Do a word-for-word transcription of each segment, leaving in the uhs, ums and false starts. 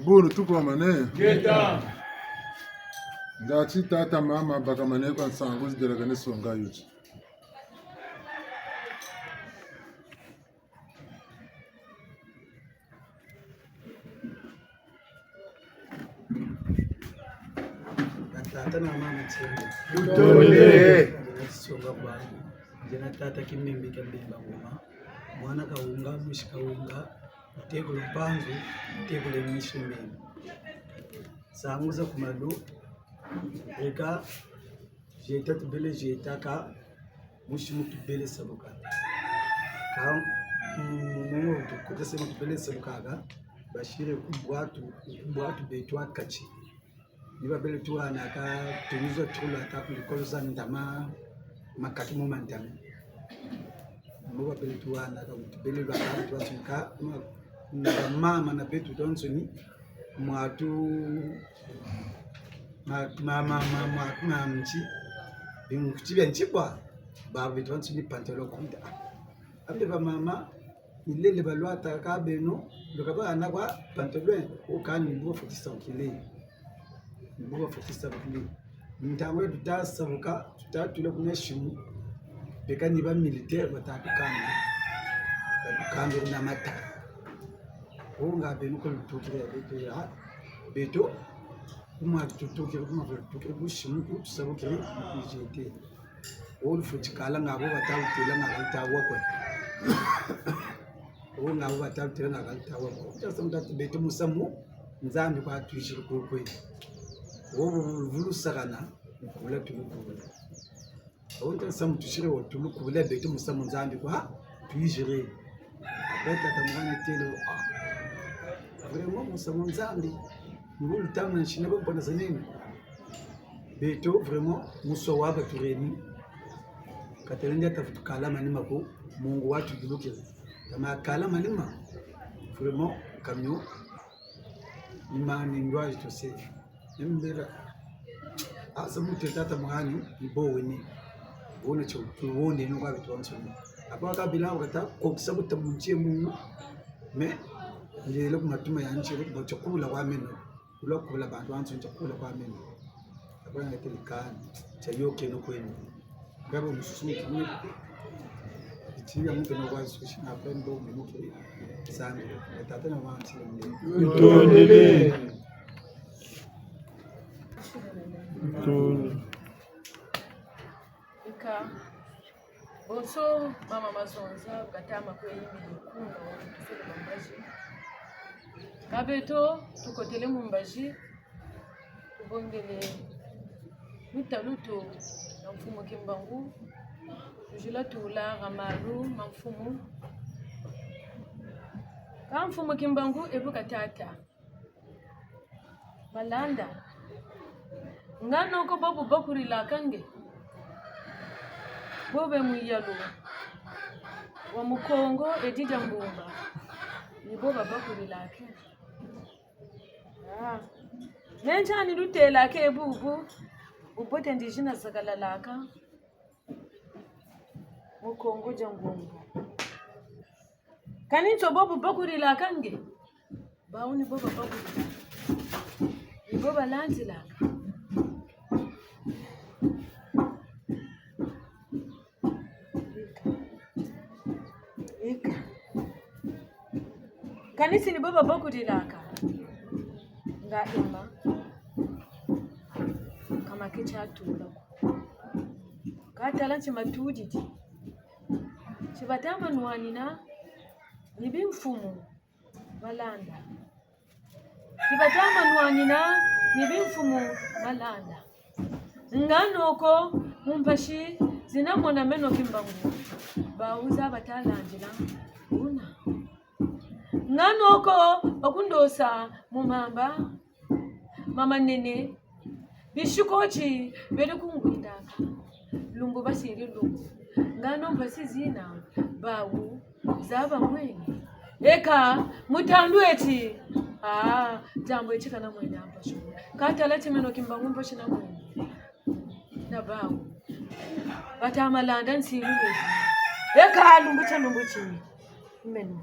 Bulu tukwamane. Ngeta. Ngati tata mama bakamane kwa nsangu zidelakane songa yuti. Batata na bamama ntiengo. Tutondele. Nzina Tsonga Bwangu. Nzina tata Kimembe kia Mbemba Ngoma. Mwana Kawunga, mwisi Kawunga. Ntekolo Mpanzu, ntekolo Misu Mbemba. Nsangu za ku malu. Eka. Zieta tubele zietaka, musi mu tubele sabuka. Ka, mm, mu, mu, kota se mu tubele sabuka ka, basiri ku bwatu, ku bwatu beto ha kati. Ni babele tuhanaka, tunizo tulata ku likolo za ntama, makati mo ma ntama. Mo babele tuhanaka, tubele baka, tuhasunga, ma, na mama na beto twansoni, mwatu, ma, ma, ma, ma, ma, ma, nti, binkuti bia nti bwa, ba beto twansoni pantalon kuda. Abe ba mama, milele balwataka beno, lukaba ana kwa pantalon, o kani bo fotisa ukile. Ni bo bafutisa bakili. Ntangu ya tuta sabuka, tuta tula kuna simu, beka ni ba militaire bata tukamba. Batukamba kuna mata. Wo nga beno ko lutukiri ya beto ya, beto, kuma tutukiri, kuma tutukiri, ku simu, ku tusabukiri, ku jete. Wo lufutikala nga bo bata utela nga bata wakwe. Wo nga wo bata lutela nga ka lutawa ko. Tasa mutatu beto musamu, Nzambi kwa twiziri kukwe. Wo bu-, bu-, vulusakana, nkula tulukula. Wo nta samu tusiri wo tulukula beto musamu Nzambi kwa twiziri. Après tata mwana tele, ah. Vraiment musamu Nzambi. Ngulu tamana nsina bo mpona za nini. Beto, vraiment, muso wa batureni. Ka tala ndia tafutu kala manima ko, mungu wa tudulukiri. Tama kala manima, vraiment, kamio, ni ma ni ndwa jitose. Ni mbela, asa mute tata mwani, ni bo weni. Wona cho, wonde ni kwa beto wansoni. Apa kabila wakata, kokisa buta muntie mungu. Mais, lelo ku matuma ya ntie, bakubula kwa meno. Kula kula bantu banso ntia kula kwa meno. Abana ngatele kani, tia yokeno kweno. Ngabo mususu mutu, iti ya mutu na kwa sushi na pembo meno kiri. Sani, tata na mama ntile meno. Ntondele. Ntondele. Eka, bonso mama Mazonza, katama kwe yimbi kuna, tusele bambazi. Ka beto, tukotele mu mbazi, tubongele mitalutu na mfumu Kimbangu, tuzila tula ha malu ma mfumu. Ka mfumu Kimbangu ebu ka tata. Malanda. Ngano ko bobu bakurilaka nge. Bobe muyalu. Wa Mukongo edi dia mbumba. Ni bo babakurilaka. Ah. Menja ni lutelaka bubu. Bubote ndizina zakalalaka. Mukongo dia mbumba. Kani nto bobu bakurilaka nge. Bawu ni bo babakurilaka. Ni bo balandilaka. Ika. Ika. Kani si ni bo babakurilaka. Nga ema. Ka make tiatula ko. Ka tala nti matudidi. Ti batama nwanina ni bimfumu Malanda. Ti batama nwanina ni bimfumu Malanda. Ngano ko mu mpasi zina mona meno Kimbangu. Bawu za batalandila. Una. Ngano ko bakundosa mu mamba. Mama nene, bisi ko ti bele kungwindaka. Lumbu basiri lumbu. Ngano mpasi zina, bawu, zaba mwene. Eka, mutandu eti. Ah, diambu eti kana mwene mpasi. Ka tala ti meno Kimbangu mpasi na mwene. Na bawu. Bata Malanda nsilu lezi. Eka, lumbu tia lumbu ti. Meno.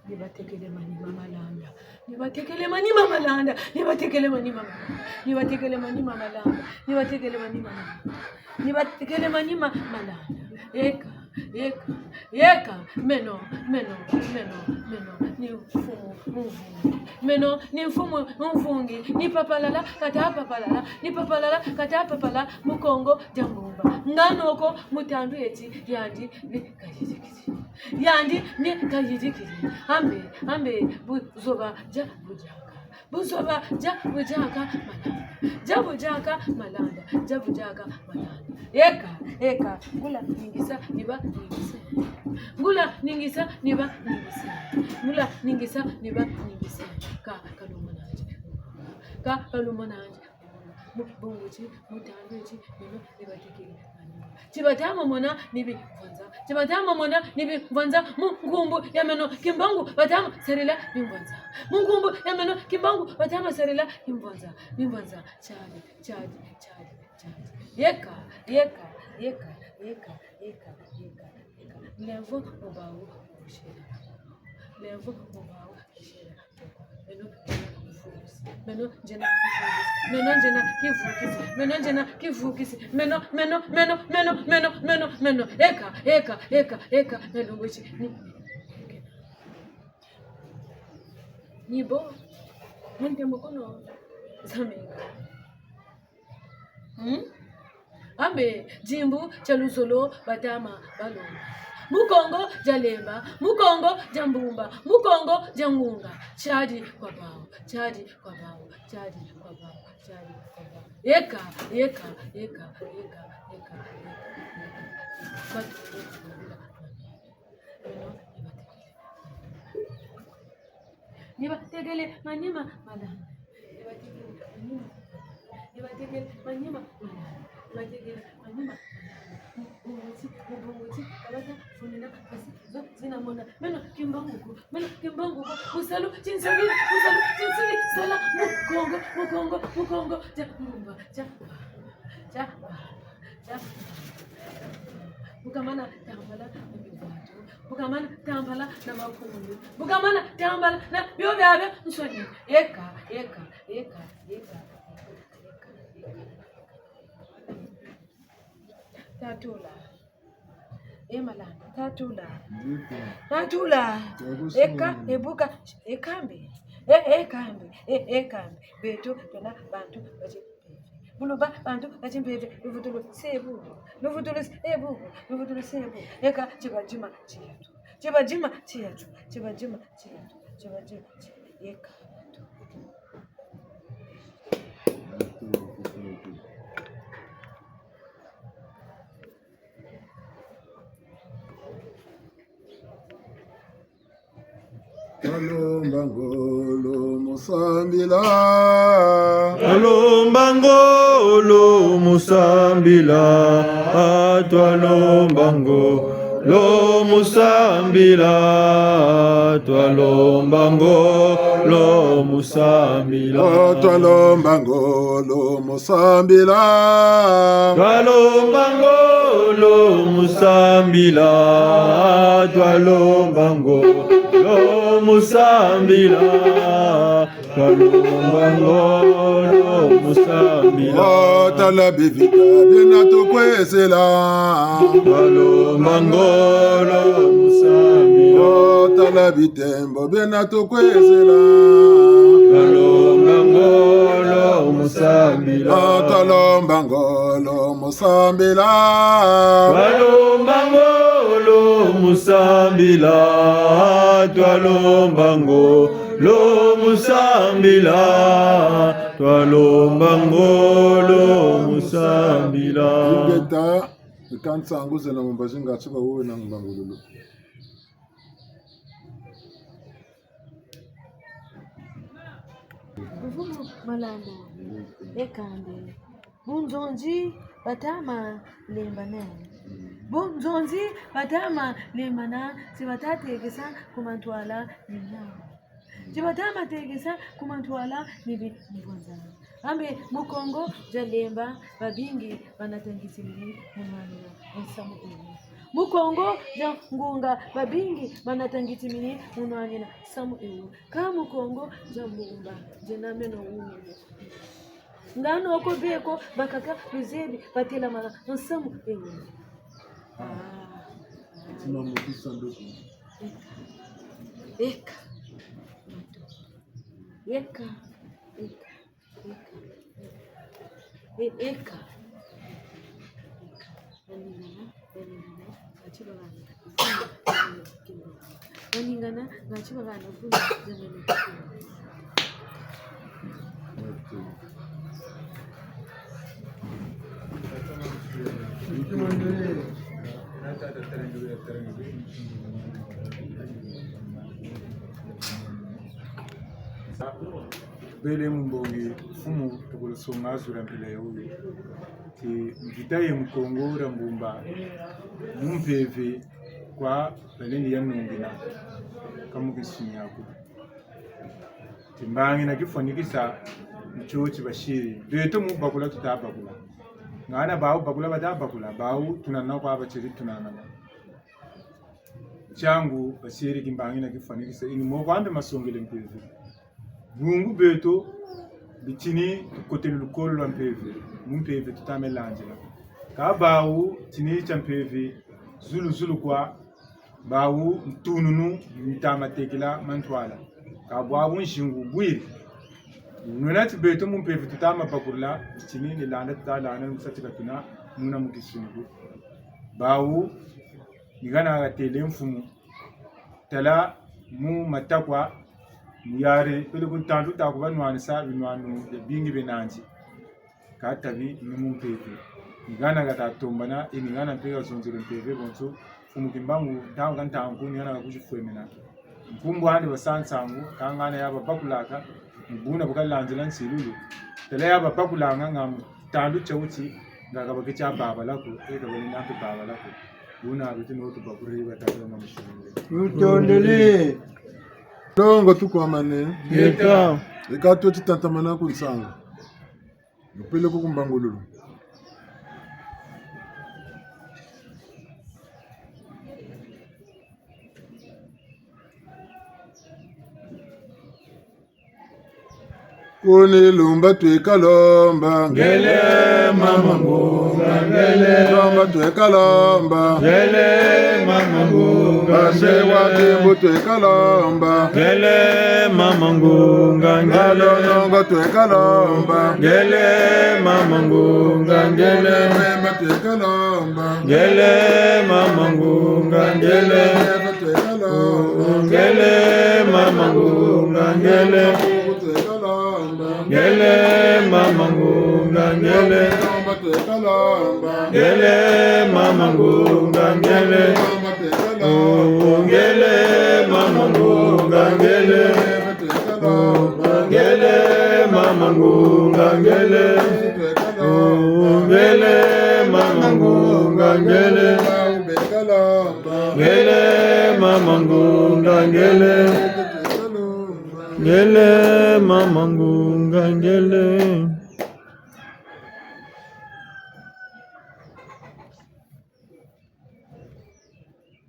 Ni batekele mani ma Malanda. Ni Batekele manima malanda, ni batekele manima malanda, ni batekele manima malanda, ni batekele manima malanda, ni batekele manima malanda. Eka, eka, eka, meno, meno, meno, meno, ni mfumu mvungi. Meno ni mfumu mvungi, ni papalala, kata papalala, ni papalala, kata papala, mu Kongo dia Mbumba. Ngano ko mu tandu eti, yandi ni kayirikiri. Yandi ni kayirikiri. Ambe, ambe, buzoba dia budiaka. Buzoba dia budiaka malanda. Dia budiaka malanda. Dia budiaka malanda. Eka, eka, ngula ningisa, ni ba ningisa. Ngula ningisa, ni ba ningisa. Ngula ningisa, ni ba ningisa. Ka, ka lumona nandi. Ka, ka lumona nandi. Mu bungu ti, mu tandu ti, meno ni batekele manima. Ti batama mona ni bimvwanza. Ti batama mona ni bimvwanza. Mu nkumbu ya meno Kimbangu batama sarila bimvwanza. Mu nkumbu ya meno Kimbangu batama sarila bimvwanza. Bimvwanza. Tiari, tiari, tiari, tiari. Yeka, yeka, yeka, yeka, yeka, yeka, yeka. Lemvo mu bawu kushira. Lemvo mu bawu kushira. Meno njena kivukisi. Meno njena kivukisi. Meno njena kivukisi. Meno, meno, meno. Eka, eka, eka, eka. Meno ngwisi. Ni, ni bo. Mwende mukono. Zamenga. Hmm? Ambe, dimbu tia luzolo batama balomba. Mu Kongo dia Lemba, mu Kongo dia Mbumba, mu Kongo dia Ngunga. Tiari kwa bawu, tiari kwa bawu, tiari kwa bawu, tiari kwa bawu. Eka, eka, eka, eka, eka, eka, eka. Batu, eka, eka. Ni batekele manima malanda. Ni batekele manima malanda. Ni batekele manima malanda. Ni batekele manima malanda. Mu bungu ti, mu bungu ti, ka bata funina mpasi zo zina mona. Meno Kimbangu ko, meno Kimbangu ko. Mu salu ti nsiri, mu salu ti nsiri sala mu Kongo, mu Kongo, mu Kongo. Dia Mbumba, dia, dia, dia. Bu kamana tambala na bibwatu. Bu kamana tambala na makundu. Bu kamana tambala na bio biabiansoni. Eka, eka, eka, eka, eka, eka. Tatula. E malanda, tatula. Tatula. Eka, ebuka, ekambi. E, ekambi, e, ekambi. Beto, twena bantu, bati. Buloba bantu ba timpeve, luvutulu se bubu, luvutulu se bubu, luvutulu se bubu. Eka, tibadima tiatu, tibadima tiatu, tibadima tiatu, tibadima tiatu. Eka. Twalomba ngolo mu sambila. Twalomba ngolo mu sambila. Ah, twalomba ngolo mu sambila. Twalomba ngolo mu sambila. Ah, twalomba ngolo mu sambila. Twalomba ngolo mu sambila, twalomba ngolo mu sambila, twalomba ngolo mu sambila. Oh, tala bivita biena tukwesela. Twalomba ngolo mu sambila. Oh, tala bitembo biena tukwesela. Twalomba ngolo mu sambila. Ah, twalomba ngolo mu sambila. Twalomba ngolo mu sambila. Twalomba ngolo mu sambila. Twalomba ngolo mu sambila. Ingeta, eka nsangu zena mu mbazi nga tsuka wewe na mbangululu. Mfumu Malanda, e kambi. Bunzonzi batama lembana. Bunzonzi batama lembana, si batatekesa ku mantwala ni nyangu. Si batama tekesa ku mantwala ni bimvwanza. Ambe mu Kongo dia Lemba, babingi banatangisiri mu nwanina nsamu unu. Mu Kongo dia ngunga, babingi banata ngiti mini mu nwanina nsamu ewu. Kâ mu Kongo dia mbumba, diena meno wumene. Ngano ko beko bakaka luzebi batelamana nsamu ewu. Ah. Tima mutu sanduku. Eka. Eka. Eka. Eka. E-, eka. Eka. Baningana, baningana, ngati bahana. Baningana, ngati bahana. Bele mu mbongi, mfumu, tukulu songa zula mpila ya wuyu. Ti mvita ye mu Kongo dia mbumba, mu mpeve kwa balendi ya nungina, ka mu kinsuni aku. Ti mbangi na kifwanikisa, mu tio ti basiri. Beto mu bakula tuta bakula. Ngana bawu bakula bata bakula, bawu tunana kwa batiri tunana. Tiangu basiri kimbangi na kifwanikisa, ini mo kwambe masongele mpeve. Bungu beto, bitini tukotele lukolo lwa mpeve, mu mpeve tuta me landila. Kâ bawu, tini tia mpeve, zulu zulu kwa, bawu ntununu, nta ma tekila ma ntwala. Kâ bwabu nzingu bwiri. Nwena ti beto mu mpeve tuta ma bakurila, bitini ni landa tuta landa, ni mu sa ti ka tuna, muna mu kinsuni ku. Bawu, ni hana hatêle mfumu. Tala mu matakwa, mu yari, peleko ntantu ta ku banwanisa binwanu bia bingi bie nandi. Kâ tabi ni mu mpeve. Ni hana hata tombana, e ni hana mpe hazonzele mpeve bonso, mfumu Kimbangu, ntangu ka ntangu, ni hana ha kuzifwemena. Nkumbu andi basa nsangu, kâ ngana ya babakulaka, mu buna bu kalandila nsilulu. Tala ya babakulanga nga mu tandu tia wuti, nga kabaki tia babala ko, e kabali na mpe babala ko. Buna abiti no tubakuri batata na mushimire. Tutondele. Longo tukwamane. Yeka. Eka twe ti tatamana ku nsangu. Lupele ku kumbangululu. Kuni lumba tweka lomba. Ngele mama ngunga ngele. Lomba tweka lomba. Ngele mama ngunga ngele. Base wa kimbu tweka lomba. Ngele mama ngunga ngele. Ngalonongo tweka lomba. Ngele mama ngunga ngele. Mema tweka lomba. Ngele mama ngunga ngele. Mema tweka lomba. Ngele mama ngunga ngele. Ngele mama ngunga ngele. Ngele mama ngunga ngele. Oh, ngele mama ngunga ngele. Oh, ngele mama ngunga ngele. Oh, ngele mama ngunga ngele. Ngele mama ngunga ngele. Ngele mama ngunga ngele.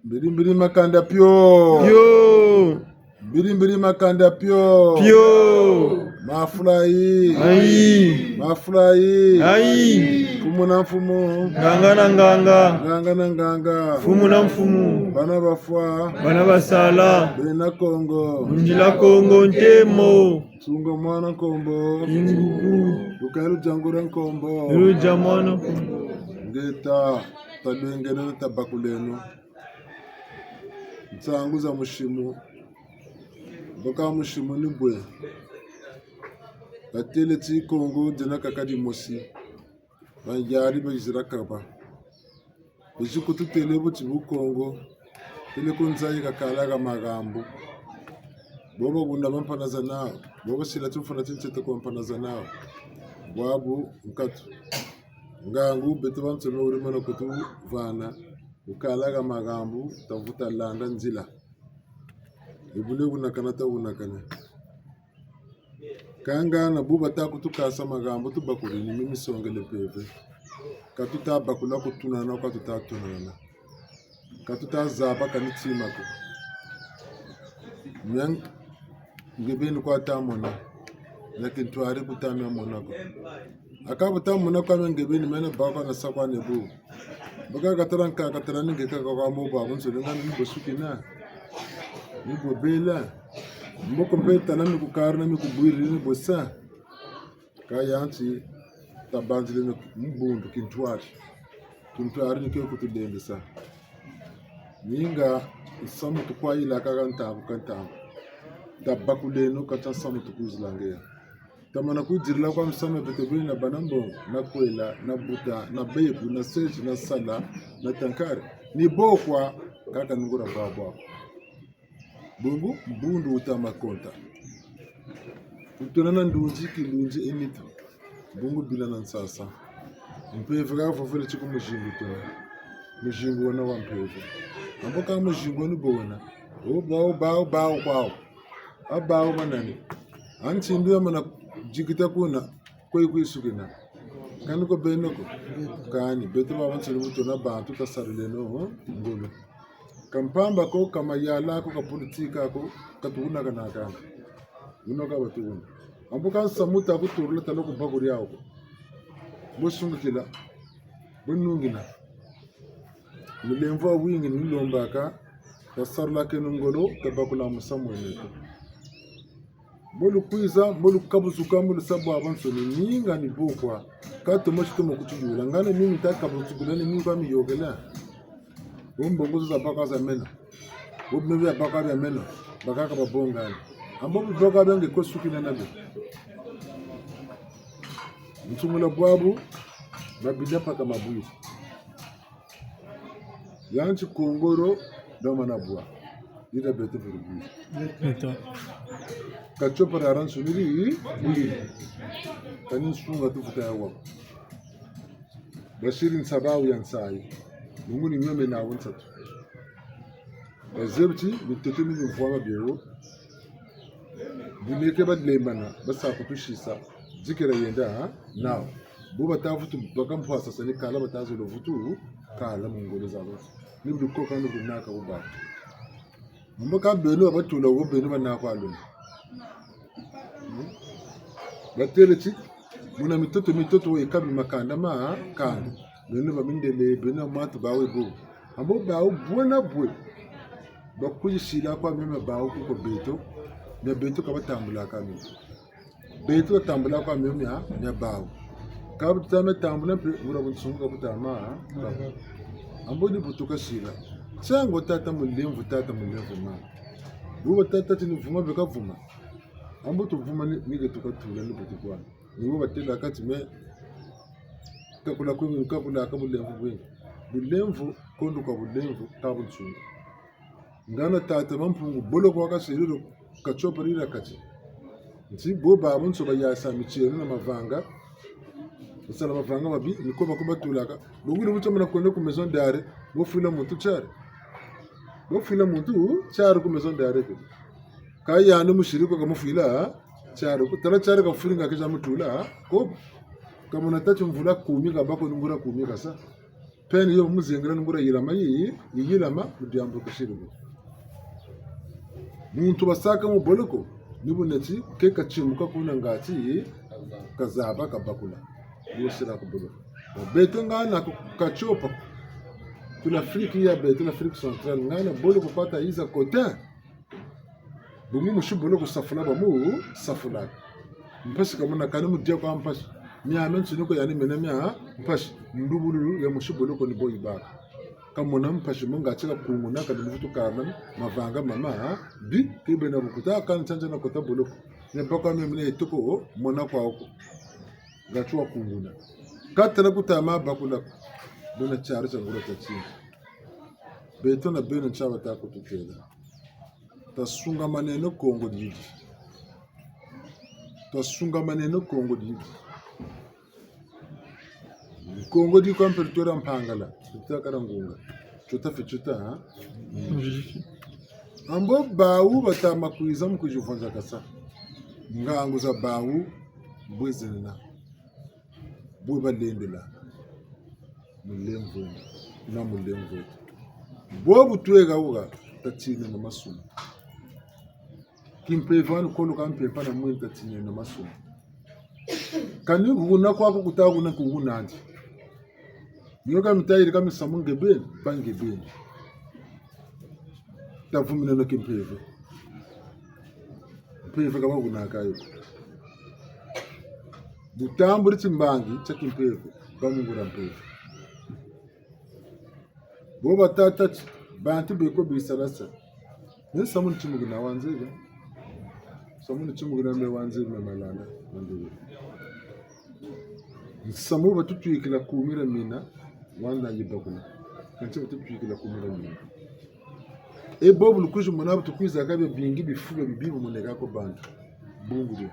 Mbiri mbiri makanda pio. Pio. Mbiri mbiri makanda pio. Pio. Mafula yi. Ayi. Mafula yi. Ayi. Mfumu na mfumu. Nganga na nganga. Nganga na nganga. Mfumu na mfumu. Bana bafwa. Bana basala. Bena Kongo. Mu nzila Kongo ntemo. Sunga mwana nkombo. Kinguku. Lukalu dia ngura nkombo. Ludia mwana nkombo. Ngeta, talwengeleno, tabakuleno. Nsangu za musimu. Mboka musimu ni bwe. Batêle ti Kongo diena kaka dimosi. Banzari bazira kaba. Bizi kututêle bu ti bu Kongo, peleko nza yi kakala ha mahambu. Bo babunda bampana za nawu, bo basila timfuna ti ntete ku bampana za nawu. Bwabu nkatu. Ngangu beto bansoni wuri mana kutuvana, wukala ha mahambu, tavutu landa nzila. E bu ne wunakana tawunakana. Kâ ngana bu bata kutukasa mahambu tubakuri ni mi misongele mpeve. Ka tuta bakula ko, tunana ka tuta tunana. Ka tuta zaba kani tima ko. Mia nge beni kwa ta mona. Mia kintwari ku ta mia mona ko. Aka bu ta mona kwa mia nge beni mena baka na sa kwa ni bu. Baka katala nka, katala ni nge kaka kwa mo bwabwansoni ngani ni bo sukina. Ni bo bela. Mboko mpe tala mi ku kari na mi ku bwiri ni bo sa. Ka yanti tabanzileno mbundu kintwari. Kintwari ni ke kutulendesa. Ninga nsamu tukwayilaka ka ntangu ka ntangu. Tabakuleno kati nsamu tukwizila nge ya. Tamana kwidirila kwa misamu ya beto beni na bana mbongo, na kwela, na buta, na bebu, na seti, na sala, na tankari. Ni bo kwa kaka nungura bwabwa ko. Bungu mbundu wuta ma konta. Wutona na ndunzi, kilunzi e nitu. Bungu bila na nsasa. Mpeve ka vovele ti ku muzingu tona. Muzingu wena wa mpeve. Ambo ka muzingu wena bo wena. O bawu, bawu, bawu kwawu. A bawu ba nani? A ntindu ya mana dikita kuna. Kwe kwisukina. Kani ko beno ko. Kani, beto baba nsoni bu tona bantu tasarileno, ho? Ngolo. Ka mpamba ko, ka mayala ko, ka politika ko, ka tukuna kana kana. Wuno ka batukuna. Ambu ka nsamu ta kuturula tala ku bakuri yawu ko. Bo sungikila. Bo nungina. Mulemvo wa wingi ni lombaka, tasarulakeno ngolo, tabakula musamu wena ko. Mbo lukwiza, mbo lukabuzuka, mbo lusa bwabwansoni, ninga ni bo kwa. Ka toma ti toma kutiyula. Ngana mi mita kabuzukila ni mi kwa miyôkela. Bo mbongo zo za baka za mena. Bo bima bia baka bia mena. Bakaka babongani. Ambo bibaka bia nge kwe sukina na bi. Nsungula bwabu, babida paka mabwiri. Yanti kongoro, doma na bwa. Yita beto viri bwiri. Beto. Ka tio para ransu niri, bwiri. Kani nsunga tufuta ya wako. Basiri nsabawu ya nsayi. Mungu ni nyome na wo nsatu. Bazebi ti, mitoto mi mvwama bio. Bu neke balembana, basa kutusisa, dikela yenda, ha? Nawu. Bo bata vutu baka mpwasa sa ni kala bata zolo vutu, kala mu ngolo za bo. Ni bu koka ni bu naka bu ba. Mbo ka beno batula wo beno banaka alonga. Hmm? Batêle ti, muna mitoto, mitoto wo yikabi makanda ma, kanda. Beno ba mindele, beno matu bawe bo. Ambo bawu bwe na bwe. Bakwizi sila kwa mio mia bawu kuko beto, mia beto ka batambulaka mio. Beto batambula kwa mio mia, mia bawu. Ka bu tuta mia tambula mpe, ngura bunsungu ka buta ma, ha? Ambo ni bu tuka sila. Tiangu tata mulemvo, tata mulemvo ma. Buba tata ti ni vuma beka vuma. Ambo tuvuma ni, ni ke tuka tula ni bu tukwana. Ni bo batêlaka ti me, kakula kwingi, kakula ka bulemvo bwingi. Bulemvo, kondo kwa bulemvo, ka bunsungu. Ngana tata Mampungu, boloko wa kasililo, katiopa lila kati. Nti bo babonso bayasa mitieno na mavanga, basala mavanga mabi, ni ko bakubatulaka. Bongwile buta mana kwenda ku maison d'arrêt, bofwila muntu tiari. Bofwila muntu tiari ku maison d'arrêt ko. Ka yandi musiri ko kamufwila, tiari ko. Tala tiari kafwiri nga keza mutula, ko. Kamona tâ ti mvula kumi kabâ ko ni ngura kumi kasa. Peine yo muzengela ni ngura yilama yi, yi yilama, mu diambu kusiri ko. Muntu basaka mu boloko, ni bu neti, ke katimuka kuna ngati, kazaba kabakula. Yo sila ku boloko. Beto ngana ku katiopa. Ku l'Afrique ya beto, l'Afrique centrale, ngana boloko kwa tayiza kote. Bungu musi boloko safula bamu safula. Mpasi kamona kani mu dia kwa mpasi. Miamiansoni ko yani mena mia mpasi. Ndubululu ya musi boloko ni bo yibâka. Kamona mpasi mo ngati kakunguna kani mu vutu kana mavanga mama, ha? Bi, ke bena bukuta, kani tiantia na kota boloko. Ni baka mia mina yituko, mona kwa oko. Ngati wakunguna. Ka tala kuta ma bakula ko. Buna tiari tia ngolo tia tingi. Beto na beno ntia bata kututêla. Tasungamaneno Kongo didi. Tasungamaneno Kongo didi. Kongo di kwa mpe twela Mpangala. Tuta kala ngunga. Tuta fi tuta, ha? Ambo bawu bata ma kwiza mu kwizi vonzakasa. Ngangu za bawu bwe zenena. Bwe balendela. Mulemvo na mulemvo. Bobu tweka wuka, tatineno masumu. Kimpeve wani kolo ka mpempa na mwini tatineno masumu. Kani huna kwaku kuta huna ku huna ndi. Nioka mitayiri ka misamu nge beni, ba nge beni. Tavumineno kimpeve. Mpeve ka ba hunaka yo. Bu tambudi timbangi tia kimpeve, ba mu nguria mpeve. Bo batâ ti, bantu beko bisalasa. Ni samu ni timukina wa nzebe. Samu ni timukina me wa nzebe me malanda, wa nzebe. Samu batutwikila kumira mina, wanda yibakula. Kansi batutwikila kumira mina. E bobu lukwizi mona bu tukwizaka bia bingi bifu bia bibi bimoneka ko bantu. Bungu dio.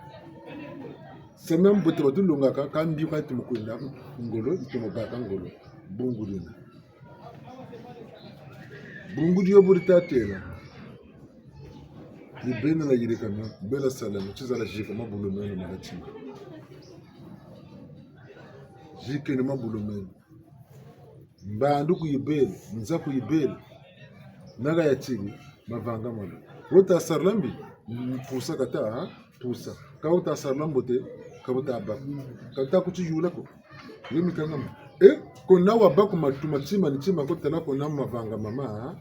Samu mbote batulongaka, ka mbi kwa ti mu kwenda ngolo, ti mu baka ngolo. Bungu dina. Bungu dio bu ditatêla. Ni beno lwayirika mio, beno lwasala mio, tizala zika mabulu meno malatinga. Zikeno mabulu meno. Mbandu kuyibele, nza kuyibele. Naka ya tiri, mavanga mabi. Wuta sarila mbi, mpusa kata, ha? Pusa. Ka wuta sarila mbote, ka wuta baka. Ka wuta kutiyula ko. Yo mikangama. E, ko na wabaka matu ma tima ni tima ko tala ko na mavanga mama, ha?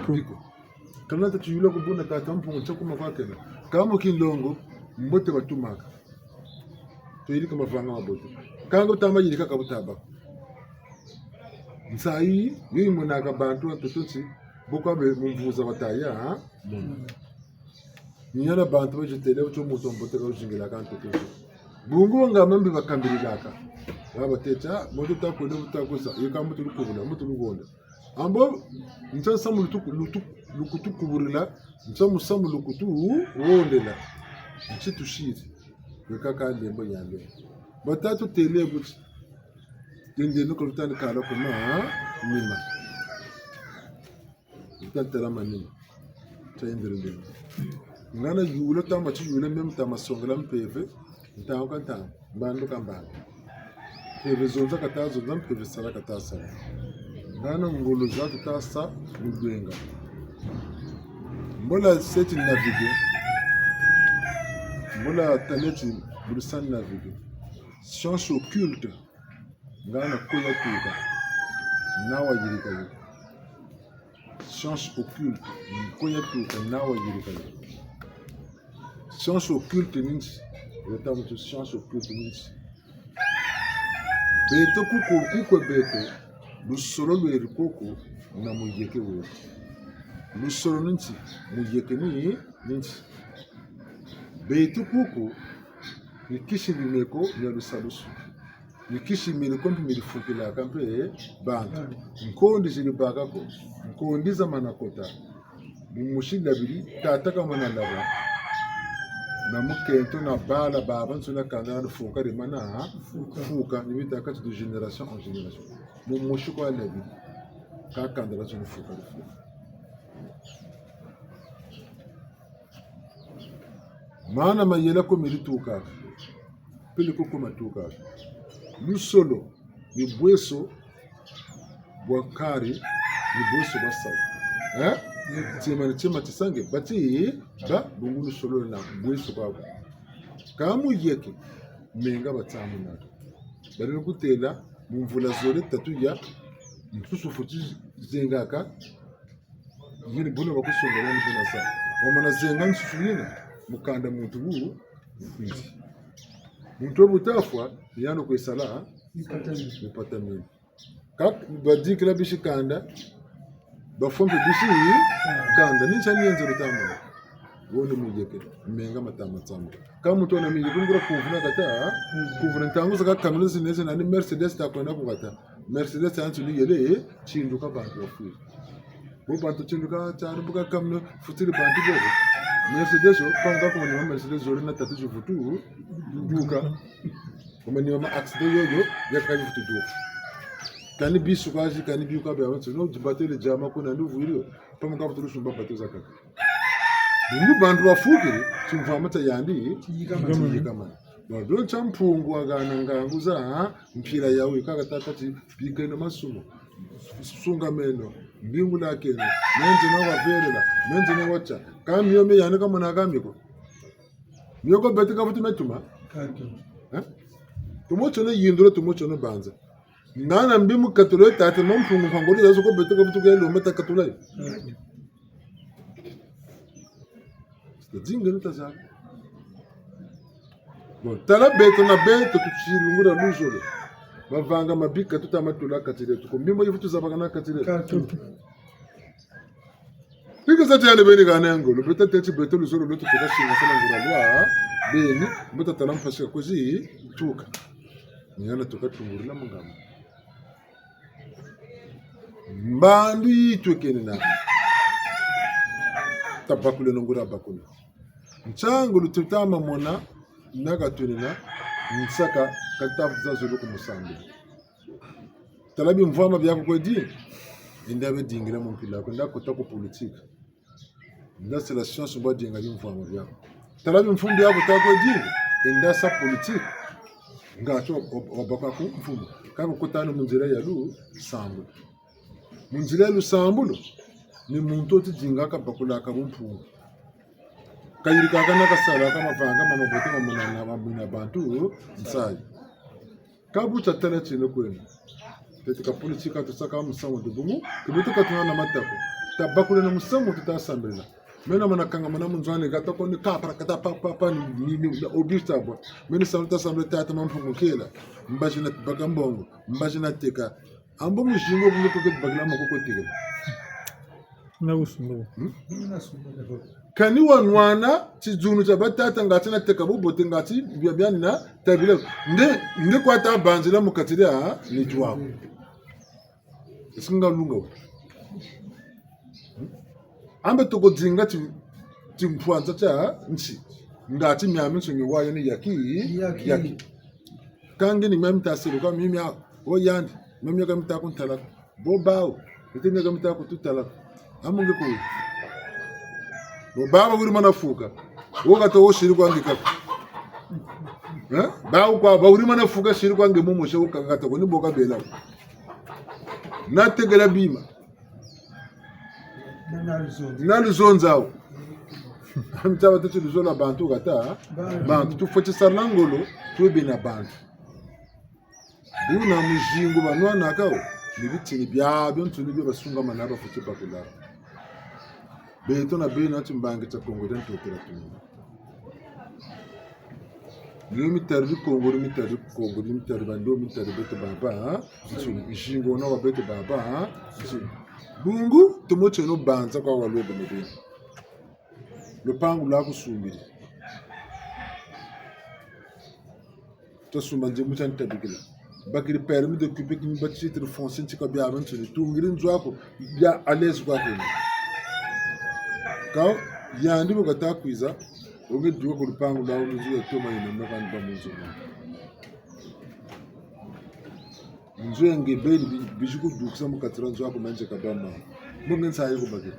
Biko. Ka na tatiyula ko buna tata Mpungu ntia kuma kwa kena. Ka mu kinlongo, mbote batumaka. Tuyirika mavanga mabote. Ka nga wuta mayirika ka wuta baka. Nsayi, yo yimonaka bantu ha ntoto nti, bo kwa be mu mvuza bataya, ha? Mona. Ni yana bantu bazitêle, bu tio muntu wa mbote ka wuzingilaka ha ntoto nti. Bungu nga mambi bakambililaka. Wa batêle ti, ah, muntu ta kwenda bu ta kwiza, yo ka muntu lukubula, muntu luhonda. Ambo, ntia samu lutu-, lutu-, lukutukubulila, ntia mu samu lukutuhondela. Nti tusiri. Weka ka lembo yandi. Bata tutêle bu ti. Yende nuko lutani kala ku manima. Lutani tala manima. Tayendele ndenge. Ngana yula tama tiyula meme tama songela mpeve. Ntangu ka ntangu. Mbandu ka mbandu. Mpeve zonza kata zonza, mpeve sala kata sala. Ngana ngolo za tuta sa mu lwenga. Mbo la seti naviguer. Mbo la tala ti bu lusa naviguer. Science occulte. Ngana ko yatuka. Na wayirika yo. Science occulte. Ko yatuka na wayirika yo. Science occulte ni nti. Yo ta muntu science occulte ni nti. Beto kuko, kuko beto, lusolo lweri koko na muyeke weri. Lusolo ni nti, muyeke ni, ni nti. Beto kuko, mikisi mimeko mia lusalusu. Mikisi miri ko mpe miri fukilaka mpe bantu. Nkondi ziri baka ko, nkondi za mana kota. Mu musi labiri, tata kamana laba. Na mukento na bala babansoni kanda na fuka dimana fuka, ni bitâka ti de génération en génération. Mu musi kwa labiri, ka kanda bansoni fuka difuka. Mana mayela ko miri tukaka. Peleko ko matukaka. Lusolo, ni bweso bwa nkari, ni bweso bwa salu. Eh? Tima ni tima tisange, bati, ba, bungu lusolo na bweso bwabo. Ka muyeke, menga batsamunaka. Bari ni kutêla, mu mvula zole tatu ya, nsusu fweti zengaka, yini buna bakusongela ni buna sa. Wamana zenga nsusu yina, mu kanda muntu wu, wufwiri. Muntu wo bu tafwa, ni yandi kwe sala, mipatamini. Mipatamini. Kâ, badikila bisi kanda, bafwa mpe bisi kanda, ni ntia ni yenzele tamana. Wo ni muyeke, menga matama tsamu. Kâ muntu wena muyeke nguria kuvuna kata, kuvuna ntangu zakaka camion zineze nani Mercedes ta kwenda ku kata. Mercedes yantu ni yele, tinduka bantu bafwiri. Bo bantu tinduka, tiari mbuka camion, futiri bantu bobo. Mercedes yo, panga kwa manima Mercedes zole na tatu zivutu, duka. Kwa manima ma accident yoyo, ya kaka zivutu duka. Kani bisu kazi, kani biuka bia bantu, no, batele diama kuna nduvu ilio, pamuka vutu lusumba bato zakaka. Bungu bantu bafukiri, timvwama tia yandi, tiyikamana. Tiyikamana. Bado ntia Mpungu wahana ngangu za, ha? Mpila yawu, kaka tata ti, bikeno masumu. Sungameno. Mbingu la kena, menze na wavelela, menze na watia. Ka mio me yandi kamona ka mio ko. Mio ko beto kavutu me tuma. Eh? Tumo tiono yindula, tumo tiono banza. Ngana mbi mu katula yo tata Mampungu, mpango zazo ko beto kavutu ke lomba ta katula yo. Zinga ni tazaba. Bon, tala beto na beto tuti lungula luzolo. Mavanga mabi ka tuta ma tula kati dieto ko. Mbi mo yifu tuzabaka na kati dieto. Kati. Bika sa tiane beni kana ngolo, beto teti beto luzolo lweto tuka singa sana ngula lwa beni, mbo tatala mpasi ka kwizi tuka. Ni hana tuka tungurila mu ngamba. Mbandu yi twekene na. Tabakuleno nguria bakula. Ntiangu lu tuta ma mona, na ka twena na, nsaka, ka tafuta zolo ku musambi. Tala bimvwama biaku kwe di, enda bidingila mu mpila, kwenda kota ku politique. Enda sila science mbo dinga bimvwama biaku. Tala bimfumu biaku ta kwe di, enda sa politique. Nga tio ob-, ob-, obaka ku mfumu. Ka kukutana mu nzila ya lusambulu. Mu nzila ya lusambulu, ni muntu oti dinga ka bakula ka bumpungu. Kayirika ka na kasala ka mavanga ma mabote ma mona na, ma mona bantu nsayi. Ka bu tatala tieno kweno. Teti ka politique ka tusaka musamu ndi bungu, kibutu ka tuna na mataku. Tabakuleno musamu tuta sambila. Meno mana kanga mana mu nzo ani gata ko ni kapara kata pa, pa, pa, ni, ni, ni, ni obita bo. Meno salu ta sambila tata Mampungu kela. Mbazi na baka mbongo, mbazi na teka. Ambo muzingu bungu ko ke bakila moko ko teka. Na usumbu. Hmm? Kani wanwana, tizunu tia batata ngati na teka bubote ngati bia biani na tabila. Nde, nde kwa ta banzila mu kati dia, ni twa. Esi nga lunga we. Hmm? Ambe toko dinga ti, timpwanza tia nsi. Ngati miamiansoni wayo ni yaki, yaki. Yaki. Ka nge ni mia mita seluka, mia mia, o yandi, mia mia ka mita kuntala. Bo bawu, ete mia ka mita kututala. Amu nge kuwi. Bo bawu wiri mana fuka. Wo kata wo siri kwa nge kaka. Eh? Bawu kwa, ba wiri mana fuka siri kwa nge momo se wo kaka kata ko ni bo kabela. Na tegela bima. Na luzonza. Na luzonza wo. Mita ba teti luzolo lwa bantu kata. Bantu. Bantu tufweti sala ngolo, twe bena bantu. Buna muzingu banwanaka wo, ni bitini biabio nsuni bio basungamana bafweti bakula. Beto na beno ti mbangi tia Kongo dia Ntotela tuna. Ni yo mitariri Kongo, ni mitariri Kongo, ni mitariri bandombe, mitariri beto baba, ha? Nsuni, muzingu wuna wa beto baba, ha? Nsuni. Bungu, tumo tieno banza kwa walwebe na beno. Lupangu lwa kusumbiri. Twasumba nzimbu tia ntabikila. Bakiri permis d'occuper, kimi ba titre foncier ntika biabiansoni. Tungiri nzo aku, bia à l'aise kwa kena. Ka, yandi bu kata kwiza, wo nge duka ku lupangu lwawu, nzo ya toma yina maka ni ba mu nzo mwa. Nzo ya nge beni bi-, bizi kudukisa mu kati dia nzo aku menze kabama. Mbo nge nsayi kubakila.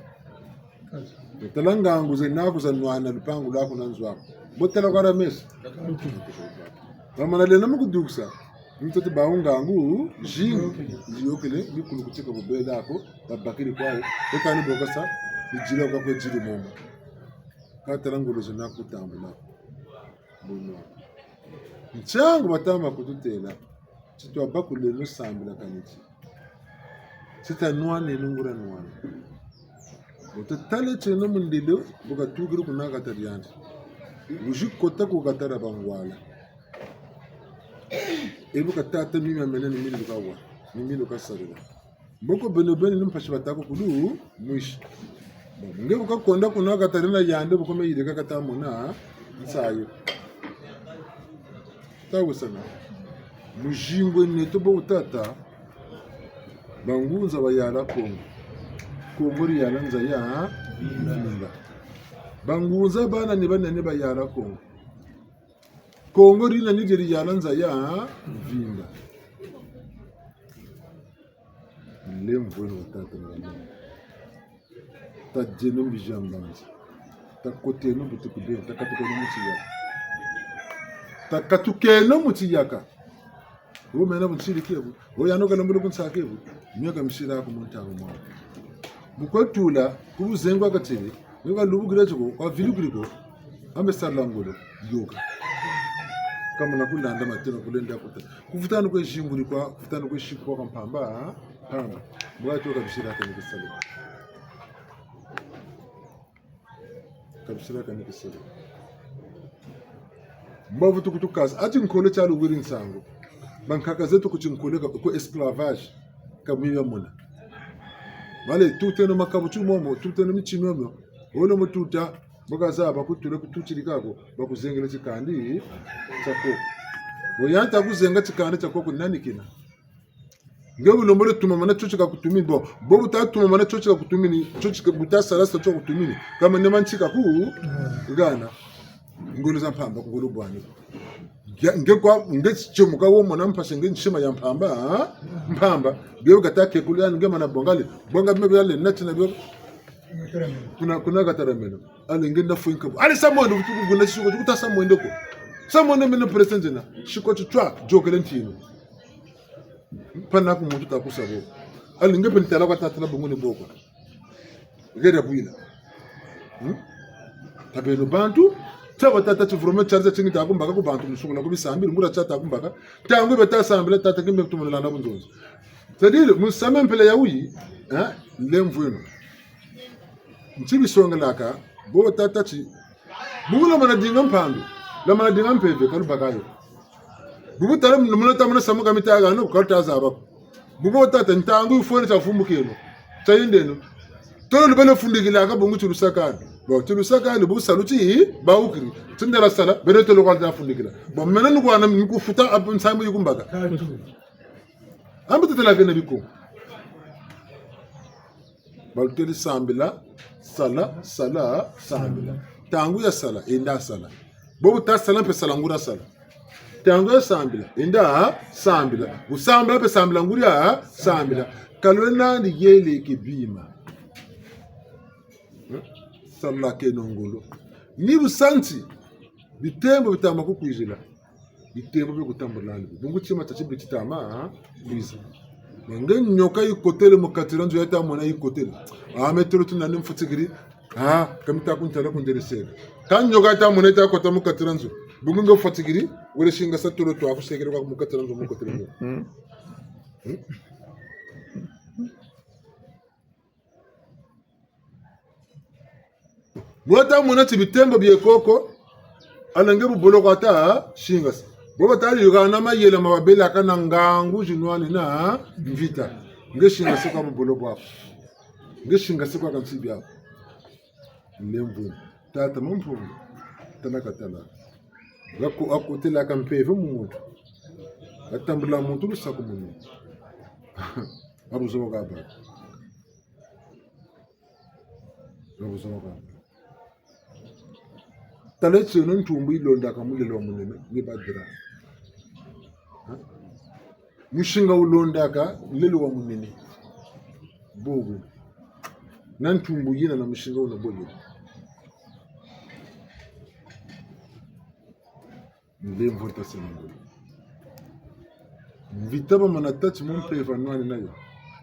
Tala ngangu zena ku za nwana lupangu lwaku na nzo aku. Bo tala kwa ramesa. Bamana lenda mu kudukisa. Ntoti bawu ngangu, zingi, ziyokele, mikulu kutika bubela ako, babakiri kwawu, e kani bo kasa, bijila kwa kwe jili momo. Ka tala ngolo zena kutambula. Bunwa. Ntiangu batama kututela, ti twabakuleno sambila kani ti. Ti tanwaneno nguria nwana. Bu tatala tieno mundele, bu katukiri kuna kata diandi. Wizi kota ku kata dia bangwala. E bu katâ ti mimi miamene ni mi lukawa, ni mi lukasarila. Mboko beno beni ni mpasi bata ku kulu mwisi. Bon, nge bu kakonda kuna kata dia yandi bu kome yirika kata mona nsayi. Tawusana. Muzingu neto bo wutata. Bangunza bayala Kongo. Kongo diyala nza ya mvimba. Bangunza banani banani bayala Kongo. Kongo dina ni die diyala nza ya mvimba. Lemvweno batata na bamama. Tadieno mbizi ya mbanza. Takoteno butuku beno, takatukeno mu tiyaka. Takatukeno mu tiyaka. Wo mena bu nsiri kiebu. Wo yano kalembolo ku nsaka ebu. Mio ka misiri aku mu ntangu mwaku. Bu kwe tula, ku buzenga kwa katiri, nge ka lubukila tio ko, kwa vilukiri ko, ambe sala ngolo, yoka. Kamana kulanda mateno kulenda kuta. Kuvutana kwe zinguri kwa, kuvutana kwe siku kwa mpamba, ha? Mpamba. Bwa tio kabisira kani kisale. Kabisira kani kisale. Mbavu tukutukasa. Ati nkole tialu wiri nsangu. Bankaka zeto ku tinkole ka, ku esclavage. Ka mwiya mona. Bale, tuteno makabu ti momo, tuteno miti miomo. Wolo mo tuta, mbo kazaba kutula kututiri kako, bakuzengele tikandi tiako. Bo yanta kuzenga tikandi tiako ku nani kina. Nge bu lembolo tumamana tio ti kakutumini. Bon, bo bu ta tumamana tio ti kakutumini, tio ti ka-, bu ta sala sa tio kakutumini. Kama nema nti kaku, gana. Ngolo za mpamba, ngolo bwani. Nge, nge kwa, nge tio mu ka wo mona mpasi nge ntima ya mpamba, ha? Mpamba. Bio kata ke kulu yani nge mana bonga le. Bonga bime biale, nati na bio. Kuna, kuna katarameno. Ale nge na fwenka. Ale sa mwendo, kutu kuna siko, kuta sa mwendo ko. Sa mwendo meno present na. Siko tio twa, yokele ntinu. Pana ku muntu ta kusa bo. Ali nge mpe ni tala kwa tata na bungu ni boko. Ngeda bwila. Hmm? Tabeno bantu, taba tata ti vraiment charge tingi ta kumbaka ku bantu musungula ku bisambila, ngura tia ta kumbaka. Ntangu beta sambila tata kimbe kutumonela na bunzonzi. C'est-à-dire, musame mpela ya wuyi, hein? Lemvweno. Nti bisongelaka, bo tata ti, bubu lamana dinga mpandu, lamana dinga mpeve, ka lubaka yo. Bubu tala muna ta muna samu ka mita gano, ka luta zaba ko. Bubu tata ntangu yifwene tia vumbukeno, tia yendeno. Tolo lubele fundikilaka bungu ti lusakani. Bon, ti lusakani, bubu salu ti, bawukiri. Ti ndala sala, bele tolo kwa luta fundikila. Bon, mena nukwana, nukufuta, ab-, nsambu yikumbaka. Ambi tutela kena biko. Baluteli sambila, sala, sala, sambila. Ntangu ya sala, enda sala. Bo bu ta sala mpe sala ngura sala. Ntangu ya sambila, enda sambila. Bu sambila mpe sambila ngura sambila. Ka lwena ni yele ke bima. Hmm? Sala keno ngolo. Ni bu sa nti, bitembo bitama kukwizila. Bitembo bi kutambula nandi. Bungu tima tia tibi titama, ha? Kwiza. Nge nioka yikotele mu kati dia nzo ya ta mona yikotele. Ah, me tolo tu nani mfutikiri. Ah, ka mita kuntala kundelesele. Ka nioka ya ta mona yita kota mu kati dia nzo. Bungu nge mfutikiri, wele singasa tolo twa kusekele kwa mu kati dia nzo mu kotele nzo. Mm. Hmm? Bo ta mona ti bitembo bie koko, ala nge bubolo kwa ta singasa. Bo bata yugana mayela ma babelaka na ngangu zinwani na mvita. Nge singasa kwa bubolo bwaku. Nge singasa kwa kansi biaku. Lemvweno. Tata Mampungu, tala ka tala. Ako, ako tela ka mpeve mu muntu. Atambula muntu lusakumunu. Abuzoba kaba. Abuzoba kaba. Tala tieno ntumbu yilondaka mulelo wa munene, ni badira. Ha? Musinga wulondaka mulelo wa munene. Bobo. Na ntumbu yina na musinga wuna bobo. Nde mvota sena ngolo. Mvita bamana tâ ti mu mpeve nwani nayo.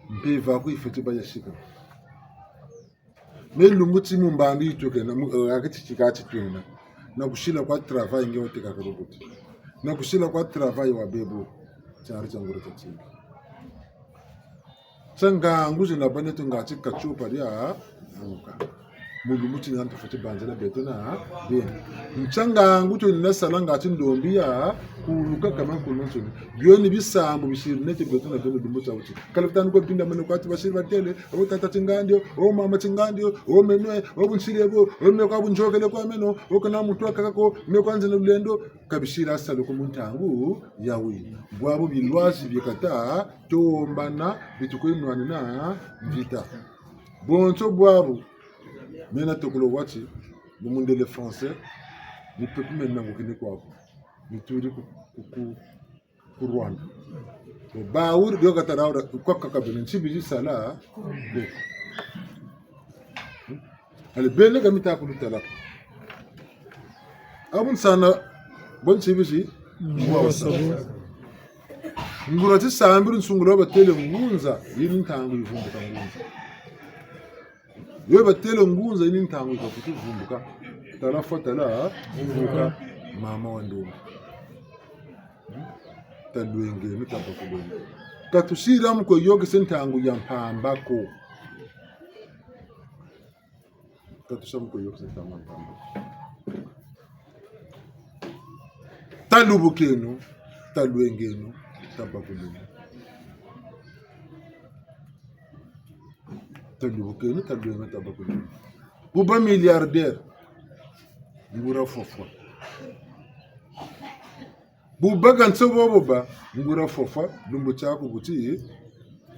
Mpeve aku yifweti bâ ya sika. Me lumbu ti mu mbandu yituke na mu, eh, akati tika ti twena. Na kusila kwa travail nge wateka ka bubuti. Na kusila kwa travail wa bebo. Tiari tia ngolo tia tingi. Tia ngangu zina bane tu ngati katiopa dia vuka. Mu lumbu ti ngantu fweti banzila beto na beno. Tia ngangu tu nina sala ngati ndombi ya kuluka kama nkulu nsoni. Bio ni bisambu bisiri nete beto na beno lumbu tia wuti. Kala bitanu ko binda meno kwa ti basiri batêle, o tata ti nga ndio, o mama ti nga ndio, o meno, o bunsiri ebo, o meno kwa bunzokele kwa meno, o kana muntu wakaka ko, meno kwa nzena lulendo, ka bisiri salu ko mu ntangu yayi. Bwabu bilwazi bikata, tombana, bitukwe nwanina mvita. Bonso bwabu, mena tokolo wati, mu mundele français, ni pepu mena ngukini kwaku. Ni turi ku, ku, ku, ku Rwanda. Bo bawuri dio katara wura, kwa kaka bene, nsi bizi sala, bo. Hmm? Ale bene ka mita kulu tala ko. Abu nsana, bo nsi bizi, ngwa sabu. Ngura ti sambiri nsungula batêle ngunza, yini ntangu yivumbuka ngunza. Yo batêle ngunza yi ni ntangu yi kafweti vumbuka. Tala fwa, tala vuka, mama wa ndombe. Talwengeno, tabakuleno. Ka tusiri mu kwe yôkese ntangu ya mpamba ko. Ka tusiri mu kwe yôkese ntangu ya mpamba ko. Talubukeno, talwengeno, tabakuleno. Talubukeno, talwengeno, tabakuleno. Bu bâ milliardaire, nguria fwa fwa. Bu bâ ka nso bobo bâ, nguria fwa fwa, lumbu tiaku bu ti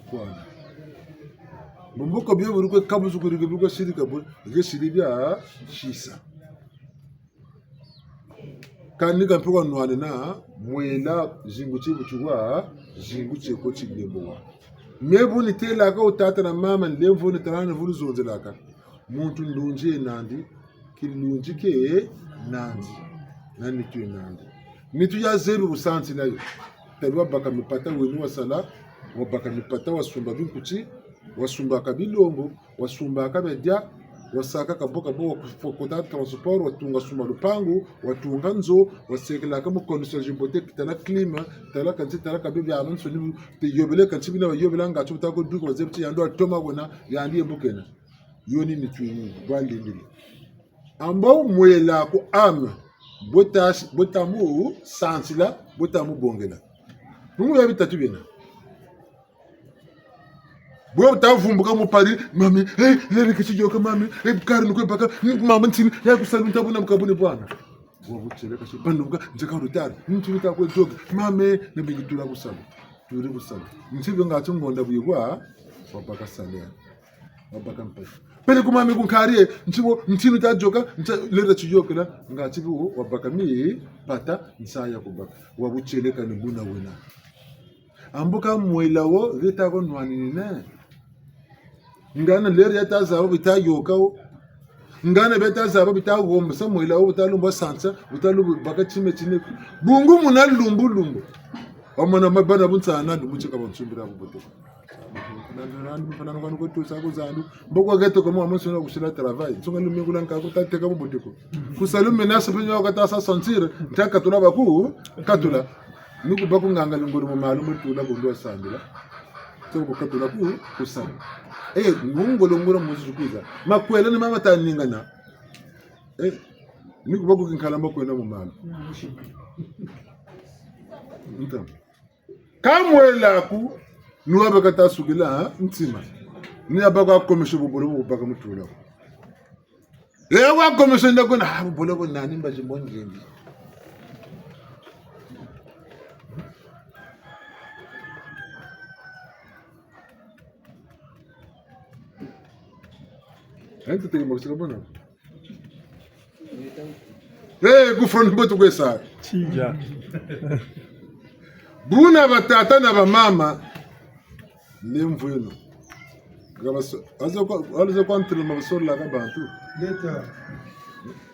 kwana. Mbo mbo ko bio bu ri kwe kabuzu kuri ke bu ri kwe siri ka bu, ke siri bia sisa. Kani ka mpe kwa nwanina, mwela, zingu tie bu ti wa, zingu tie ko ti lembo wa. Me bu nitêlaka wo tata na mama, nlemvo ni tala ni vulu zonzelaka. Muntu ndunzi ye nandi, kilunzi ke nandi, na nitu ye nandi. Nitu ya zebi bu sansila yo. Tabi wabaka mipata weni wasala, wabaka mipata wasumba binkuti, wasumbaka bilongo, wasumbaka bia dia, wasaka kabo kabo, wakufokota transport, watunga suma lupangu, watunga nzo, wasekelaka mu condition zibote, tala clim, tala kansi, tala kabe biabiansoni, te yobele kansi bina bayobela ngatu bu ta ko duka, wazebi ti yandi watoma wena, yandi ye bu kena. Yo ni nitu yini, bwa lindili. Ambo mwela ku âme, bu ta, bu ta mu sansila, bu ta mu bongela. Bungu bia bitatu biena. Bwe bu ta vumbuka mu pari, mami, eh, lele kisi yoka mami, eh, kari nukwe baka, ni mama ntini, ya ku salu nta buna mu kabuni bwana. Bwa bu tieleka si, banduka, nzeka rutari, ntini ta kwe joga, mami, ni bingi tula ku salu, tuli ku salu. Nti bi ngatu ngonda bu yibwa, wabaka salaire. Wabaka mpasi. Pele ku mami ku nkari e, nti bo, ntinu ta yoka, nta lele ti yokela, ngatu bo, wabaka mipata, nsa ya kubaka. Wa bu tieleka ni buna wena. Ambo ka mwela wo, ge ta ko nwanini ne. Ngana lele ya ta zaba bi ta yoka wo. Ngana bia ta zaba bi ta wombesa mwela wo, bu ta lumbu sansa, bu ta lumbu baka time time. Bungu muna lumbu lumbu. Wamona ma bana bu nsana, lumbu tieka bansumbila bubote. Nandi, nandi, mfana nukwa nukwa tusa ku zandu. Mboko geto komo wa monsona kusila travail. Nsonga lumingu lwa nkaku ta teka bubote ko. Ku salu mena sa pe nyo kata sa sentir, nta katula baku, katula. Ni ku baku nganga lungolo mu malu mu tula ku ndwa sambila. Toko katula ku, ku salu. Eh, ngolo ngolo mu zukuza. Makwela ni mama ta ningana. Eh, ni ku baku kinkala makwela mu malu. Ntam. Ka mwela ku, ni wa baka ta sukila, ha? Ntima. Ni ya baka komesha bubolo bu baka mu tula. E wa komesha nda kuna, ah, bubolo bu nani mbazi mbongi mbi. Enti teke mbakisika bona. Eh, ku front mbo tukwesa. Tija. Buna batata na bamama, lemvweno. Nga baso-, azo kwa, azo kwa entraînement basolaka bantu. Leta.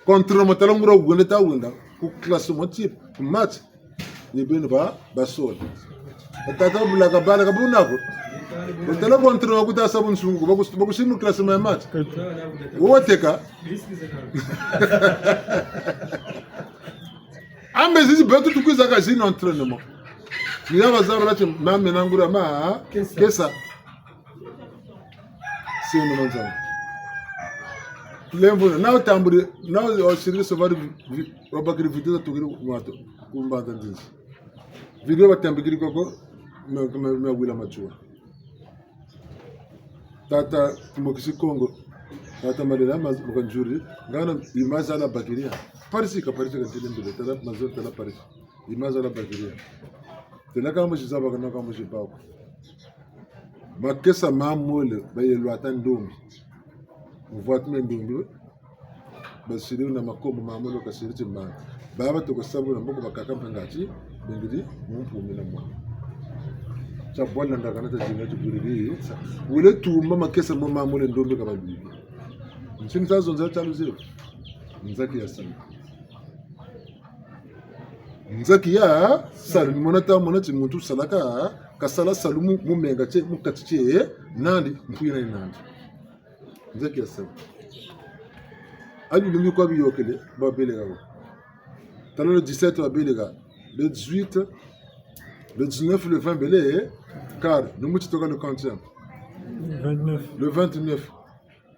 Ku entraînement tala nguria wenda ta wenda. Ku classement type, ku match. Ni beno ba, basola. Batata babulaka bala ka buna ko. Batala ku entraînement ku ta sa bunsungu, baku-, bakusiri mu classement ya match. Wo teka. Ambe zizi beto tukwizaka zina entraînement. Ni ya bazabala ti mame na nguria ma, kesa. Kesa. Sino manzana. Lemvo, na otambuli, na o-, osirikiri sauvage vi-, wabakiri vidéo za tukiri ku mwato, ku mbanza nzinzi. Vidéo batambikiri koko, me, me, me wila Matsoua. Tata Mokisi Kongo, tata Malela Maz-, Mukanzuri, ngana image za la bakiri ya. Parisi ka, parisi ka ntele mbele, tala mazori, tala parisi. Image za la bakiri ya. Tena ka mbo zizaba kana ka mbo zibako. Makesa ma mole, baye lwata ndombi. Mvwatu me ndombi, basiri na makombo ma mole kasiri ti mbanga. Baba toko sabu na mboko bakaka mpe ngati, bengidi, mu mpumi na mwa. Tia bwala ndakana ta zinga ti bwiriri, wele tumba makesa mo ma mole ndombi ka balwibi. Nsini ta zonza tia luzebi. Nzaki ya sami. Nzaki ya salu, ni mona ta mona ti muntu salaka, kasala salu mu, mu menga tie, mu kati tie, nandi, mpuya na nandi. Nzaki ya salu. Abi lumbu kwa biyôkele, babeleka ko. Tala le dix-sept babeleka. Le dix-huit, le dix-neuf, le vingt bele, car, lumbu ti toka le quantième? Vingt-neuf. Le vingt-neuf.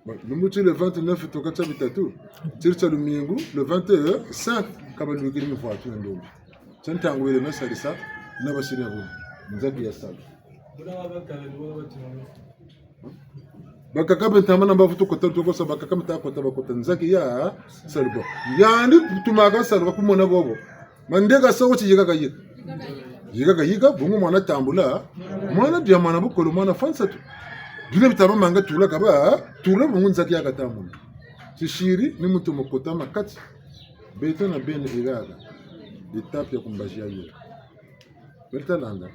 Bon, lumbu ti le vingt-neuf toka tia bitatu. Tiri tia lumingu, le vingt-cinq, ka balwikiri mivwatu na ndombi. Tia ntangu wele na salisa, na basina bu. Nzaki ya salu. Bakaka be ntama na mbavu tukota, tukosa bakaka mita kota, bakota nzaki ya salu bo. Yandi tumaka salu ka kumona bobo. Mandeka sa wo ti yika kayika. Yika kayika, bungu mwana tambula. Mwana dia mwana bukolo, mwana fwa nsatu. Bina bitaba manga tula kaba, tula bungu nzaki ya katambula. Tisiri, ni muntu mu kota makati. Beto na beno irara. Étape ya ku mbazi ya yo. Beno ta landa.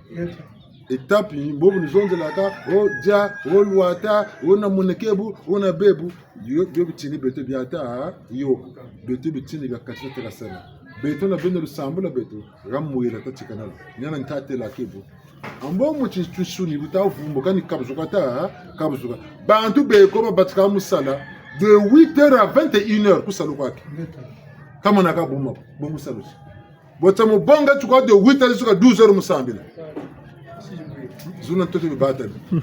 Étape, bobu ni zonzelaka, o dia, o lwata, o na moneke bu, o na bebu. Yo, bio bitini beto bia ta, yo. Beto bitini bia kati ta sala. Beto na beno lusambulu lwa beto, ha mwela ta tikana lo. Niana ntatela ke bu. Ambo mu ti tusuni bu ta vumbuka ni kabuzuka ta, kabuzuka. Bantu beko babatika mu sala, de huit heures à vingt et une heures ku salu kwaki. Ka mona ka buma, bo mu salu ti. Bo ta mu bonga tuka de huit heures jusqu'à douze heures mu sambila. Zuna ntoto bibatani. Hmm?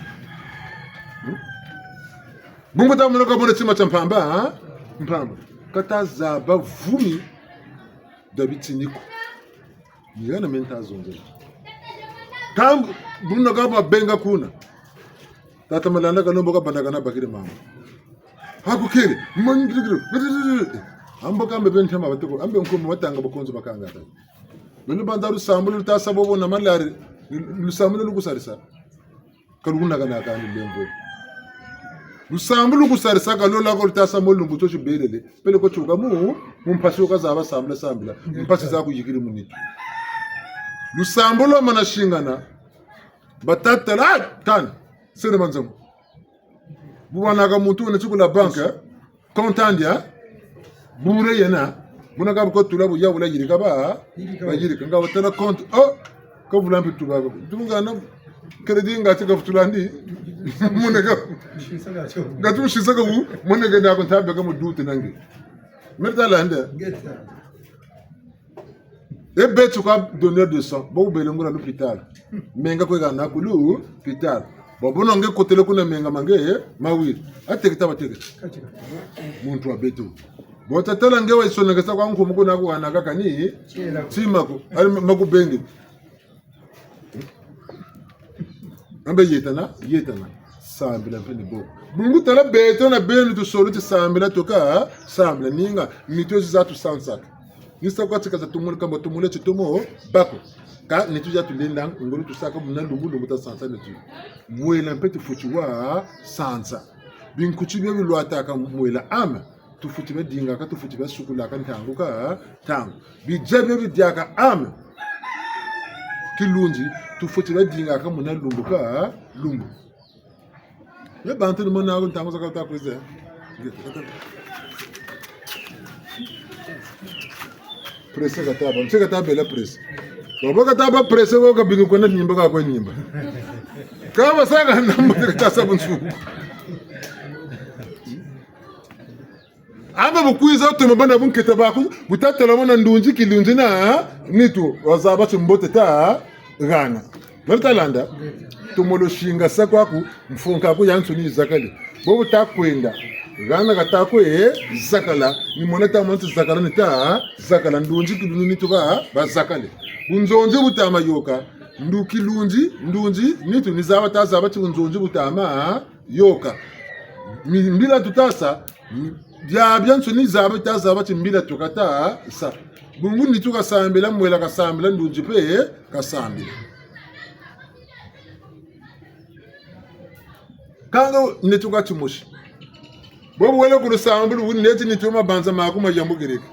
Bungu ta mona ka mona tima tia mpamba, ha? Mpamba. Ka ta zaba vumi dia bitini ko. Ni hana me nta zonzela. Kambu, buna ka babenga kuna. Tata Malanda Kalombo kabandaka na bakiri mama. Hakukele, mangirigiri. Ambo kambe bentama bateko, ambe nkumbu matanga bakonzo bakangata. Beno banza lusambulu lu ta sa bobo na malari, lusambulu lu ku sarisa. Ka lu ku naka naka ni lembo. Lusambulu lu ku sarisa ka lola ko lu ta sa mo lumbu tio tibelele. Peleko tuka mu, mu mpasi wo ka zaba sambila sambila. Mpasi za ku yikiri mu nitu. Lusambulu lwa mana singana. Ba ta tala, ah, tani. Sene manzangu. Bu wanaka muntu wena tikula banque, eh? Compte andi, eh? Bure yena. Muna ka bu ko tula bu ya wula yirika ba, ba yirika. Nga watala compte, oh, ka vula mpi tuba ko. Tunga na crédit nga ti ka vutula ndi. Muna ka. Nga tu sisa ka bu, muna ka na ko ntabe ka mu duti nange. Merta lande. E beto kwa donneur de sang, bo bele ngula l'hôpital. Menga kwe hana ku l'hôpital. Bo bono nge kotele kuna menga ma nge, eh, mawiri. A teketa ba teketa. Muntu wa beto. Bo ta tala nge wa yisonekesa kwa nkumbu kuna ku hana kaka ni tima ko. Ali ma-, ma ku bengi. Ambe yetana, yetana. Sambila mpe ni bo. Bungu tala beto na beno tusolo ti sambila tuka, sambila ninga, nitu zi za tusansaka. Ni sa kwa tika za tumuli kamba tumuli ti tomo, bako. Ka nitu za tulenda, ngolo tusaka muna lumbu, lumbu ta sansa nitu. Mwela mpe tufweti wa sansa. Binkuti bio bilwataka mwela ama. Tufweti bia dingaka, tufweti bia sukulaka ntangu ka ntangu. Bidia bio bidiaka ame. Kilunzi, tufweti bia dingaka muna lumbu ka lumbu. Ye bantu ni mona ko ntangu zakaka ta kwiza. Presse kata ba, nse kata bela presse. Baba kata ba presse ko ka bingu kwenda nimba ka kwe nimba. Ka basaka na mbote kata sa bunsu. Aba bu kwiza toma bana bunketa baku, bu ta tala mona ndunzi kilunzi na nitu, wazaba ti mbote ta hana. Meri ta landa? Tumolo singasa kwaku, mfunka ku yansoni zakale. Bo bu ta kwenda. Hana kata kwe zakala, ni mona ta mona ti zakala ni ta zakala, ndunzi kilunzi nitu ba, ba zakale. Bunzonzi bu ta ma yoka, ndu kilunzi, ndunzi nitu ni zaba ta zaba ti bunzonzi bu ta ma yoka. Mi-, mbila tuta sa, mi-, biabiansoni zaba, ta zaba ti mbila tuka ta sa. Bungu nitu kasambila, mwela kasambila, ndunzi mpe kasambila. Kanga nitu ka timosi. Bobu wele ku lusambulu, bu neti nitu mabanza maku mayambukirika.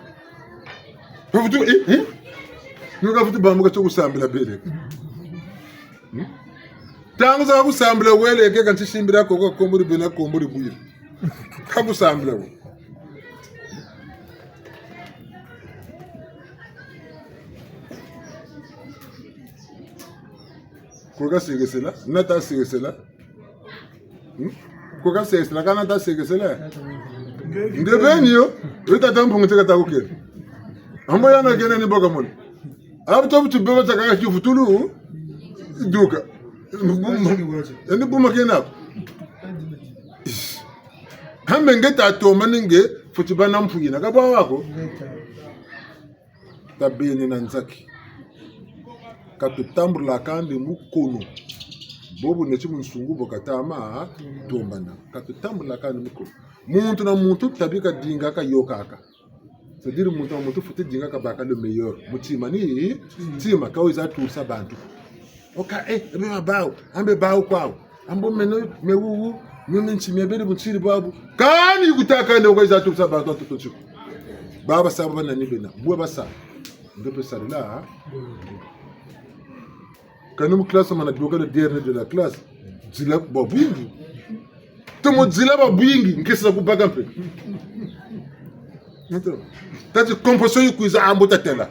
Bavutu, eh, eh? Nuka vutu bambuka tio kusambila bele. Hmm? Ntangu za kusambila wele, keka nti simbila koko komburi bena komburi bwiri. Ka kusambila wo. Kwe ka sigesela, nata sigesela. Hmm? Ko kasesela, kana tasekesela. Nge beni yo, yo tata Mpungu teka takukela. Ambo yana kena ni boka mona. Abu to butu beba taka kivutulu. Duka. Ni buma kena ko. Ambe nge tatomba ni nge, fweti bâ na mpu yina. Ka bwa wako. Tabeni na nzaki. Ka tutambulaka ndi mu kono. Bobu neti bunsungu bo kata ma tombana. Ka tutambulaka ndi mu kono. Muntu na muntu tabi kadinga kayôkaka. C'est-à-dire muntu na muntu fweti dinga kabaka le meilleur. Mu tima ni, tima ka wiza tulisa bantu. Oka, eh, ebe ma bawu, ambe bawu kwawu. Ambo meno, me wuwu, me minti, me bele buntiri bwabu. Kani kutaka ne oka iza tulisa bantu ntoto nsiku. Baba saba bana ni bena, bwe basa. Nge mpe sarila, ha? Kani mu classe mana dioka le dernier de la classe. Nzila bwa bwingi. Tomo nzila bwa bwingi, nkesi za kubaka mpe. Nto. Tati composition yi kwiza ambo tatela.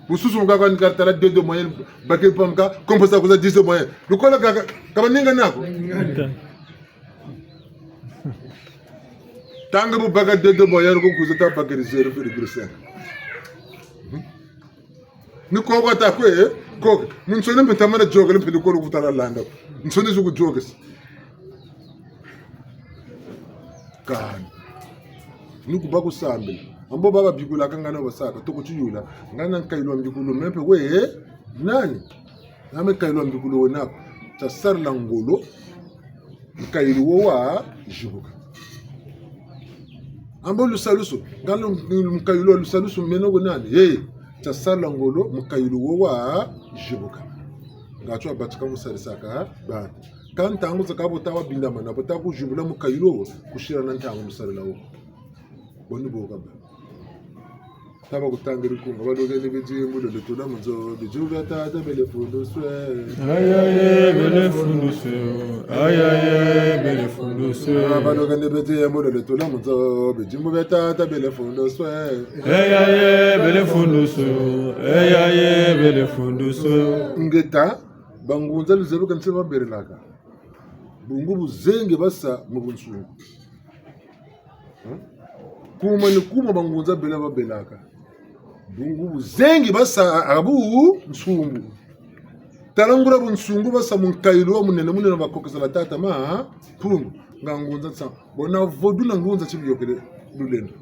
Bususu mu kaka ni katala deux de moyenne, bake pa mu ka, composition kwiza dix de moyenne. Lukola kaka, ka baninga nako. Tanga bu baka deux de moyenne ko kwiza ta baka zéro virgule cinq. Ni koko ata kwe, eh? Koko. Mu nsoni mpe tamana yôkele mpe ni kolo kutala landa. Nsoni zu kuyôkesa. Kani. Ni ku bâ ku sambila. Ambo baba bikulaka ngana basaka, toko tiyula. Ngana nkayulu wa mbikulu me mpe we, eh? Nani? Name nkayulu wa mbikulu wena ko. Tasarila ngolo. Mukayulu wo wa zibuka. Ambo lusalusu, nga lu-, mukayulu wa lusalusu meno ko nani? Hey, tasala ngolo, mukayulu wo wa zibuka. Nga twa batika musarisaka bantu. Ka ntangu zakaka bo ta wa bindamana, bo ta kuzibula mukayulu wo, kusila na ntangu musarila wo. Boni bo kaba. Taba kutangiri nkunga, balokeni bidimbu lole tula mu nzo, bidimbu bia tata bele funduswe. Ayaye, bele funduswe, ayaye, bele funduswe. Ah, balokeni bidimbu lole tula mu nzo, bidimbu bia tata bele funduswe. Ayaye, bele funduswe, ayaye, bele funduswe. Ngeta, bangunza luzebi ka nsi babelelaka. Bungu buzengi basa mu bunsungu. Hmm? Kuma ni kuma bangunza bela babelaka. Bungu buzengi basa a-, a bunsungu. Tala nguria bunsungu basa mu nkayulu wa munene munene bakokesela tata Mampungu. Nga ngunza nsa. Bona vodou na ngunza nsi biyôkele lulendo.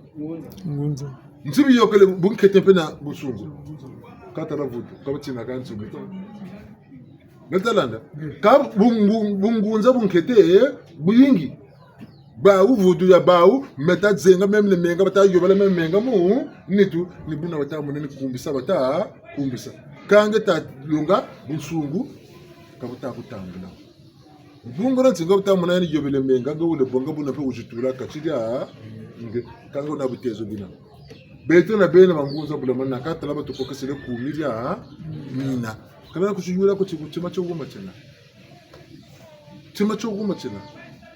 Ngunza. Nsi biyôkele bunkete mpe na bunsungu. Ka tala vodou, ka batina ka nsungu. Nge ta landa. Ka bungu-, bungunza bunkete, buyingi. Bawu vodou ya bawu, me ta zenga meme ne menga, bata yobela meme menga mu nitu, ni buna bata mona ni kumbisa, bata kumbisa. Ka nge ta longa bunsungu, ka buta kutambula. Bungu na nsinga bata mona ni yobele menga, nge wele bonga buna mpe wuzitula kati dia nge, ka nge wuna butezo bina. Beto na beno bangunza bula mana, ka tala batukokesele kumi dia mina. Ka nari kutiyula ko ti-, tima tio wuma tiena. Tima tio wuma tiena.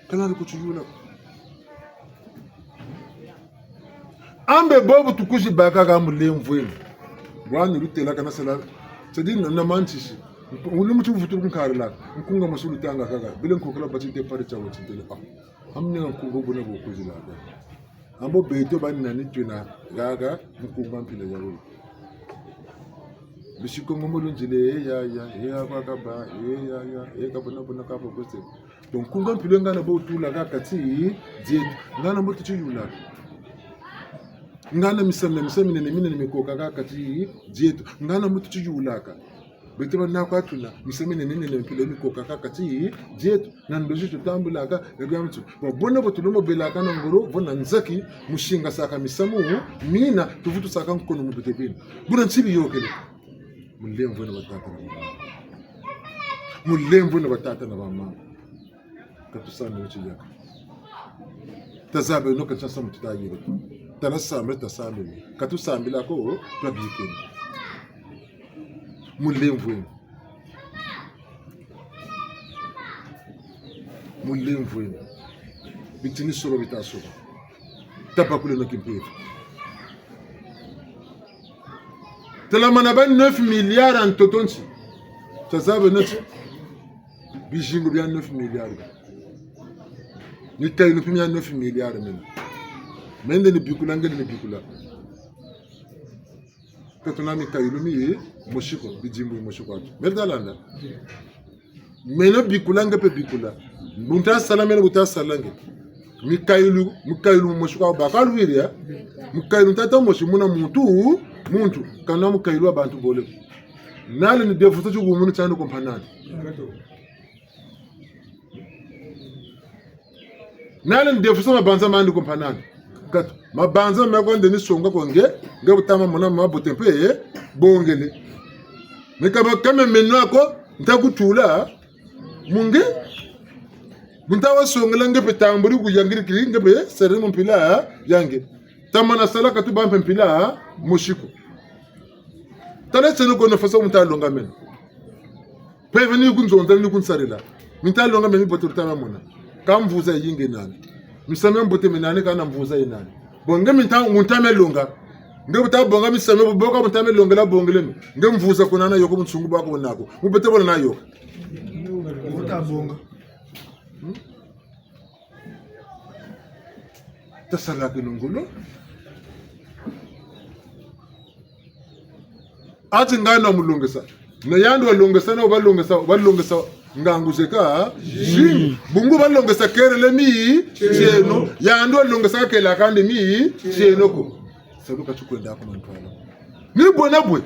Ka nari kutiyula ko. Ambe bobu tukuzibaka ka mulemvweno. Bwani lutela kana sala. C'est-à-dire na, na mantisi. Wuli muti vutu kunkarila. Nkunga masulu tanga kaka. Bele nkokela bati te pari tia wati tele. Ah. Amninga nkunga buna bukuzilaka. Ambo beto bani nani twena gaga nkunga mpila ya wuli. Bisi Kongo mulunzile, eh, ya, ya, eh, ya, kwa kaba, eh, ya, ya, eh, kabona, bona, kaba, kose. Donc, nkunga mpila ngana bo tula kaka ti, dieto. Ngana mbo tutiyula. Ngana misamu, misamu minene, minene mikoka kaka ti, dieto. Ngana mbo tutiyulaka. Beto bana kwa tuna, misamu minene, minene mpila mikoka kaka ti, dieto. Na ndozi tutambulaka, ya bia mutu. Bon, bona bo tulombo belaka na ngolo, bona nzaki, musinga saka misamu, mina, tuvutu saka nkono mu bete bina. Buna nsi biyôkele. Mulemvweno batata na bamama. Mulemvweno batata na bamama. Ka tusambila tiyaka. Tazabeno ka tia samu tutayele. Tala sambila tasambila. Ka tusambila ko, twabikeni. Mulemvweno. Mulemvweno. Bitini solo bita solo. Tabakuleno kimpeve. Telamana ba neuf milliards ha ntoto nsi. Tazabeno ti. Bizingu bia neuf milliards. Mikayulu mpe mia neuf milliards mena. Mende ni bikula, nge ni bikula. Ka tuna mikayulu mi mosi ko, bidimbu bimosi ko atu. Mele ta landa. Meno bikula, nge mpe bikula. Bu nta sala meno, bu ta sala nge. Mikayulu, mukayulu mosi kwa ba ka luwiri ya. Mukayulu ntata mosi muna muntu, muntu. Kana mukayulu wa bantu bole. Nani ni defusa tikumu ni tiandi ko mpe nani. Nani ni defusa mabanza mandi ko mpe nani. Katu, mabanza ma kwandi ni songa kwa nge, nge bu ta ma mona mabote mpe, eh, bongele. Meka ba kame meno ako, nta kutula, mu nge, bu nta wa songela nge mpe tambuli kuyangirikiri, nge mpe sere mu mpila ya nge. Tamana sala katu ba mpe mpila mosi ko. Tala tieno ko na faso mu ta longa meno. Mpeve ni kunzonza ni kunsarila. Mi nta longa meno mi bote lu ta ma mona. Ka mvuza yingi nani. Misamu mia mbote mi nani kana mvuza yi nani. Bon, nge mi nta, mu nta me longa. Nge bu ta bonga misamu bu boka bu nta me longela bongele mi. Nge mvuza ko nana yo ko bunsungu bwa ko nako. Mu bote bwa nana yo ko. Mu ta bonga. Hmm? Ta sala keno ngolo. Ati ngana mulongesa. Na yandi walongesa na walongesa, walongesa ngangu zeka. Zini. Bungu walongesa kerele mi, tieno. Yandi walongesa kela kandi mi, tieno ko. Salu ka ti kwenda ku mantwala. Ni bwe na bwe.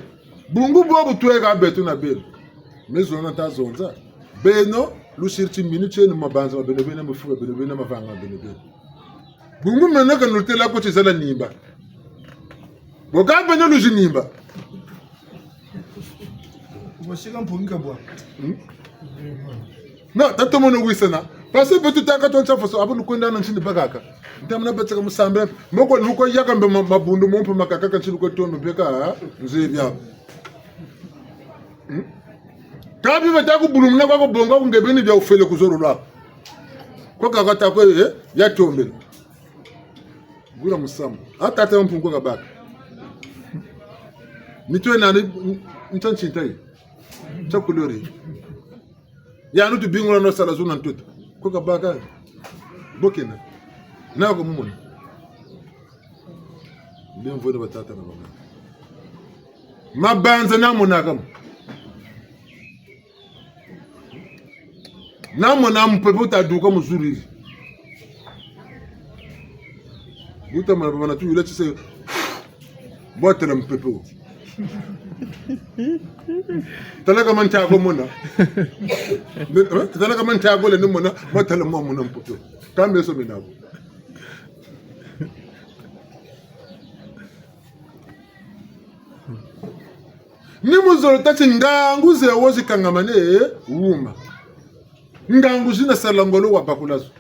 Bungu bwa bu tweka beto na beno. Me zonza nta zonza. Beno, lusiri timinu tieno mabanza ma beno beno, mafuka beno beno, mavanga beno beno. Bungu meno ka nutêla ko ti zala nimba. Bo ka beno luzi nimba. Wasika mpungi ka bwa. Hmm? Na, tatomono wisana. Parce que beto tâka to ntia faso, abu nukwenda na ntindi bakaka. Ntamana batika musambila. Moko nuko yaka mbe ma-, mabundu mo mpe makaka ka ntindi ko tondo mpeka, ha? Nze bia. Hmm? Ka bi bata ku bulumuna kwa ko bonga ku nge beni bia ufele ku zolo lwa. Kwa kaka ta ko, eh, ya tombele. Gura musamu. A tata wa Mpungu kabaka. Nitu ye nani, n-, nta ntinta yi. Nta couleur yi. Yandi tubingula no sala zuna ntoto. Ko kabaka. Bo kena. Na ko mumona. Nde mvwene batata na bamama. Mabanza na monaka mo. Na mona mupepe wuta duka mu zulu eri. Wuta mona baba na tuyula ti se. Bwa tala mupepe wo. Tala ka ma nta ko mona. Ne, eh? Tala ka ma nta ko le ni mona, bwa tala mwa mona mupepe wo. Ka meso mena ko. Ni mu zolo tâ ti ngangu ze wo zikangamane wuma. Ngangu zina sala ngolo wa bakula zo.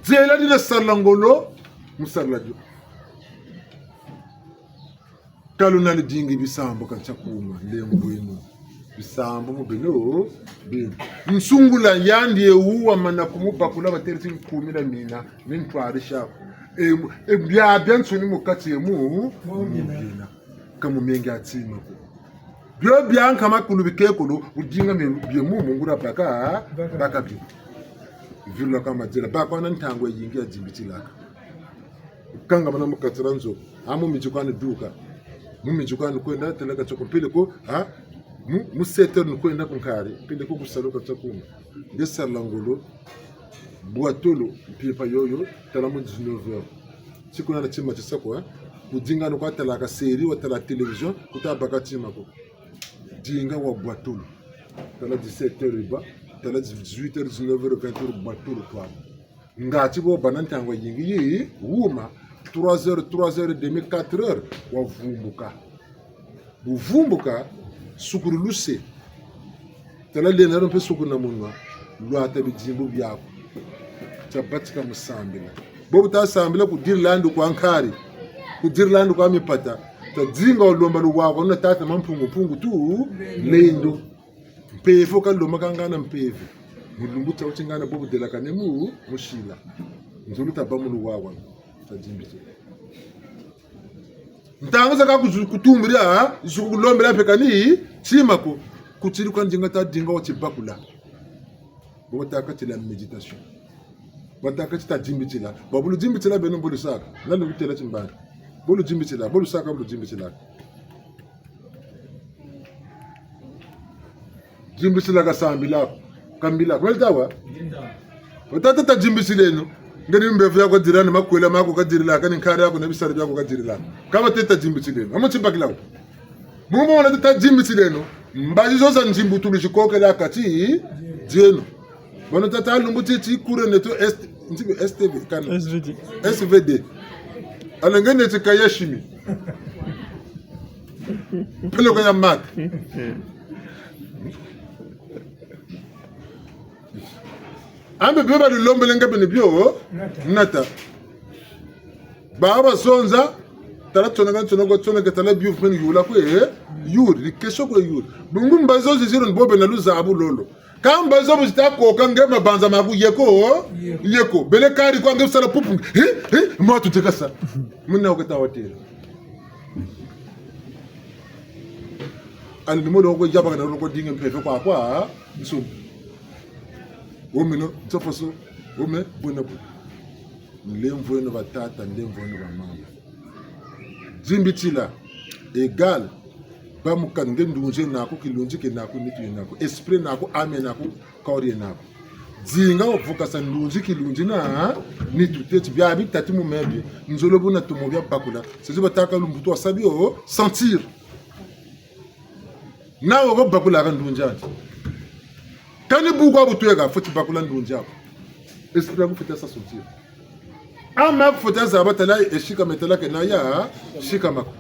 Nzela dina sala ngolo mu sala dio. Ka luna lidingi bisambu ka ntia kuma, nlembo eno. Bisambu mu beno, beno. Nsungula yandi ye wu wamana ku mu bakula batêle ti nkumila mina, ni ntwarisa ko. E, e, bia, bia nsuni mu kati ye mu, mu mina. Ka mu mengi a tima ko. Bio bia nkama kulu bikekulu, wudinga mie, bie mu, mu nguria baka, baka bio. Vilula ka madiela, bakwa na ntangu yayingi ya dimbitilaka. Kangamana mu kati dia nzo, a mu midi kwa ni duka. Mu midi kwa ni kwenda, têla ka tioko mpele ko, ha? Mu, mu sept heures ni kwenda ku nkari, mpele ko ku salu ka tiakuma. Nge sala ngolo, bwa tolo, mpimpa yoyo, tala mu dix-neuf heures. Ti kuna na tima ti sa ko, eh? Kudinga ni kwa talaka série, wa tala télévision, kuta baka tima ko. Dinga wa bwa tolo. Tala dix-sept heures yiba, tala dix-huit heures, dix-neuf heures, vingt heures, bwa tolo twamu. Nga ti bo bana ntangu yayingi yi, wuma, trois heures, trois heures et demie, quatre heures, wavumbuka. Bu vumbuka, sukulu luse. Tala lenda lo mpe sukulu na munwa, lwata bidimbu biaku. Tia batika mu sambila. Bo bu ta sambila kudirila ndu kwa nkari, kudirila ndu kwa mipata. Tadinga wa lomba luwawanu na tata Mampungu Mpungu Tulendo. Mpeve ka lomba ka ngana mpeve. Mu lumbu tia wuti ngana bo bu delakane mu, mu sila. Nzolo tabâ mu luwawanu. Tadimbikila. Ntangu zakaka kuzu-, kutumbila, zuku kulombela mpe kani, tima ko, kutiri kwa ndinga tadinga wa tibakula. Bo batâka ti la méditation. Batâka ti ta dimbitila. Ba bu ludimbitila beno mbo lusaka. Na lukutêla timbangi. Bo ludimbitila, bo lusaka, bo ludimbitila. Dimbitila ka sambila ko, ka mbila ko. Wele tawa? Batâ ti ta dimbitileno. Nge ni mbevo yaku kadila, ni makwela maku kadila, kani nkari yaku na bisalu byaku kadila. Ka batâ ti ta dimbitileno. Amo timbakila ko. Mu mona ti ta dimbitileno. Mbazi zo za nzimbutulu zikokela kati dieno. Bano tata lumbu ti, ti cours neto est, nti S T V, kan S V D. S V D. Alenge neti kaya chimie. Peleko ya maths. Ambe bio ba lulombele nge beni bio nata. Ba bazonza, tala tsoneka, tsoneka, tsoneka, tala bio meni yula kwe, yuri, ni question kwe yuri. Bungu mbazi zo ziziro ni bo bena luzabu lolo. Ka mbazi zo bu zita koka nge mabanza maku yeko, yeko. Bele kari kwa nge sala pupu. He, he, mwa tu tekasa. Muna okata watela. Ali ni mo lo ko yaba kana lo ko dinga mpeve kwa kwa, nso. Wo meno, nso faso, wo me, bwena bwe. Nlemvo eno batata, nlemvo eno bamama. Dimbitila, égal, bâ mu kani nge ndunzi naku, kilunzi ke naku, nitu ye naku, esprit naku, âme naku, corps ye naku. Dinga wavukasa ndunzi, kilunzi na nitu teti bia bitatu mu mebie, nzolo buna tomo bia bakula, sezi batâka lumbu twa sa bio, sentir. Na wo ko bakulaka ndunzi andi. Kani bu kwa bu tweka, fweti bakula ndunzi aku. Esprit aku fweti sa sentir. Âme aku fweti zaba tala e sikama, tala ke na ya sikama ko.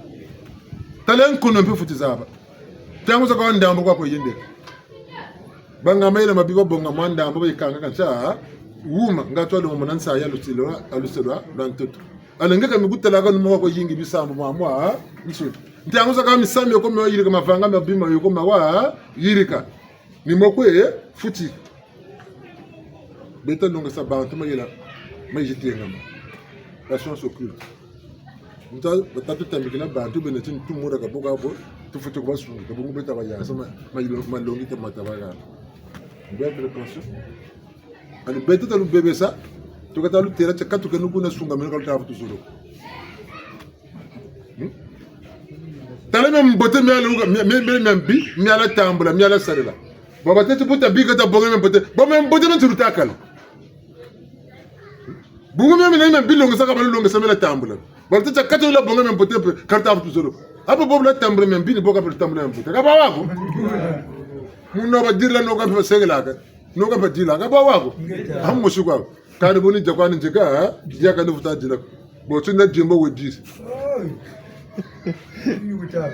Tala nkono mpe fweti zaba. Ntangu zakaka ndambu kwa ko yende. Banga mayela mabi babonga mwa ndambu bayikanga kansa. Wuma, nga twa lo mona nsa ya luselo, a luselo lwa ntoto. Alenge ka mi kutalaka numa kwa yingi bisambu mwa mwa nsutu. Ntangu zakaka misamu yo ko mi wayirika, mavanga mabi ma yo ko mi wayirika. Ni mo kwe fweti. Beta longesa bantu mayela, ma yizi tengama. La science occulte. Nta, bata tutambikila bantu bena ti ntu mura ka bo ka bo, tufweti kubasunga, ka bungu beta bayasa, ma, ma yilo, malongi ka mata bayana. Belle précaution. Ani beto ta lubebesa, tuka ta lutêla tia katuka nuku na sungameno ka luta vutu zolo. Hmm? Tala mia mbote mia luka, mia, mia, mia, mia mbi, mia la tambula, mia la sarila. Baba teti bu ta bika ta bonga mia mbote, bo mia mbote mia ntulu takala. Bungu mia mina mia mbi longesa ka ba lulongesa mia la tambula. Baba teti katuka la bonga mia mbote mpe, ka luta vutu zolo. Apo bobo la tambula mia mbi ni bo ka mpe lutambula mia mbote. Ka bwa wa ko? Muna badirila no ka mpe basengelaka. No ka mpe dila, ka bwa wa ko? Ngeta. Amu mosi kwa ko. Kani boni dia kwani nzeka, ha? Dia kani vuta dila ko. Bo tuna diembo we dix. Oi. Ni butala.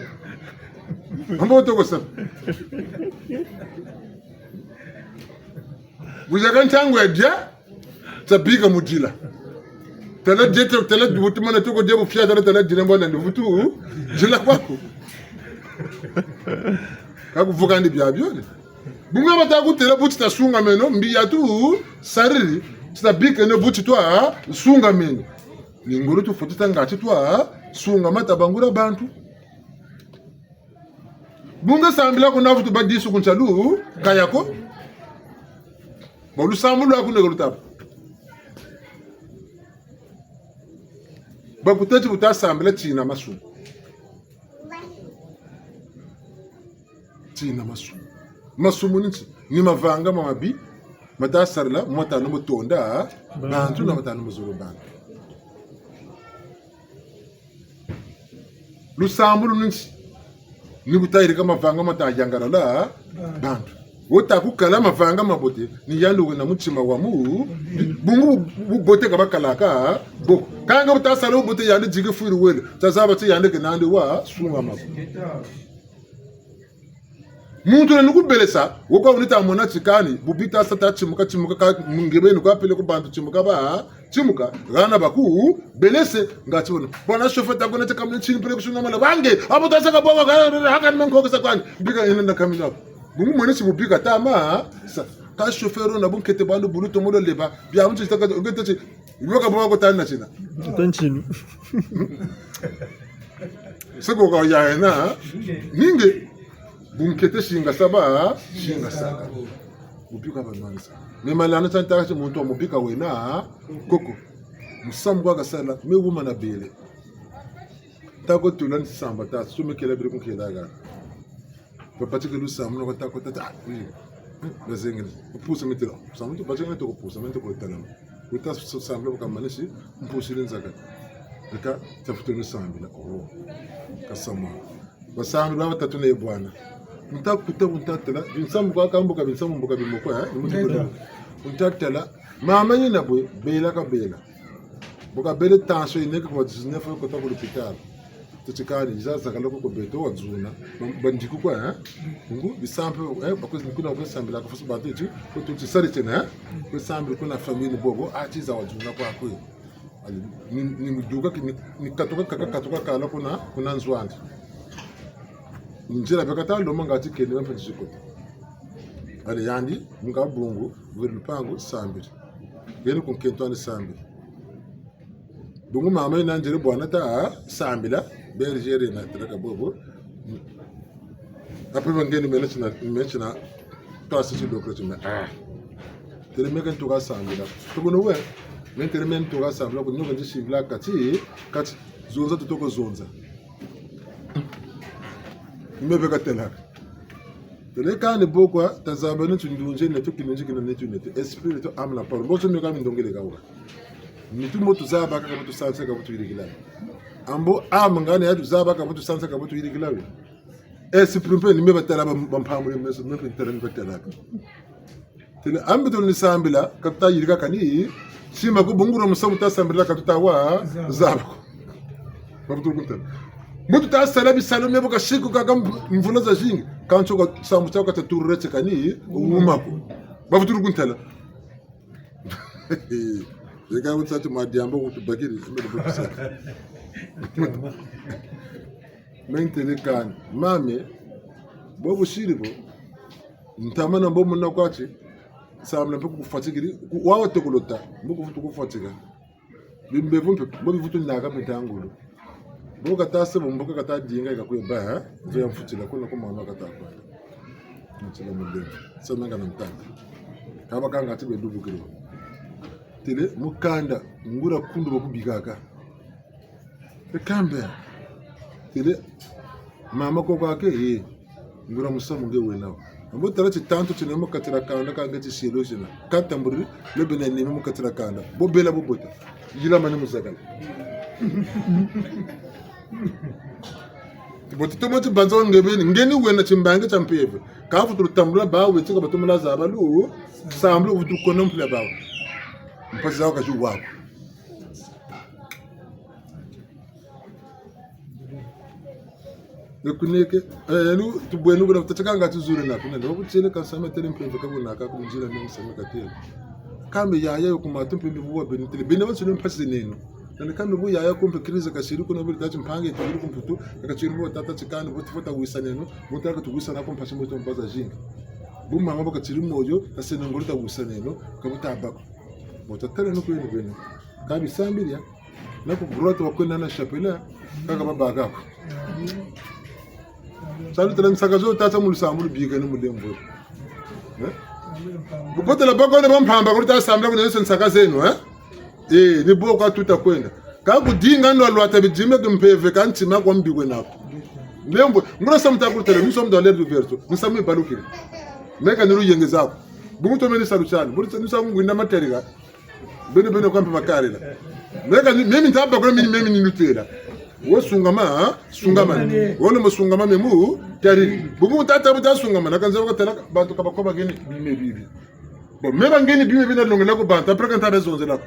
Ambo toko sa. Buzaka ntangu ya dia, tabika mu dila. Tala dia, tala butu mana toko dia bufia, tala, tala dila mbona ni vutu dila kwa ko. Ka kuvuka ni bia bio ni. Bunga bata kutêla bu ti ta sungameno, mbi ya tusariri, ti ta bikeno bu ti twa sungameno. Ni ngolo tufweti ta ngati twa sungama ta bangula bantu. Bunga sambila kuna vutu ba disu ku nsalu, kaya ko. Bo lusambulu lwaku neka lutaba. Bakutêti bu ta sambila tina masumu. Tina masumu. Masumu ni nti? Ni mavanga ma mabi, ma ta sarila, ma ta no mu tonda bantu, na ma ta no mu zolo bantu. Lusambulu ni nti? Ni bu ta yirika mavanga ma ta yangalala bantu. Wo ta kukala mavanga mabote, ni yandi wena mutima wa mu, bungu bu, bubote ka bakalaka bo ko. Kâ nga bu ta sala bubote yandi diki fwiri wele, ta zaba ti yandi ke nandi wa sungama ko. Muntu na ni kubelesa, wo kwa wuni ta mona ti kani, bubi ta sa ta timuka, timuka ka, mu nge beni kwa peleko bantu timuka ba, timuka, hana baku, belese, nga ti bono. Bwana chauffeur ta kwenda ti kamio tini peleko suna mala, bange, abu ta saka bwa wa, haka ni mankokesa kwani, bika yena na kamio ko. Bungu mwene ti bubi ka ta ma, sa, kâ chauffeur na bunkete bwandu bulu tomo leba, bia muntu ti ta ka, ngete ti, Iboka bwa ko tani na tina. Tata ntinu. Seko ka ya yena, ninge, bunkete singa saba, singa saka. Mubika banwanisa. Me malanda tia ntaka ti muntu wa mubika wena koko. Musamu kwa kasala, me wuma na bele. Tako tula ni samba, ta sumekela bele kunkela ga. Bapatikiri lusambulu kwa tako tata, ah, oui. Bazengele. Kupusa mitila. Sambulu batikiri toko pusa, me toko talama. Kuta sambulu kwa manisi, mpusiri nzaka. Eka, tafutu ni sambila. Oh. Kasama. Basambiri baba tatu na ye bwana. Nta kuta, nta tala, binsamu kwa kambuka, binsamu mbuka bimoko, eh? Ni mutu kuta. Nta tala, mama yina bwe, bela kabela. Bu kabele tension yineke kwa dix-neuf, kota ku l'hôpital. Tutikani, yiza zakala ko beto wazuna. Ba-, bandiku kwa, eh? Ngu, bisampe, eh? Bakwe, kuna kwe sambila, kwa fasu bantu eti, ko tuti sari tiena, eh? Kwe sambila kuna famille ni bobo, ah, tiza wazuna kwa kwe. Ali, ni, ni muduka ki, ni, ni katuka kaka, katuka kala kuna, kuna nzo andi. Nzila beka ta lomba ngati kende mpe nzikota. Ali yandi, nga bungu, viri lupangu, sambiri. Yeni ku nkento andi sambiri. Bungu mama yina nzele bwana ta, sambila, bergerie na teleka bobo. Après, bangeni mele tina, mele tina, twasi ti dokolo tina. Ah. Tele meke ntuka sambila. Tukuno we, me tele me ntuka sambila, ku nyoka nti sambila kati, kati, zonza tutoko zonza. Me beka telaka. Tele kani bokwa, tazaba ni tundunje neto, kinunje kina neto neto. Esprit neto, âme na parole. Boso meka mindongele kawa. Nitu mo tuzaba kaka bo tusansa ka bo tuyirikila. Ambo âme ngani ya tuzaba ka bo tusansa ka bo tuyirikila we. Esprit mpe ni me batala ba, bampambule meso, me mpe ntala ni batala. Tele ambi to ni sambila, ka tuta yirika kani, sima ko bungu na musamu ta sambila ka tuta wa, zaba ko. Bavutulu kuntala. Muntu ta sala bisalu mia bo kasiku kaka mv-, mvula zazingi. Kansi ka samu tia ka ta turure tie kani, wuma ko. Bavutulu kuntala. Yeka wutsa ti madiambu kutubakiri, mbe kutusa. Me ntele kani. Mame, bo busiri bo. Ntama na bo muna kwati. Samuna mpe kukufatikiri. Ku-, wawa te kulota. Mbo kufutu kufatika. Bimbevo mpe, mbo bivutu naka mpe ntangulu. Bo kata se bo mboka kata dinga yika kwe ba, eh? Nzo ya mfutila kuna ku mama kata kwa. Mfutila mudele. Sa nanga na mutanga. Kaba kanga ti be dubukiri. Tele, mukanda, nguria kundu bakubikaka. E kambe. Tele, mama ko kwa ke, eh. Nguria musamu nge wena wo. Mbo tala titantu tiena mu kati dia kanda, ka nge ti sielo tiena. Ka tamburi, lebe na nimi mu kati dia kanda. Bo bela bo bota. Yila mani muzakala. Bo ti tomo ti banza nge beni, nge ni wena timbangi tia mpeve. Ka futulu tambula bawu, tika batumula zaba lu, sambulu futulu kono mpila bawu. Mpasi zawu ka zi wako. Ekuneke, eh, nu, tubwenu kuna, tatakanga tuzure na kuna, ndo kutiele ka nsame tele mpeve ka kuna ka kunzila ni nsame katele. Kambe yaya yo ku matu mpe mbi buwa beni tele, beni bansoni mpasi zeneno. Nani kambe bu yaya ko mpe crise kasiri kuna bili tati mpangi, tubili ku Mputu, ka katiri bu tata tikani, bu tufwata wisaneno, bu tata tuwisana ko mpasi mbo to mbaza zingi. Bu mama bu katiri moyo, taseno ngolo tawisaneno, ka bu tabako. Bo tatele no kwenu kwenu. Ka bisambiri ya. Na ku grotte bakwenda na chapelet, kaka babaka ko. Salu tala nsaka zo tata mu lusambulu bika ni mulemvo. Eh? Bu kotela bako na bampamba, ko ta sambila kuna yeso nsaka zeno, eh? Eh, ni bo kwa tuta kwenda. Ka kudinga ndo lwata bidime ke mpeve ka ntima kwa mbi kwena ko. Lemvo, nguria samu ta kutele, nous sommes dans l'ère du Verseau. Nous sommes balukiri. Meka ni luyenge zako. Bungu to meni salu tiani. Bungu to meni salu ngwinda matarika. Beno, beno kwa mpe makarila. Meka ni, memi nta bakula mini, memi ni nutela. Wo sungama, ha? Sungama. Sungama. Wo no mo sungama memu, tari. Bubu tata bu ta sungama, na kanza wakatala, bantu ka bakoba ngeni, bime bibi. Bon, me ba ngeni bime bi nalongela ko bantu, après ka nta bezonzela ko.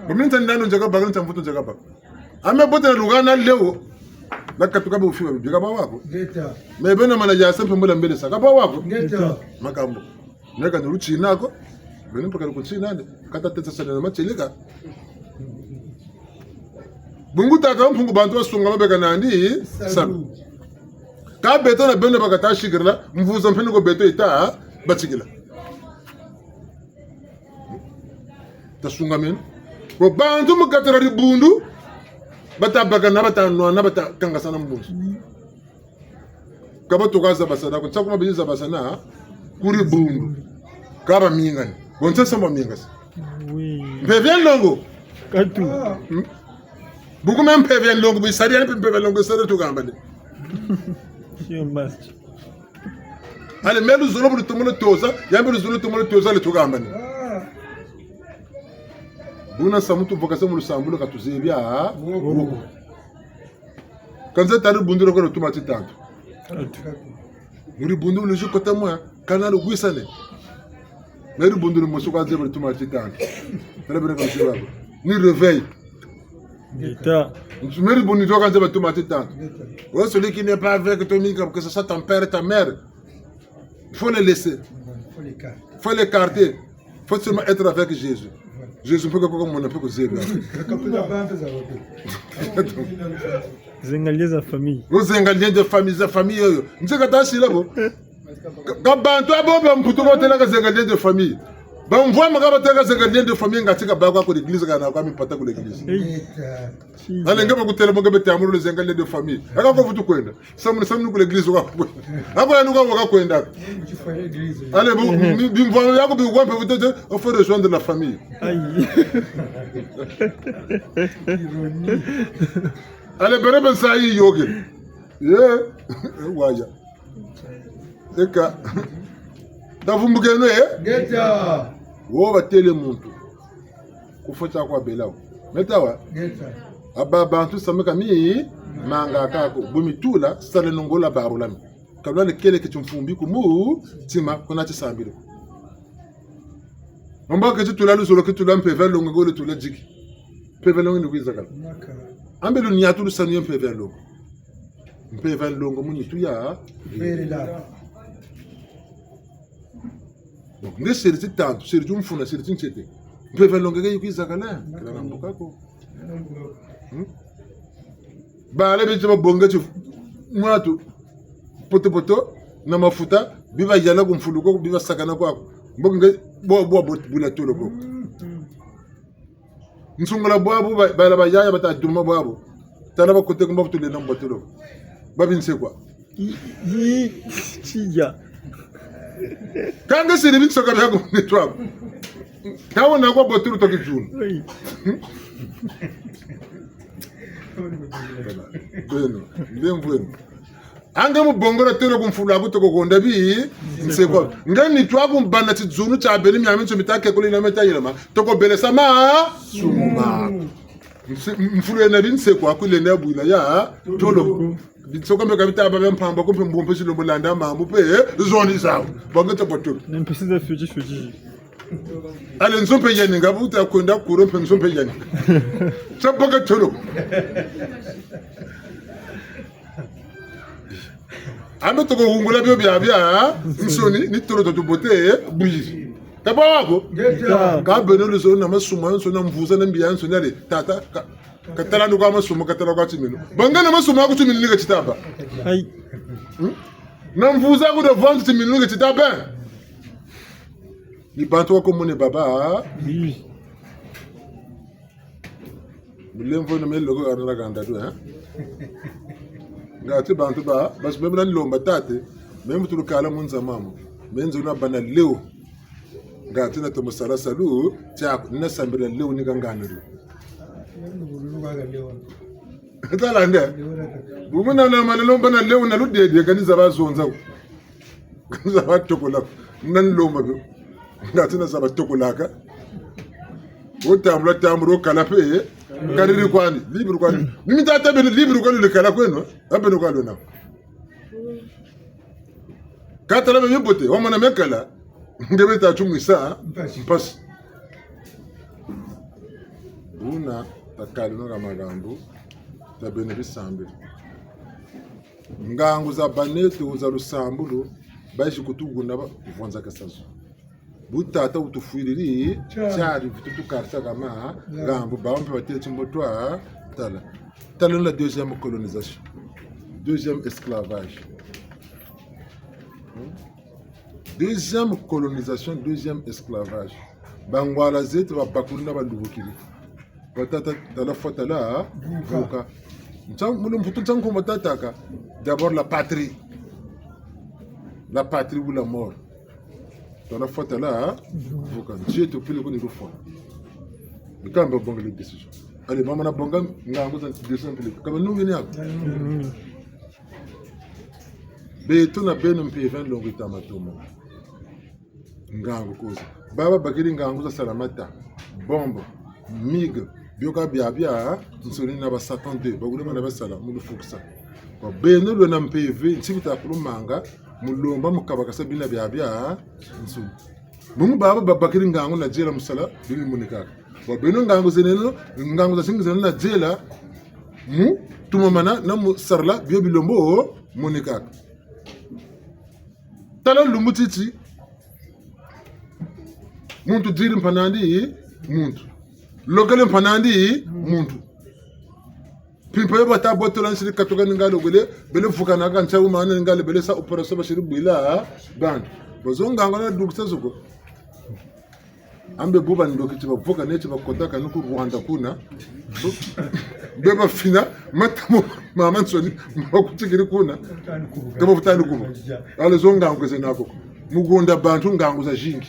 Bon, mini nta ndano nzaka baka, nta mvutu nzaka baka. Ame bote na lugana leo, na katuka be ufiwa bibi, ka ba wako. Ngeta. Me beno mana ya sempe mbula mbele sa, ka ba wako. Ngeta. Makambo. Neka ni lutina ko, beno mpaka lukutina nde, kata teta sala na matieleka. Bungu tata Mpungu bantu basungama beka nandi, salu. Salu. Ka beto na beno bakata sikirila, mvuza mpe ni ko beto yita, batikila. Tasungameno. Bo bantu mu kati dia dibundu, bata bakana, bata nwana, bata kangasana mbunzu. Ka batuka zabasana ko, nsa kuma bizi zabasana, kuri bundu. Ka ba mingani. Bonso sama minga sa. Oui. Mpeve ya nlongo. Katu. Hmm? Bu kuma mpeve ya nlongo, bu yisari ya mpeve ya nlongo, yisari tukambane. Sio mbazi. Allez, me luzolo bu lutomo lwatosa, ya mbe luzolo lutomo lwatosa, allez tukambane. Buna samu tuvukasa mu lusambulu ka tuzebi a. Woko. Kanze tari bundiro kwa tuma titantu. Muri bundu luzi kota mwa, kana lugwisane. Meri bundu lumosi kwa nzeba tuma titantu. Tala bere kwa nzeba ko. Ni réveil. Ngeta. Meri bundu kwa nzeba tuma titantu. Oh, celui qui n'est pas avec toi, que ce soit ton père, ta mère, il faut le laisser. Faut l'écarter. Faut l'écarter. Faut seulement être avec Jésus. Jésus, mpe koko mona mpe kuzebi. Zenga lien za famille. Kuzenga lien de famille, za famille yoyo. Nze kata sila bo. Ka, ka bantu abo ba Mputu ba telaka zenga lien de famille. Ba Mvwama ka ba telaka zenga lien de famille, ngati ka ba kwa ku l'église, ka na kwa mipata ku l'église. Hey. Allez, nge ba kutela mo nge beti amuru le zenga lien de famille. Aka ko vutu kwenda. Samu, samu ku l'église wa. Ako ya nuka waka kwenda. Allez, bu, bi, bi Mvwama yaku bi kwa mpe vutu te, on fait rejoindre la famille. Aïe. Allez, bere ben sa yi yoge. Ye. Waya. Eka. Tavumbukeno, eh? Ngeta. Wo batele muntu. Kufwa tia kwa bela wo. Meta wa? Ngeta. Aba bantu samika mi manga kako. Bu mitula, sale nongola barulami. Kalwa lekele ke timfumbi ku mutima, kuna tisambile. Mamba ke titula luzolo, ke tula mpeve ya nlongo, ngole tula diki. Mpeve ya nlongo ni kwiza kala. Ambe lu niatu lusanu ya mpeve ya nlongo. Mpeve ya nlongo mu nitu ya. Verela. Donc, nge seri titantu, seri timfuna, seri tintsete. Mpeve ya nlongo ke yi kwiza kala. Kala na mbuka ko. Hmm? Bala beti babonga ti mwatu, poto-poto, na mafuta, bi bayala ku mfulu ko, bi basakana kwaku. Mbo nge, bo, bo, bo, bula tolo ko. Nsungula bwabu, ba, bala bayaya bata duma bwabu. Tala bakote kumba butule na mbatolo. Babinsekwa. Yi, yi, tiya. Kanga siri binsoka biaku ni twaku. Kawo na kwa boturu toki junu. Oui. Beno, ndemvwenu. Ange mu bongola tolo ku mfulu aku toko konda bi, nsekwa. Nge ni twaku mbana tizunu tia beni miamiansoni mita kekuli na meta yilama. Toko belesa ma, suma. Nse-, mfulu yena binsekwa, kuli yena bwila ya, tolo. Binsekwa mpe ka bita ba bia mpamba, ko mpe mbo mpe silombo landa mambu mpe, eh, zoni zawu. Bange ta botolo. Ni mpisi za fioti, fioti. Allez, nzo mpe yani, nga buta kwenda kuro mpe nzo mpe yani. Sa baka tolo. Ambe toko hungula bio biabiansoni, ni tolo tatu bote, bwiri. Taba wako? Ngeta. Ka beno luzolo na masumu yansoni, na mvuza, na mbi yansoni, allez, tata, ka, katala nuka masumu, katala kwa timinu. Banga na masumu aku timinu ni ka titaba. Aïe. Hmm? Na mvuza aku de vwanzi timinu ni ka titaba. Ni bantu wako mone baba. Oui. Mulemvo na melo ko kana kanda tu, eh? Ngati bantu ba, basi meme na nilomba tata, meme tulukala mu nza mamu. Me nzo na bana leo. Ngati na tomo sala salu, tiaku, ni na sambila leo ni kangana leo. Tala nde. Bu muna na mana lomba na leo na ludede kani za bazonza. Za batokola ko. Na nilomba bio. Ngati na za batokolaka. Wo tambula tambula, wo kala mpe, eh? Kariri kwani, libre kwani. Mimi tata beno libre kwani le kala kweno, eh? Beno kwa lwena. Katala me mibote, wamana me kala. Nge beta tumwisa, mpasi. Mpasi. Buna, takali no ka makambu, tabeno bisambila. Ngangu za baneto za lusambulu, bayizi kutuguna ba, kuvwanza kasazo. Bu tata wutufwiriri, tiari, tiari, vutu tukarisa kama, ngambu, bawu mpe batele timbo twa, tala. Tala la deuxième colonisation. Deuxième esclavage. Hmm? Deuxième colonisation, deuxième esclavage. Bangwala zeto babakuri na balubukiri. Batata, tala fwa tala, vuka. Vuka. Ntia, mulu mputu ntia nkumbu tataka. D'abord la patrie. La patrie ou la mort. Tala fwa tala vuka. Ntie tupili kuni kufwa. Ni kamba bongele décision. Allez, mama na bonga ngangu za décision mpili. Kama nungi ni ako. Beto na beno mpeve nlongo yita matomo. Ngangu koza. Baba bakiri ngangu za salamata, bombe, MiG, bio ka biabiansoni na ba Satan deux, ba wulema na ba sala, mu lufukisa. Kwa beno lwena mpeve, nti bita kulumanga, mu lomba, mu kabakasa bina biabiansoni. Bungu baba ba-, bakiri ngangu na diela mu sala, bio bimonekaka. Kwa beno ngangu zeneno, ngangu zazingi zeneno na diela, mu tumamana na mu sarila, bio bilembo monekaka. Tala lumbu titi. Muntu diri mpanandi muntu. Lokele mpanandi muntu. Mpimpa yo bata botola nsiri katuka ni ngalo bele, bele vukana ka ntia wumana ni ngalo bele sa opération basiri bwila bantu. Bazo ngangu na dukisa zo ko. Ambe buba ndoki ti bavuka neti bakotaka ni ku Rwanda kuna. Mbe bafina, matamu, mamansoni, makutikiri kuna. Kaba futani kuba. Ale zo ngangu zena ko. Mu gonda bantu ngangu zazingi.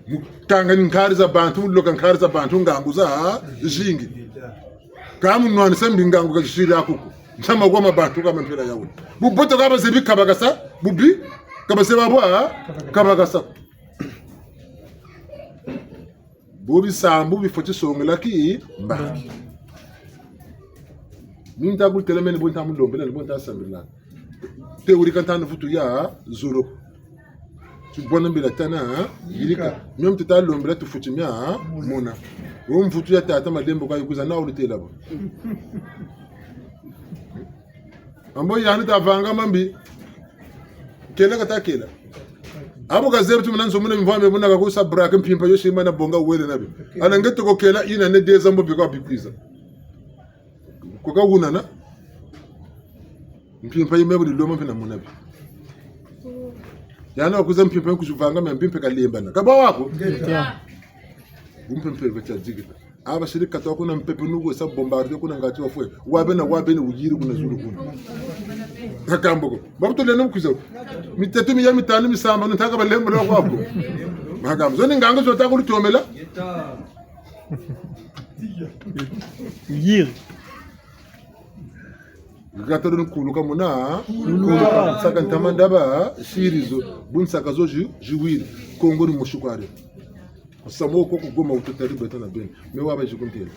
Mu kanga ni nkari za bantu, mu loka nkari za bantu ngangu zazingi. Ka mu nwanisa mbi ngangu kazisiri ko ko. Ntama kwa ma bantu ka ma mpila ya wuna. Bubote ka bazebi kabakasa, bubi, ka bazebi bwa, kabakasa. Bo bisambu bifweti songela ki mbangi. Ni nta kutelamene bo nta mulombela, ni bo nta sambila. Te wuri ka nta ni mvutu ya zolo. Tubona mbila tana, yirika. Mio mtuta lombela tufweti mia mona. Wo mvutu ya tata Malembo ka yikuza na wulutela bo. Ambo yandi ta vanga mambi. Kela kata kela. Abo kazebi tu muna nzo muna mvwame muna kakusa braque mpimpa yo sima na bonga wele na bi. Ana nge toko kela ina ne deza mbo bika bikwiza. Ko ka wuna na. Mpimpa yi me bu ni loma mpe na muna bi. Yana wakuza mpimpa yi kuzuvanga me mpimpa kalembana. Kaba wako? Ngeta. Mpimpa yi batia dikita. Aba siri kata kuna mpepe nuko sa bombarde kuna ngati wafwe. Wabe na wabe ni wuyiri kuna zulu kuna. Takambo ko. Bakutu leno mkwiza. Mitatu miya mitanu misamba, ntaka balembo lwa kwako. Makambo. Zo ni ngangu zo ta kulutomela. Yiri. Gata doni kuluka muna. Kuluka. Nsaka ntama ndaba, siri zo. Bu nsaka zo zi, ziwiri. Kongo ni mosi kwa dio. Samu wo ko ku Goma wututari beto na beni. Me waba zi kuntela.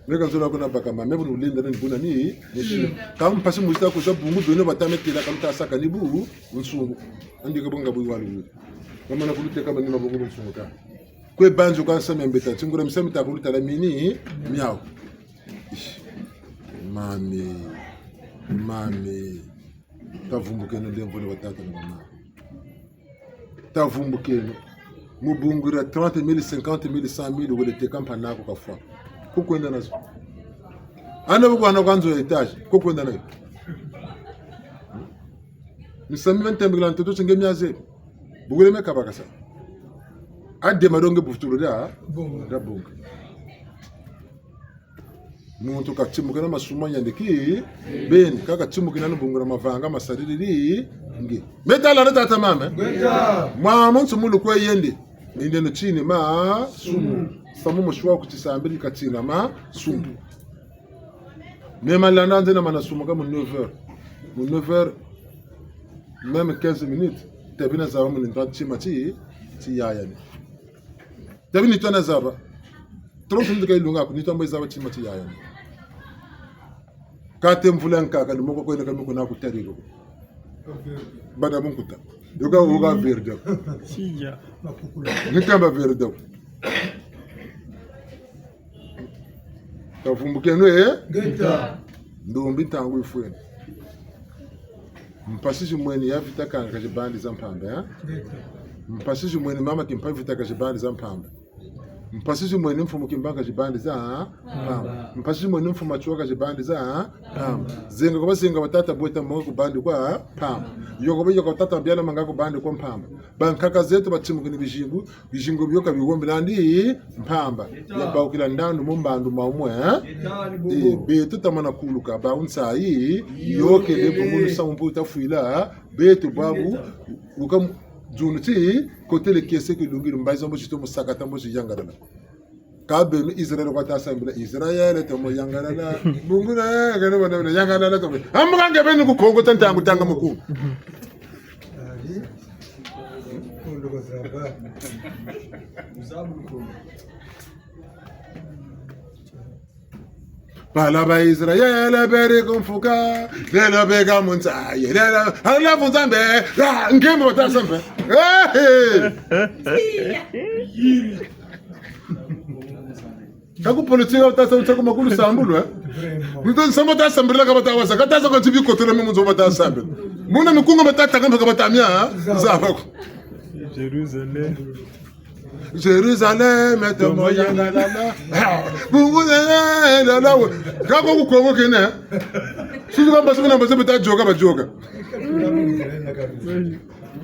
Me ka nzola kuna baka ma, me bu ni wulenda ni buna ni, ni si. Ka mpasi mu zita kuza bungu beno bata me tela ka luta saka ni bu, nsungu. Andi ka bunga bu wali wiri. Mama na kuluteka mani maboko bu nsungu ka. Kwe banzo ka nsa me mbeta, tingura misa mita kulutala mini, miawu. Ish. Mame, mame. Tavumbukeno ndemvo na batata na bamama. Tavumbukeno. Mu bungu dia trente mille, cinquante mille, cent mille, wele teka mpangi aku kafwa. Ku kwenda nazo. Ana bu bwana kwa nzo ya étage. Ku kwenda nayo. Misamu mia ntembekela ntoto ti nge mia zebi. Bukule me kabakasa. Adema donge bufutulu dia. Bonga. Dia bonga. Muntu katimukina masumu ma yandi kibeni, ka katimukina ni bungu dia mavanga masariri nge. Me tala na tata mama. Ngeta. Mwa muntu mu lukwe yandi. Ni ndeno tini masumu. Samu mosi wa ku tisambili katina masumu. Me malanda nzena mana sumuka mu neuf heures. Mu neuf heures, même quinze minutes, tabi na zaba mu ni nta tima ti, ti yaya ni. Tabi ni twa na zaba. Trente minutes ka yilunga ko, ni twa mbo zaba tima ti yaya ni. Kate mvula nkaka, ni moko kwena ka miko na kutariro. Bana bunkuta. Yoka, yoka verde. Siya. Ni kamba verde. Tavumbukeno, eh? Ngeta. Ndombi ntangu yifweni. Mpasi zimweni ya Vita Kanga ka zibandi za mpamba, eh? Ngeta. Mpasi zimweni mama Kimpa Vita ka zibandi za mpamba. Mpasi zimweni mfumu Kimbangu ka zibandi za mpamba. Mpasi zimweni mfumu Matsoua ka zibandi za mpamba. Zenga kwa bazenga batata Bweta Mbongo kubandi kwa mpamba. Yoko ba yoko tata Mbiala Manga kubandi kwa mpamba. Bankaka zeto batimukini bizingu, bizingu bio ka biwombelandi mpamba. Ya bawukila ndandu mu mbandu mwa umwe, eh? Eh, beto tamana kuluka, bawu nsayi yokele, bungu lusamu mpe wutafwila, beto bwabu, wuka mu- Dzunu ti kotele kiese kilungiri, mbazi mbo ti tomo sakata, mbo ti yangalala. Ka beno Israël kwa ta sambila, Israël tomo yangalala. Bungu na, kana bana bana yangalala tomo. Amuka nge beno ku Kongo ta ntangu tanga muku. Bala ba Israël beri ku mfuka, lelo beka mu nza, ye lelo, ala fu Nzambe, ah, nge mbo ta sambila. Eh, eh. Ka ku politique ba ta sambila, ku makulu sambulu, eh? Nto nsamba ta sambila ka ba ta wasa, ka ta sa ko tibi kotela mu nzo ba ta sambila. Muna mikunga ba ta tanga mpe ka ba ta mia, eh? Zaba ko. Jérusalem. Jérusalem, tomo yangalala. Bungu na, na, na, na. Ka ko ku Kongo kena. Susu ka mbasu na mbasu beta dioka ba dioka.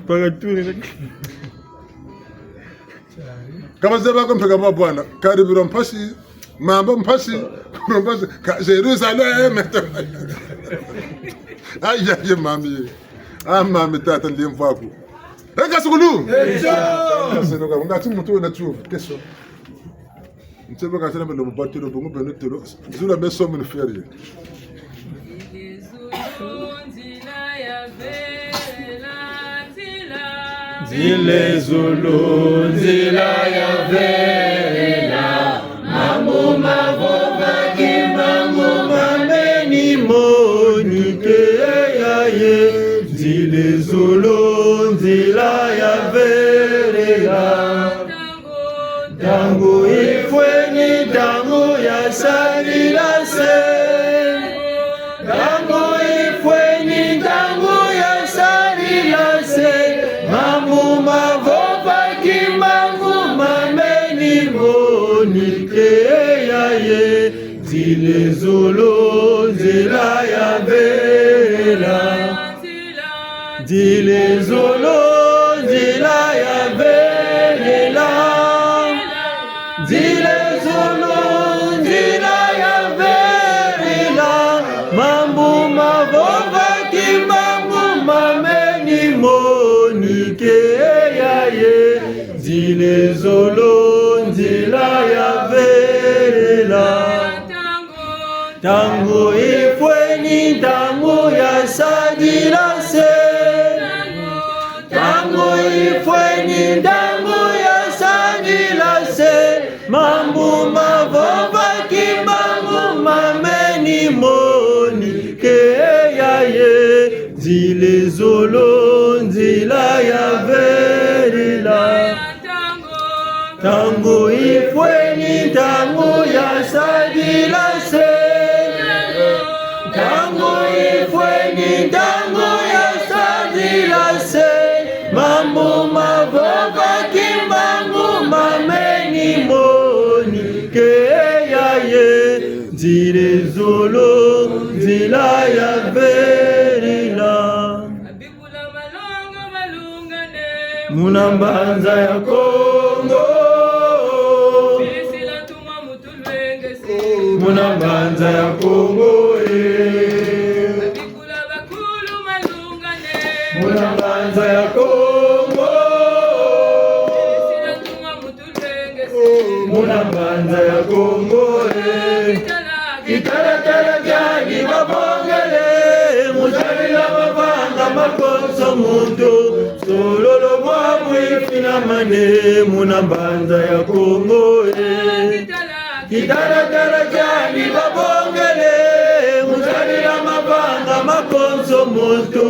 Paka tuni. Ka bazaba ko mpe ka ba bwana. Kari biro mpasi. Mambu mpasi. Mpasi. Ka Jérusalem. Ayi, ayi, mami. Ah, mami, tata, ndie mvwaku. Eh, kasukulu! Kaseno ka, ngati muntu wena tiyuvu, keso. Ntebe kasena melo mubatelo, bungu beno telo, zula beso munu ferie. Nzila zulu, nzila ya vela, mambu mavova kimbangu mameni monike yaye. Nzila zulu, nzila ya vela. Ntangu ifweni, ntangu ya sadila se. Ntangu ifweni, ntangu ya sadila se. Mambu mavova kimbangu mameni monike yaye. Nzila zulu, nzila ya vela. Nzila zulu, nzila ya vela. Nzila zulu, nzila ya vela. Mambu mavova kimbangu mameni monike yaye. Nzila zulu, nzila ya vela. Ntangu ifweni, ntangu ya sadila se. Ntangu ifweni, ntangu ya sadila se. Mambu mavova kimbangu mameni monike yaye. Nzila zulu, nzila ya vela. Ntangu ifweni, ntangu ya sadila se. Ntangu ifweni, ntangu ya sadila se. Mambu mavova kimbangu mameni monike yaye. Nzila zulu, nzila ya vela. Muna mbanza ya Kongo. Muna mbanza ya Kongo, eh. Muna mbanza ya Kongo. Muna mbanza ya Kongo, eh. Kitalatala kiani babongele, mu tadila mavanga makonso muntu, sololo bwabu ifinamane, muna mbanza ya Kongo, eh. Kitalatala kiani babongele, mu tadila mavanga makonso muntu,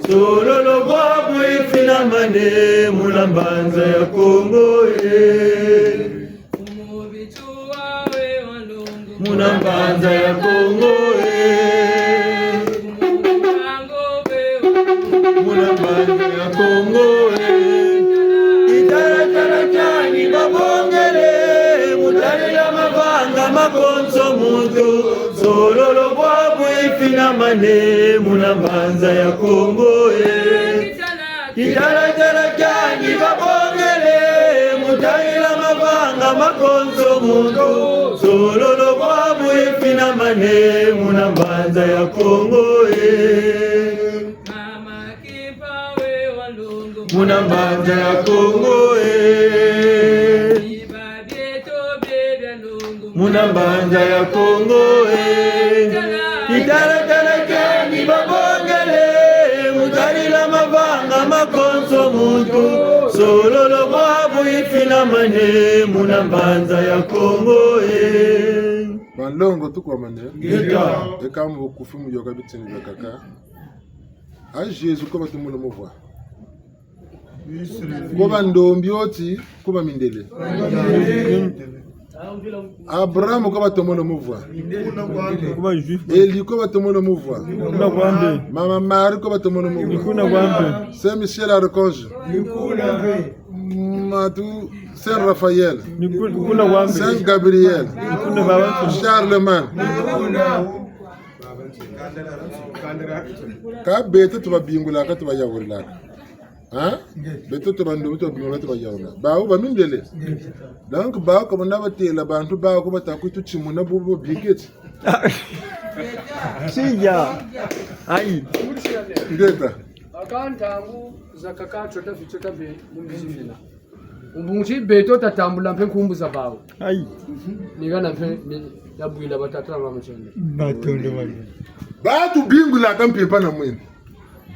sololo bwabu ifinamane, muna mbanza ya Kongo, eh. Muna mbanza ya Kongo, eh. Muna mbanza ya Kongo, eh. Kitalatala kiani babongele, mu tadila mavanga makonso muntu, sololo bwabu ifinamane, muna mbanza ya Kongo, eh. Kitalatala kiani babongele, mu tadila mavanga makonso muntu, sololo bwabu ifinamane, muna mbanza ya Kongo, eh. Muna mbanza ya Kongo, eh. Muna mbanza ya Kongo, eh. Kitalatala kiani babongele, mu tadila mavanga ma konso muntu. Sololo bwabu ifinamane, muna mbanza ya Kongo, eh. Banlongo tukwamane. Ngeta. Eka mu bukufi mu yoka bitini biakaka. A Jésus ko batomolo muvwa. Ko bandombi oti, ko bamindele. Abraham ko batomolo muvwa. Ko ba juif. Eli ko batomolo muvwa. Kuna kwambe. Mama Marie ko batomolo muvwa. Ni kuna kwambe. Saint Michel Archange. Matu Saint Raphaël. Ni ku-, kuna kwambe. Saint Gabriel. Ni kuna baba. Charlemagne. Ka beto tubabingulaka, tubayawulilaka. Hein? Beto tubandombi tubabingula, tubayawula. Bawu bamindele. Donc, bawu ka bana batêla bantu, bawu ko bata kwitu timuna bubu biketi. Siya. Ayi. Ngeta. Aka ntangu zakaka tiota fi tiota be mu mbizi mina. Bungu ti beto tatambula mpe nkumbu za bawu. Ayi. Ni hana mpe ni yabwila batata na bamama tiende. Matondo mabi. Batubingulaka mpimpa na mwini.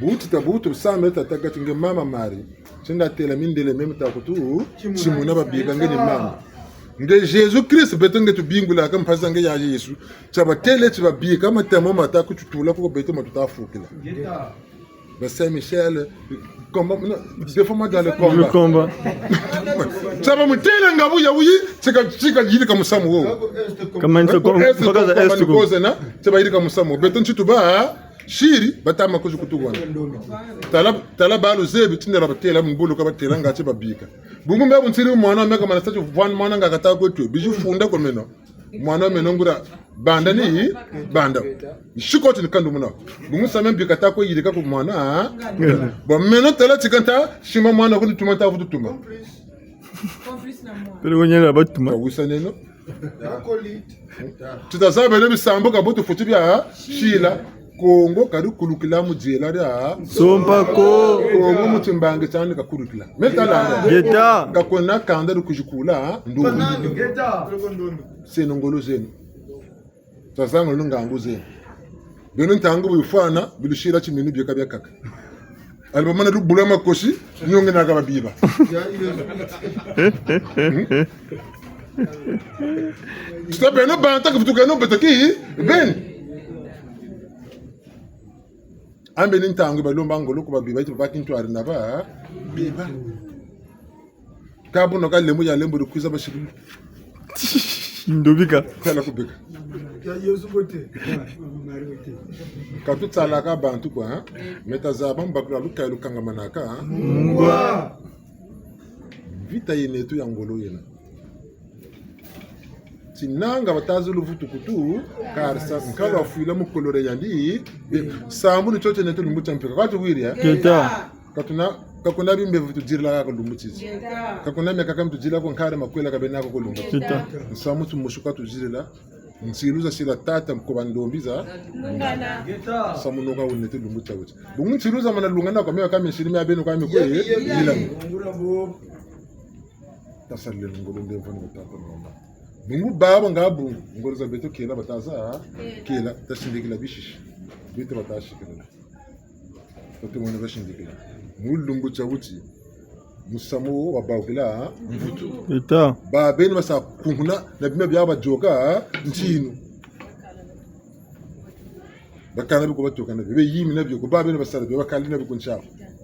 Buti ta butu same tata kati nge mama Marie. Tinda têla mindele meme ta kutu, timuna babika nge ni mama. Nge Jésus Christ beto nge tubingulaka mpasi za nge ya Yezu. Tia batêle ti babika matemo mata kututula kuko beto matuta fukila. Ba Saint Michel, combat, non, défends-moi dans le combat. Le combat. Tia bamutêla nga bu ya wuyi, tika, tika yirika musamu wo. Kamanisa ko, est, mpaka za combat est ko. Koze na, tia bayirika musamu. Beto nti tuba, siri, batama kuzi kutuwana. Tala, tala balu zebi, tindela batêla, mbulu ka batêla, nga tia babika. Bungu mbe bu ntiri mwana, meka mana sa ti vwana mwana nga kata kwe twe, biji funda ko meno. Mwana wa meno nguria banda ni banda. Nsikoti ni kandu muna. Bungu same mbika ta kwe yirika ku mwana, ah? Bon, meno tala tika nta simba mwana kuni tuma nta vutu tuma. Pele wanyela batuma. Ka wisa neno. Tita zaba beno bisambu ka butu futi bia sila. Kongo kari kulukila mu diela dia sompa ko. Kongo mu timbangi tiandi kakulukila. Meta landa. Ngeta. Ka kwena kanda di kuzikula, ndu. Ngeta. Seno ngolo zeno. Tazanga ngangu zeno. Beno ntangu bu yifwana, bilusila timinu bieka biakaka. Ali bamana lubula makosi, nionge na ka babiba. Hmm? Tuta beno banta ka futuka no betaki, beni. Ambe ni ntangu balomba ngolo ku babiba, iti baki ntwari na babiba. Ka buno ka lembo ya lembo di kwiza basiri. Ndobika. Tala kubika. Ya Yezu bote. Ka tutalaka bantu kwa, hein? Meta zaba mbakula luka lukangamanaka, hein? Ngwa. Vita yena yeto ya ngolo yena. Tinanga batazi luvutu kutu, karisa, nkala fwila mu kolore yandi, be, sambu ni tio tiena ti lumbu tia mpika. Kwa tuwiri, eh? Ngeta. Ka tuna, ka kuna bimbevo tudirila ka lumbu titi. Ka kuna miakaka mitudirila ko nkari makwela ka bena ko ku lumbu titi. Ngeta. Nsamu tumusuka tudirila. Nsilu za sila tata ku bandombi za. Nsamu noka wunete lumbu tia wuti. Bungu nsilu za mana lungana kwa miaka misiri mia beno kwa mikwe, yila. Tasalile ngolo nde mvoni batata mama. Bungu baba nga bungu, ngolo za beto kela bataza, kela, tasindikila bisisi. Beto batasikila. Beto mwana basindikila. Mu lumbu tia wuti, musamu wo wabawukila, mvutu. Ngeta. Babeni basa kunkuna, na bima bia badioka, ntinu. Bakana biko batuka na bio, be yimi na bio ko, babeni basala bio, bakali na bio ku ntia.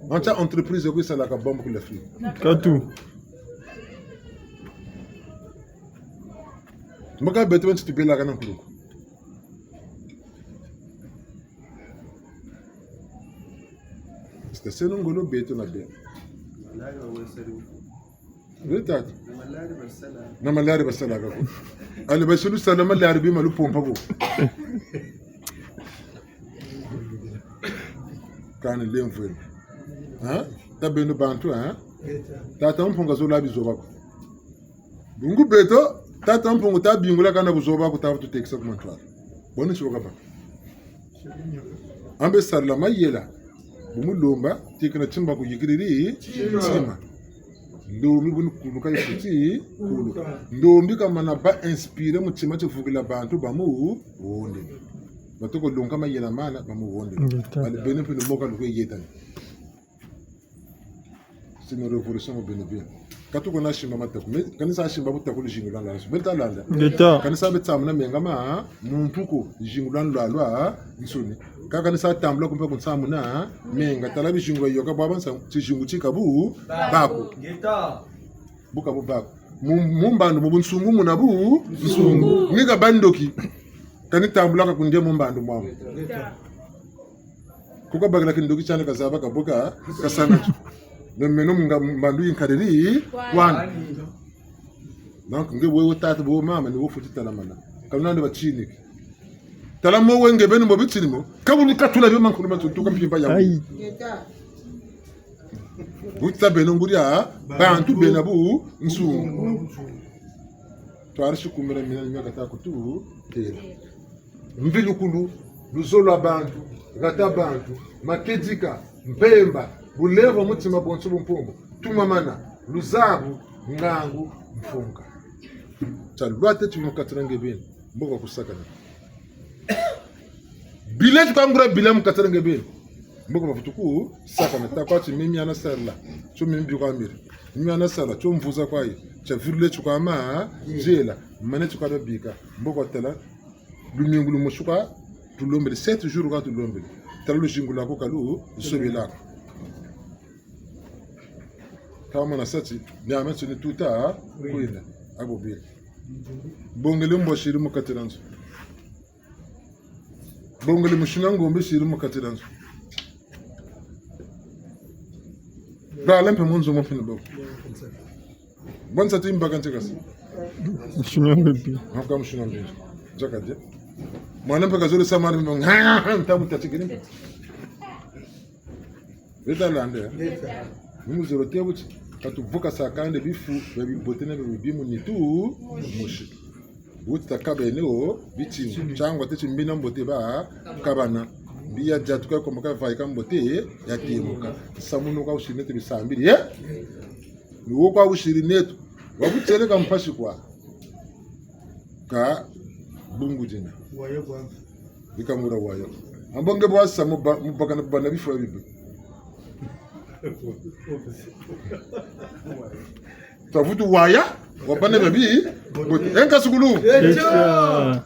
Ntia entreprise ko yisalaka bombe ku l'Afrique. Katu. Mbaka beto bantu tubelaka na nkulu ko. Sita seno ngolo beto na beno. Nge tata. Na malari basalaka ko. Ali basi lusala malari bima lupompa ko. Kani lemvwela. Hein? Tabeno bantu, hein? Tata Mpungu zola bizoba ko. Bungu beto, tata Mpungu tabingula kana buzoba ko tavutu tekisa ku mantwala. Boni soka ba. Ambe sarila mayela. Bu mu lomba, tikina timba kuyikiriri, tima. Ndombi bu ni kuluka yi futi, kuluka. Ndombi kamana bâ inspiré mu tima ti vukila bantu bamuhonde. Batoko longoka mayela mana bamuhonde. Ngeta. Allez beno mpe ni mo ka lukwe yetani. C'est une révolution mu beno beno. Ka tuko na simba mataku. Mais, kani sa simba butaku luzingu lwa lwa. Beno ta landa. Ngeta. Kani sa bê tsamuna menga ma, muntu ko, luzingu lwa lwa lwa, nsoni. Ka kani sa tambula kumpe ku ntsamuna, menga tala bizingu yo ka bwabâ nsa, tizingu ti kabu, bako. Ngeta. Bu kabu bako. Mu, mu mbandu mu bunsungu muna bunsungu. Ni ka bandoki. Kani tambula ka kundia mu mbandu mwamu. Ngeta. Ku kabakila kindoki tiandi kazaba ka bu ka, kasana tio. Mais meno mu nga mbandu yi nkariri, kwani. Donc, nge wewe tata, bo mama, ni wo futi tala mana. Ka luna nde batiniki. Tala mo we nge beni mo bitini mo. Ka bu ni katula bio mankulu ma ntu ka mpimpa ya. Ayi. Buta beno nguria, bantu bena bunsungu. Twari si kumira mina ni miaka ta kutu, tela. Mvilukulu, luzolo lwa bantu, hata bantu, makedika, mpemba, bulemvo mutima bonso bu mpombo, tumamana, luzabu, ngangu, mfunga. Tia lwate ti mu kati na nge beni, mbo ka kusakana. Bila ti ka nguria bila mu kati na nge beni, mbo ka bavutu kusakana. Ta kwa ti mimi ana sala, tio mimi bi kwa miri. Mimi ana sala, tio mvuza kwa yi, tia virule ti kwa ma, zela, mane ti kwa babika, mbo ka tala, lumingu lumosi ka tulombele, sept jours ka tulombele. Tala luzingu lwaku ka lusobela ko. Ka mana sa ti, miamiansoni tuta, kwenda, abo bele. Bongele mbwa siri mu kati na nzo. Bongele musina ngombe siri mu kati na nzo. Bala mpe mu nzo mo mpe ni bo. Bon, sa ti mbaka nti kasi. Musina ngombe. Haka musina ngombe. Nzaka de. Mwana mpe kazole sa mwana mpe, nta muta tikiri. Beta lande. Ni mu zolo te buti. Ka tuvukasa kande bifu, bia bibote na bia bibi mu nitu, mosi. Wuti ta kabene wo, bitini. Tiangu ate ti mbi na mbote ba, kabana. Mbi ya diatuka ko maka vaika mbote, ya temuka. Nsamu no kwa wusiri neto bisambiri, eh? Ni wo kwa wusiri neto. Wa kutieleka mpasi kwa. Ka bungu dina. Wayo kwa. Bika mura wayo. Ambo nge bwa sa mu ba-, mu bakana bana bifu ya bibi. Tavutu waya, wa bana babi, bote. Enka sukulu. Echa.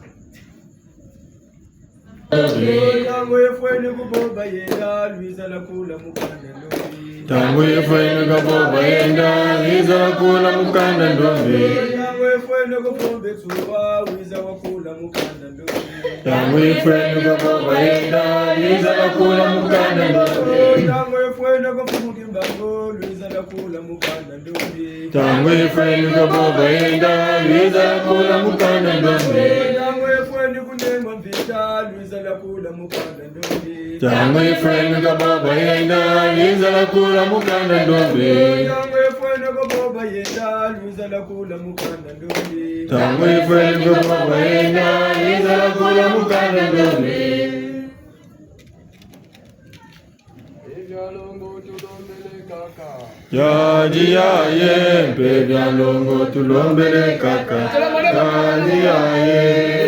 Ntangu yifweni ku bo bayenda, lwiza lwakula mukanda ndombi. Ntangu yifweni ku bo bayenda, lwiza lwakula mukanda ndombi. Ntangu yifweni ku bo betsuwa, lwiza lwakula mukanda ndombi. Ntangu yifweni ku bo bayenda, lwiza lwakula mukanda ndombi. Ntangu yifweni ku bo mukimbango, lwiza lwakula mukanda ndombi. Ntangu yifweni ku bo bayenda, lwiza lwakula mukanda ndombi. Ntangu yifweni ku nemba mvita, lwiza lwakula mukanda ndombi. Ntangu yifweni ku bo bayenda, lwiza lwakula mukanda ndombi. Ntangu yifweni ku bo bayenda, lwiza lwakula mukanda ndombi. Ntangu yifweni ku bo bayenda, lwiza lwakula mukanda ndombi. Mpe bia longo tulombele kaka. Tiari yaye, mpe bia longo tulombele kaka. Tiari yaye.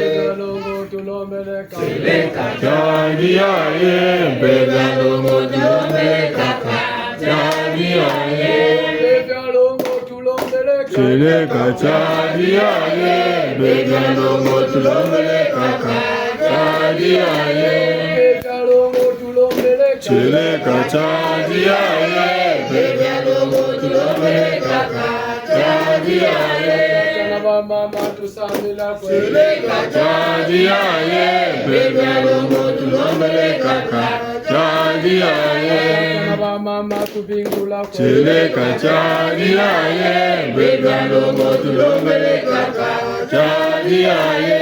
Mpe bia longo tulombele kaka. Tiari yaye, mpe bia longo tulombele kaka. Tiari yaye. Mpe bia longo tulombele kaka. Tieleka tiari yaye, mpe bia longo tulombele kaka. Tiari yaye. Mpe bia longo tulombele kaka. Tieleka tiari yaye, mpe bia longo tulombele kaka. Tiari yaye. Tata na bamama tusambila kwe. Tieleka tiari yaye, mpe bia longo tulombele kaka. Tiari yaye. Tata na bamama tubingula kwe. Tieleka tiari yaye, mpe bia longo tulombele kaka. Tiari yaye.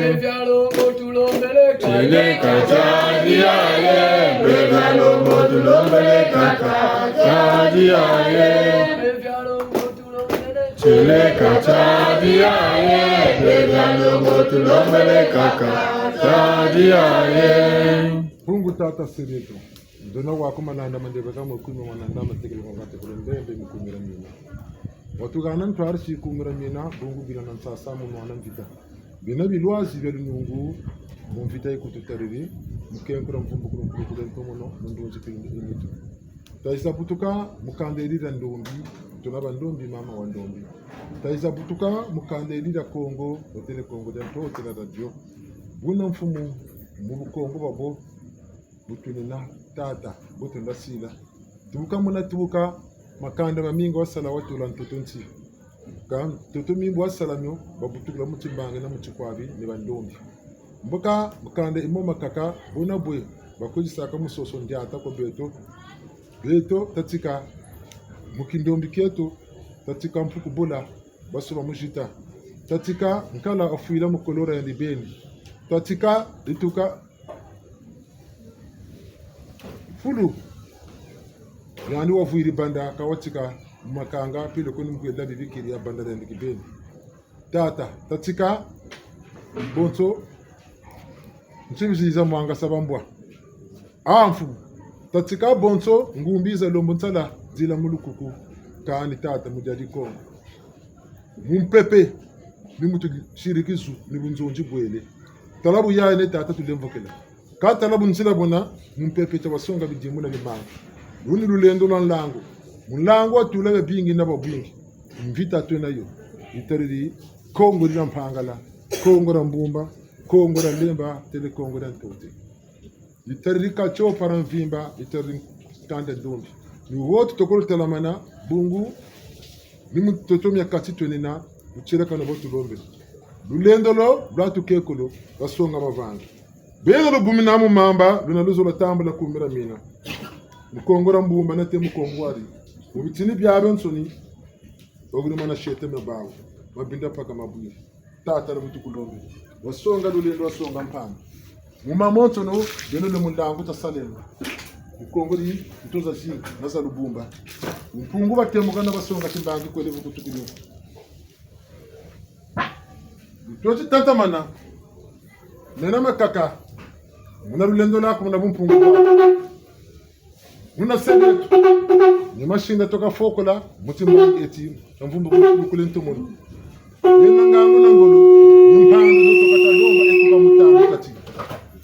Mpe bia longo tulombele kaka. Tieleka tiari yaye, mpe bia longo tulombele kaka. Tiari yaye. Mpe bia longo tulombele kaka. Tieleka tiari yaye, mpe bia longo tulombele kaka. Tiari yaye. Bungu tata sereto. Nzona waku malanda mandebe ka makumi mananda matekele kwa katekele mbembe mikumira mina. Watuhana ntwarisi kumira mina, bungu bina na nsasa mu nwana mvita. Bina bilwazi bia lunungu, mu mvita yi kututariri, mu kenkura mvumbu kulu kulu kulu ntomono, mu ndunzi kulu kulu nitu. Tayiza butuka, mu kanda yirira ndombi, tuna bandombi, mama wa ndombi. Tayiza butuka, mu kanda yirira Kongo, hôtel Kongo dia Ntotela radio. Buna mfumu, mu Bukongo babo, bu tunina tata, bu tunda sila. Tubuka muna tubuka, makanda mamingi wasala watula ntoto nti. Ka ntoto mimbi wasala mio, babutukila mu timbangi na mu tikwabi ni bandombi. Mboka makanda imo makaka, buna bwe, bakuzisaka musoso ndiata kwa beto. Beto, tatika, mu kindombi kieto, tatika mpuku bula, basoba muzita. Tatika, nkala afwila mu kolora ya libeni. Tatika, ituka, fulu. Yandi wavwiri banda kawatika makanga, pile kuni mkwela bibikiri ya banda lendi kibeni. Tata, tatika, bonso, ntibizi za mwanga saba mbwa. Amfu, tatika bonso, ngumbi za lombo nsala, zila mu lukuku, kani tata, mu diadi Kongo. Mu mpepe, ni mu tusiri kizu, ni bunzonzi bwele. Tala bu yaya ne tata tulemvokela. Ka tala bu nzila bona, mu mpepe tabasonga bidimu na bimanga. Luni lulendo lwa nlangu. Mu nlangu watula bia bingi na bwa bwingi. Mvita twena yo. Yitariri Kongo dia Mpangala, Kongo dia Mbumba, Kongo dia Lemba, tele Kongo dia Ntote. Yitariri Katiopa dia mvimba, yitariri kanda ndombi. Ni wo tutokolo telamana, bungu, ni mu ntoto mia kati twenina, mu tieleka na bo tulombele. Lulendo lo, lwa tukekolo, lwasonga mavanga. Beno lubumina mu mamba, luna luzola tambula kumira mina. Mu Kongo dia Mbumba nate mu Kongo wari. Mu bitini biabiansoni, oguri mana shete mabawu, mabinda paka mabwiri. Tata na bu tukulombele. Wasonga lulendo, wasonga mpandu. Mu mamonsono, beno le mu nlangu tasalema. Mu Kongo di, ntoza zingi, na za lubumba. Mpungu batemuka na basonga timbangi kwele bu kutukulu. Tweti tatamana. Mena makaka. Muna lulendo lwaku, muna bumpungu bwaku. Muna se dieto. Ni masinda tuka fokola, mutima eti, na mvumbu kulu kulu ntomono. Yena ngangu na ngolo, ni mpandu zo tuka talomba, e tuka mutanu kati.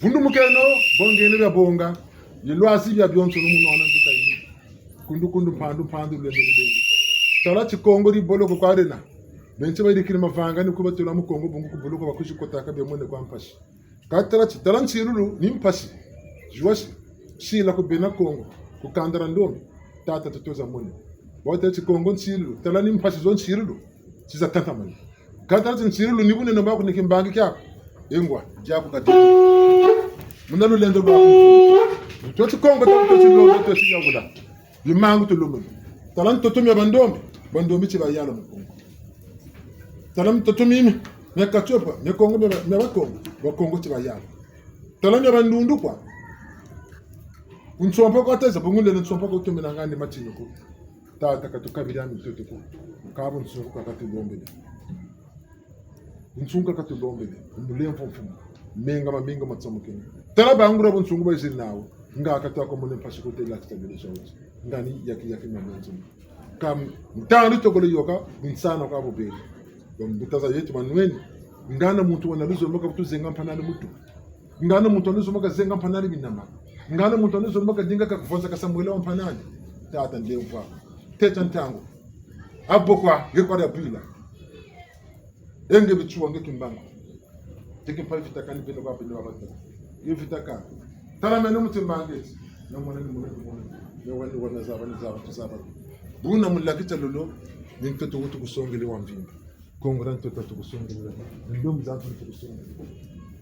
Vundumukeno, bongeno bia bonga, ni lwazi biabionso no mu nwana mvita yi. Kundu kundu mpandu mpandu lulendo lulendo. Tala ti Kongo di boloko kwa dena. Bensi bayirikiri mavanga ni ku batula mu Kongo bungu ku boloko bakwizi kotaka bia mwene kwa mpasi. Ka tala ti, tala nsilulu ni mpasi. Ziwasi, sila ku bena Kongo, ku kanda dia ndombi, tata tutoza mone. Bwa tala ti Kongo nsilulu, tala ni mpasi zo nsilulu, si za tatamana. Ka tala ti nsilulu ni bunene bwaku ni kimbangi kiaku, e ngwa, diaku kati. Muna lulendo lwaku. Tweti Kongo, tweti Kongo, tweti yawula. Bimangu tulombele. Tala ntoto mia bandombi, bandombi ti bayala mu Kongo. Tala mitoto mimi, mia Katiopa, mia Kongo, mia, mia Bakongo, Bakongo ti bayala. Tala mia bandundu kwa. Ku nsompa kwa teza, bungu lele nsompa kwa tumina ngandi matini ko. Tata katukabila mitoto ko. Kabo nsompa kwa katulombele. Nsunga katulombele, mulemvo mfumu. Menga maminga matsamukene. Tala bangura bunsungu bayiziri nawu. Nga kata ko mone mpasi ko tela kitabele sha wuti. Ngani yaki yaki na menzo. Ka ntandu tokolo yoka, bunsana kwa bubele. Bambuta za yetu manweni. Ngana muntu wena luzo maka butu zenga mpanani mutu. Ngana muntu wena luzo maka zenga mpanani binama. Ngana muntu wena luzo maka dinga ka kuvonza ka Samuela wa mpanani. Tata ndemvwa. Teta ntangu. Abo kwa, nge kwa da bila. E nge bitsua nge kimbangu. Tiki mpa vita kani beno ba beno ba bata. Nge vita ka. Tala meno mutima nge ti. Na mwana ni mwana ni mwana. Ni wani wana zaba ni zaba tuzaba. Buna mulakita lolo. Ni ntoto wutu kusongele wa mvimba. Kongo dia ntoto tukusongele. Ndombi za ntoto tukusongele.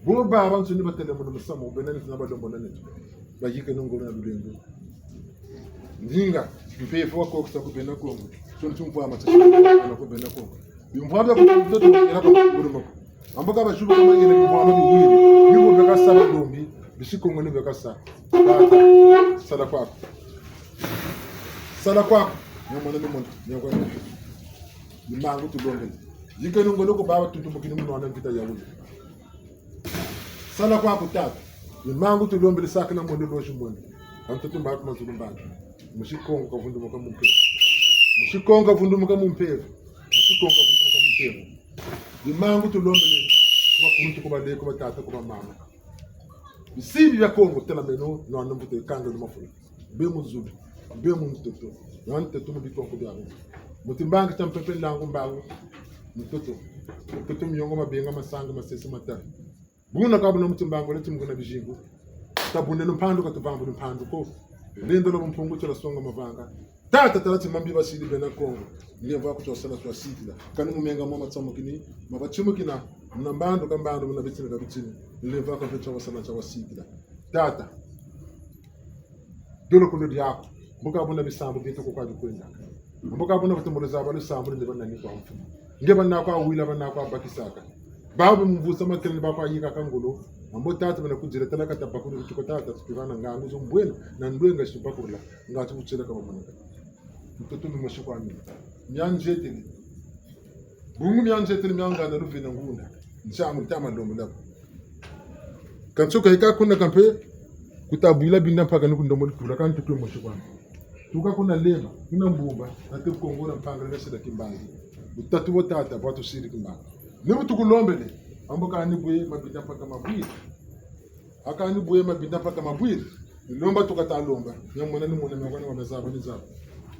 Bo babansoni batele mwana musamu. Bena ni zina balombo na neto. Bayike nongolo na lulendo. Ndinga, mpeve wakokisa ku bena Kongo. Tio ntumvwama tia ku bena Kongo. Bimvwama bia ku ntoto era kwa ngulu moko. Ambo ka bajuba kama yele bimvwama biwiri. Bimbo beka sa balombi, bisi Kongo ni beka sa. Tata, sala kwaku. Sala kwaku. Ni mwana ni mwana, ni kwa. Ni mangu tulombele. Yike nongolo ko baba tuntumukini mwana mvita ya wulu. Sala kwaku tata. Ni mangu tulombele sakila mwendo lozi mwendo. Ka ntoto mbangi, mazulu mbangi. Musi Kongo kavundumuka mu mpeve. Musi Kongo kavundumuka mu mpeve. Musi Kongo kavundumuka mu mpeve. Ni mangu tulombele ku bakuluntu, ku bale, ku batata, ku bamama. Bisimbi bia Kongo, tala meno, nwana mbuta, kanga lu mafula. Mbe mu zulu, mbe mu ntoto. Nwana ntoto mu bikonko biabiansoni. Mu timbangi tia mpeve, nlangu, mbangu, ntoto. Ntoto, miongo, mabenga, masangi, masese, matari. Buna ka buna mu timbangi, wele timu kuna bizingu. Tabundeno mpandu, ka tubambudi mpandu ko. Lendo lwa bumpungu tio lwasonga mavanga. Tata, tala ti mambi basidi bena Kongo. Nge mvwa ku twasala twasikila. Kani mu menga mwa matsamukini, ma batsimukina, muna mbandu ka mbandu, muna bitini ka bitini. Nge mvwa ku mpe tia wasala tia wasikila. Tata, dolo kulu diaku. Mbuka buna bisambu bieto ku kwa bikwenda. Mbuka buna batombolo zaba lusambu nde banani kwa mfumu. Nge bana kwa wila, bana kwa bakisaka. Bawu bimvuza makele ni ba kwa yika ka ngolo. Ambo tata bana kudila tala ka tabakulu tuko tata tukirana ngangu zo mbwena na ndwenga si bakurula. Nga ti butieleka bamoneka. Ntoto mi mosi kwa mi. Mia nzetele. Bungu mia nzetele mia ngana luvena ngunda. Nsamu tama lombo lako. Ka nsuka yika kuna kampe, kutabwila binda mpaka ni ku ndombo lutula, ka ntoto mosi kwa mi. Tuka kuna Lema, kuna Mbumba, na te Kongo na Mpangala na sila Kimbangu. Butatu bo tata, bwa tusidi Kimbangu. Ni bu tukulombele, ambo kani bwe mabinda mpaka mabwiri. A kani bwe mabinda mpaka mabwiri. Ni lomba tuka ta lomba. Nya mona ni mona, mia kwa ni wa mezaba ni zaba.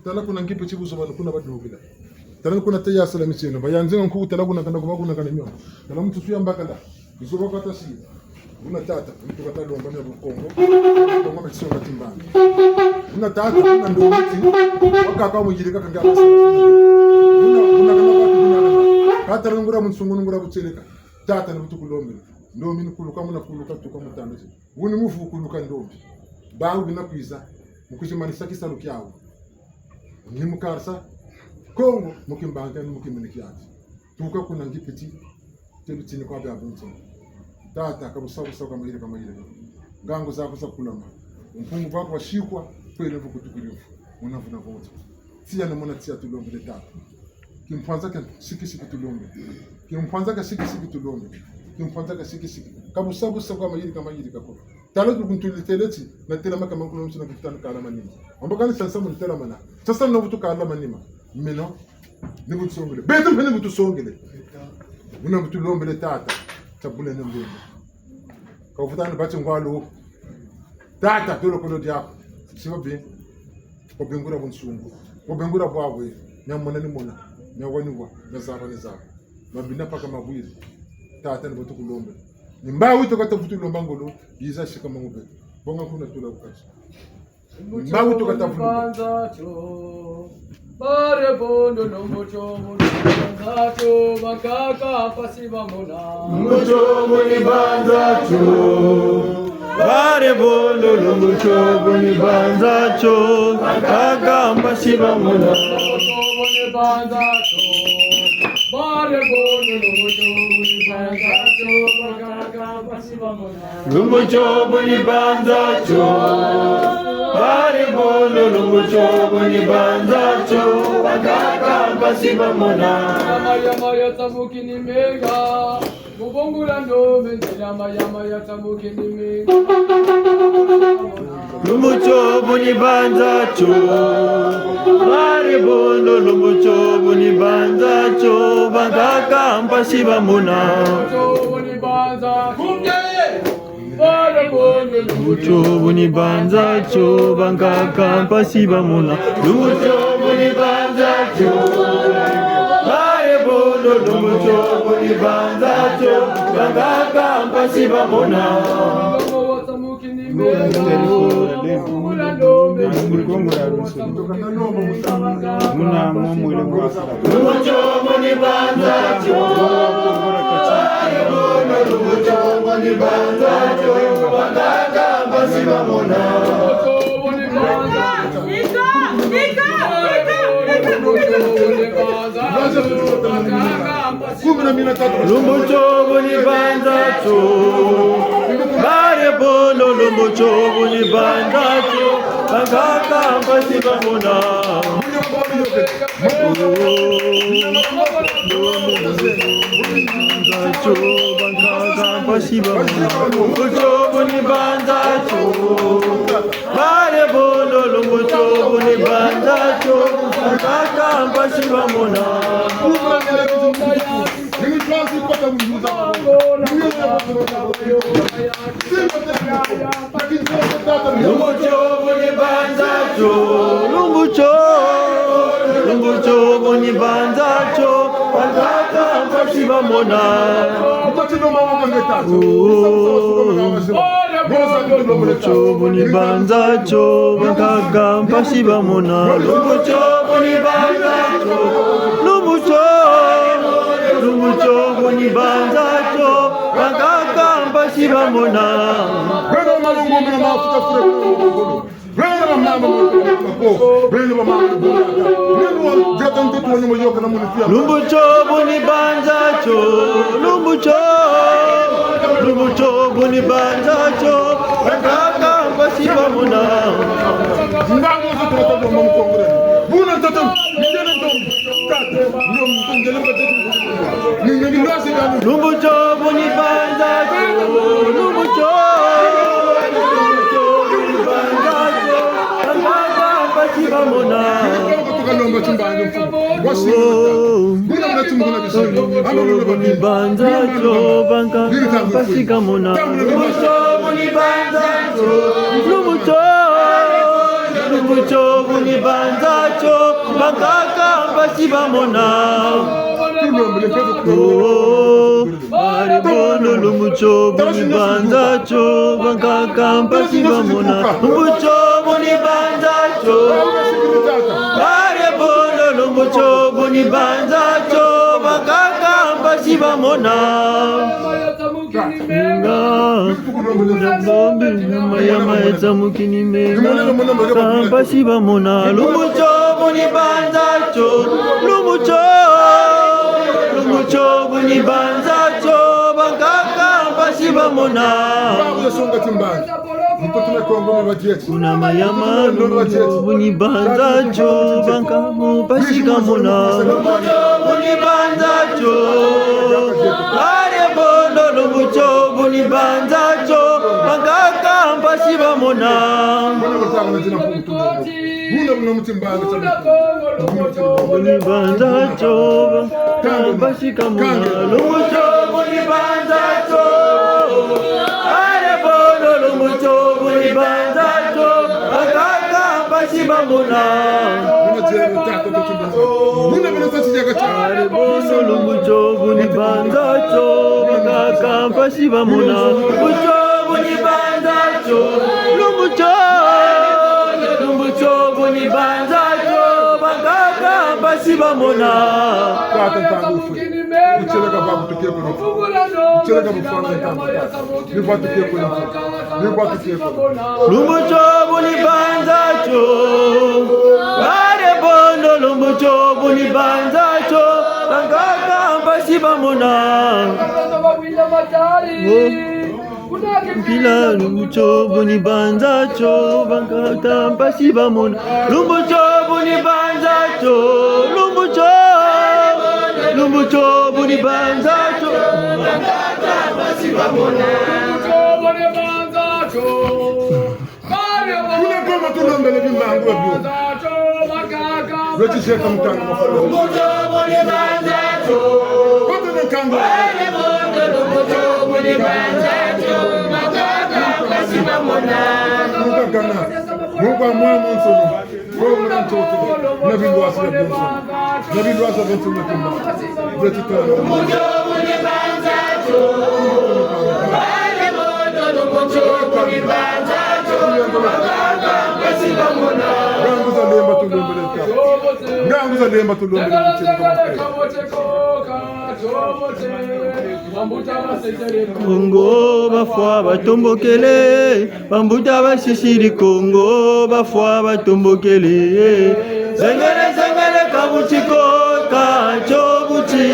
Tala kuna ngipe ti buzoba ni kuna badukila. Tala ni kuna te yasala mitieno. Bayanzenga nkuku tala kuna kana kuba kuna kana mio. Tala mutusu ya mbakala. Buzoba kwa tasi. Buna tata, mutu ka ta lomba mia Kongo. Kongo metiso ka timbana. Buna tata, buna ndombi ti. Wakaka muyirika kanga basa. Buna, buna kana kwa, buna kana. Ka tala ngura munsungu ngura butieleka. Tata ni bu tukulombele. Ndombi ni kuluka, muna kuluka, tuka mutanda ti. Wuni muvu kuluka ndombi. Bawu bina kwiza. Mu kuzimanisa kisalu kiawu. Ni mu karisa Kongo, mu Kimbangu, ni mu Kimbangu kiandi. Tuka kuna Ngipiti, te bitini kwa biabiansoni. Tata, ka busa busa kwa mayirika mayirika. Ngangu zaku za kulama. Mpungu bwaku bwa sikwa, kwele mvu kutukiri mvu. Muna mvu na vote. Tiya na muna tiya tulombele tata. Kimpwanza kia sikisiki tulombele. Kimpwanza kia sikisiki tulombele. Kimpwanza kia sikisiki. Ka busa busa kwa mayirika mayirika ko. Tala tu kuntulitele ti, na tela maka mankulu msina kufutana kala manima. Amba kani sansa mu ntela mana. Sansa na vutu kala manima. Meno, ni bu tusongele. Beto mpe ni bu tusongele. Buna bu tulombele tata. Tabule ne mbembe. Ka vutana bati ngwalu. Tata, dolo kono diaku. Siba bi. Ko bengura bunsungu. Ko bengura bwabwe. Nya mona ni mona. Nya wa ni wa. Nya zaba ni zaba. Mabinda mpaka mabwiri. Tata ni bu tukulombele. Ni mba wito ka ta vutu lomba ngolo, yiza sika mangube. Bonga kuna tula ku kati. Ni mba wito ka ta vutu. Bare bondo lumbu tio bu ni banza tio, bakaka mpasi bamona. Lumbu tio bu ni banza tio. Bare bondo lumbu tio bu ni banza tio, bakaka mpasi bamona. Lumbu tio bu ni banza tio. Bare bondo lumbu tio bu ni banza tio, bakaka mpasi bamona. Lumbu tio bu ni banza tio. Bare bondo lumbu tio bu ni banza tio, bakaka mpasi bamona. Maya maya tsamukini menga. Mu bongula ndombi, nzila maya maya tsamukini menga. Lumbu tio bu ni banza tio. Bare bondo lumbu tio bu ni banza tio, bakaka mpasi bamona. Lumbu tio bu ni banza tio. Bare bondo lumbu tio bu ni banza tio, bakaka mpasi bamona. Lumbu tio bu ni banza tio. Bare bondo lumbu tio bu ni banza tio, bakaka mpasi bamona. Muna mo mwele mwa. Lumbu tio bu ni banza tio. Lumbu tio bu ni banza tio. Bakaka mpasi bamona. Lumbu tio bu ni banza tio. Bare bondo lumbu tio bu ni banza tio. Bakaka mpasi bamona. Lumbu tio bu ni banza tio. Bakaka mpasi bamona. Lumbu tio bu ni banza tio. Bare Tio bu ni banza tio, bankaka mpasi bamona. Lumbu tio bu ni banza tio, lumbu tio, lumbu tio bu ni banza tio, bankaka mpasi bamona. Oh. Lumbu tio bu ni banza tio, bankaka mpasi bamona. Lumbu tio bu ni banza tio, lumbu tio, lumbu tio bu ni banza tio, bankaka mpasi bamona. Beno malongo mena mafuta fure. Beno bamama moko. Beno bamama moko. Lumbu tio bu ni banza tio, lumbu tio, lumbu tio bu ni banza tio, bankaka mpasi bamona. Ngangu zo tata mama mukongole. Buna tata, ngene ndombi. Tata, ndombi, ngene batete. Ngene ndombi. Lumbu tio bu ni banza tio, lumbu tio, lumbu tio bu ni banza tio, bankaka mpasi bamona. Tukalomba timbangi mfumu. Lumbu tio bu ni banza tio, bankaka mpasi bamona. Lumbu tio bu ni banza tio, lumbu tio, lumbu tio bu ni banza tio, bankaka mpasi bamona. Oh. Bale bondo lumbu tio bu ni banza tio, bankaka mpasi bamona. Lumbu tio bu ni banza tio. Bale bondo lumbu tio bu ni banza tio, bankaka mpasi bamona. Nga. Bombi, nyama ya maeta mukini menga. Ka mpasi bamona. Lumbu tio bu ni banza tio, lumbu tio, lumbu tio bu ni banza tio, bankaka mpasi bamona. Kuna mayama, lumbu tio bu ni banza tio, bankaka mpasi bamona. Lumbu tio bu ni banza tio, ale bondo, lumbu tio bu ni banza tio, bankaka mpasi bamona. Bu ni banza tio, bankaka mpasi bamona. Lumbu tio bu ni banza tio, ale bondo, lumbu tio bu ni banza tio, bankaka mpasi bamona. Ale bondo, lumbu tio bu ni banza tio, bankaka mpasi bamona. Lumbu tio bu ni banza tio, lumbu tio, lumbu tio bu ni banza tio, bankaka mpasi bamona. Tata, ntangu fwe. Kuteleka babu tuke kuna. Kuteleka bufana ntangu. Ni kwa tuke kuna. Ni kwa tuke kuna. Lumbu tio bu ni banza tio. Ale bondo, lumbu tio bu ni banza tio. Bankaka mpasi bamona. Oh. Mpila, lumbu tio bu ni banza tio, bankaka mpasi bamona. Lumbu tio bu ni banza tio, lumbu tio, lumbu tio bu ni banza tio. Kuna Goma tulombele bimbangu bio. Lweti zeka mutanga mafulu. Kote ne kango. Mukagana. Mukwa mwa munsono. Kongo na ntoto. Na bilwasi bia bonso. Na bilwasi bia bonso na kima. Lweti tanga. Ngangu za lemba tulombele ta. Ngangu za lemba tulombele mutima kwa. Kongo bafwa batombokele, bambuta basisiri Kongo bafwa batombokele. Zengele, zengele, kabuti ko, ka tio buti.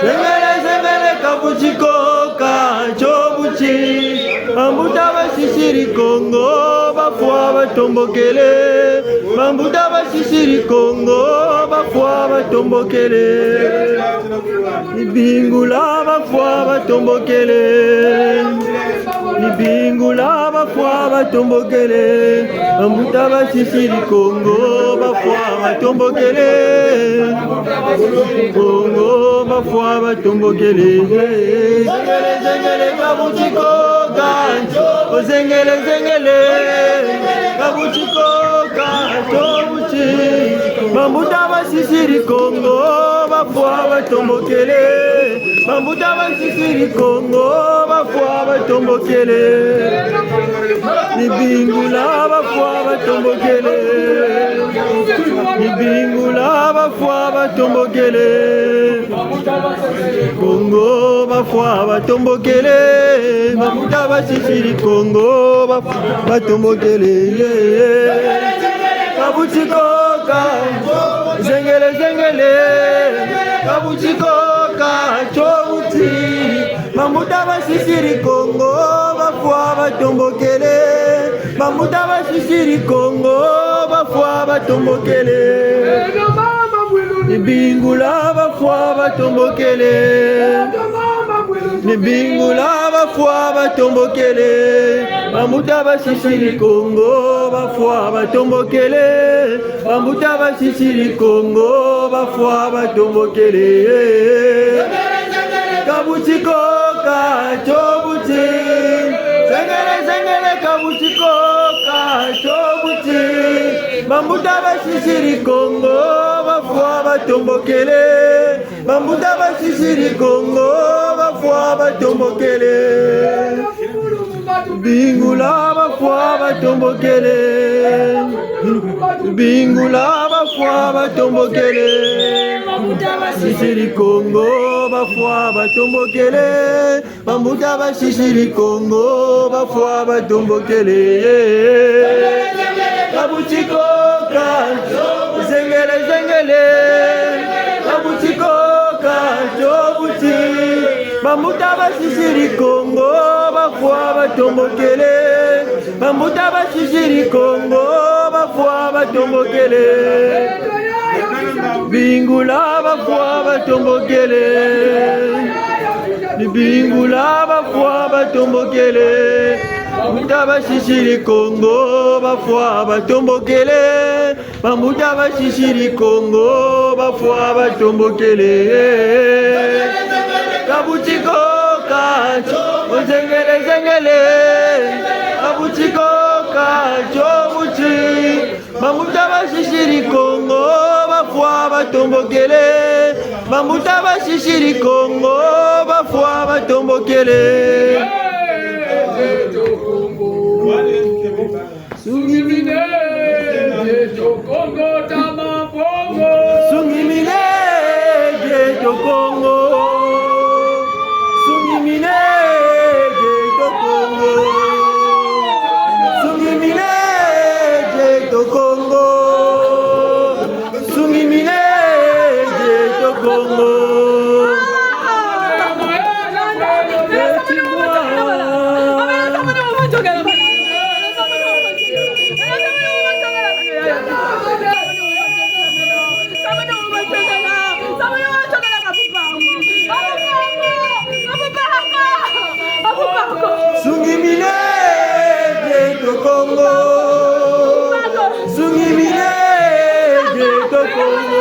Zengele, zengele, kabuti ko, ka tio buti. Bambuta basisiri Kongo bafwa batombokele. Bambuta basisiri Kongo bafwa batombokele. Ibingula bafwa batombokele. Ni bingula bafwa batombokele, bambuta basisiri Kongo, bafwa batombokele. Kongo, bafwa batombokele. Zengele, zengele, kabuti ko kancho. O zengele, zengele, kabuti ko kancho buti. Bambuta basisiri Kongo, bafwa batombokele. Bambuta basisiri Kongo, bafwa batombokele. Ni bingula bafwa batombokele. Ni bingula bafwa batombokele. Kongo, bafwa batombokele. Bambuta basisiri Kongo, bafwa batombokele. Kabuti ko kancho. Zengele, zengele, kabuti ko kancho buti. Bambuta basisiri Kongo, bafwa batombokele. Bambuta basisiri Kongo, bafwa batombokele. Ni bingula bafwa batombokele. Ni bingula bafwa batombokele. Bambuta basisiri Kongo, bafwa batombokele. Bambuta basisiri Kongo, bafwa batombokele. Kabuti ko kancho buti. Zengele, zengele, kabuti ko kancho buti. Bambuta basisiri Kongo, bafwa batombokele. Bambuta basisiri Kongo, bafwa batombokele. Bingula bafwa batombokele. Bingula bafwa batombokele. Bambuta basisiri Kongo, bafwa batombokele. Bambuta basisiri Kongo, bafwa batombokele. Kabuti ko kancho. Zengele, zengele, kabuti ko kancho buti. Bambuta basisiri Kongo, bafwa batombokele. Bambuta basisiri Kongo, bafwa batombokele. Bingula bafwa batombokele. Ni bingula bafwa batombokele. Bambuta basisiri Kongo, bafwa batombokele. Bambuta basisiri Kongo, bafwa batombokele. Kabuti ko kancho, o zengele, zengele. Kabuti ko kancho buti. Bambuta basisiri Kongo, bafwa batombokele. Bambuta basisiri Kongo, bafwa batombokele. Sungimine, dieto Kongo, tama bongo. Sungimine, dieto Kongo. Sungimine, dieto Kongo. Sungimine, dieto Kongo. Sungimine, dieto Kongo. Sungimine, dieto Kongo. Sungimine, dieto Kongo. Sungimine, dieto Kongo.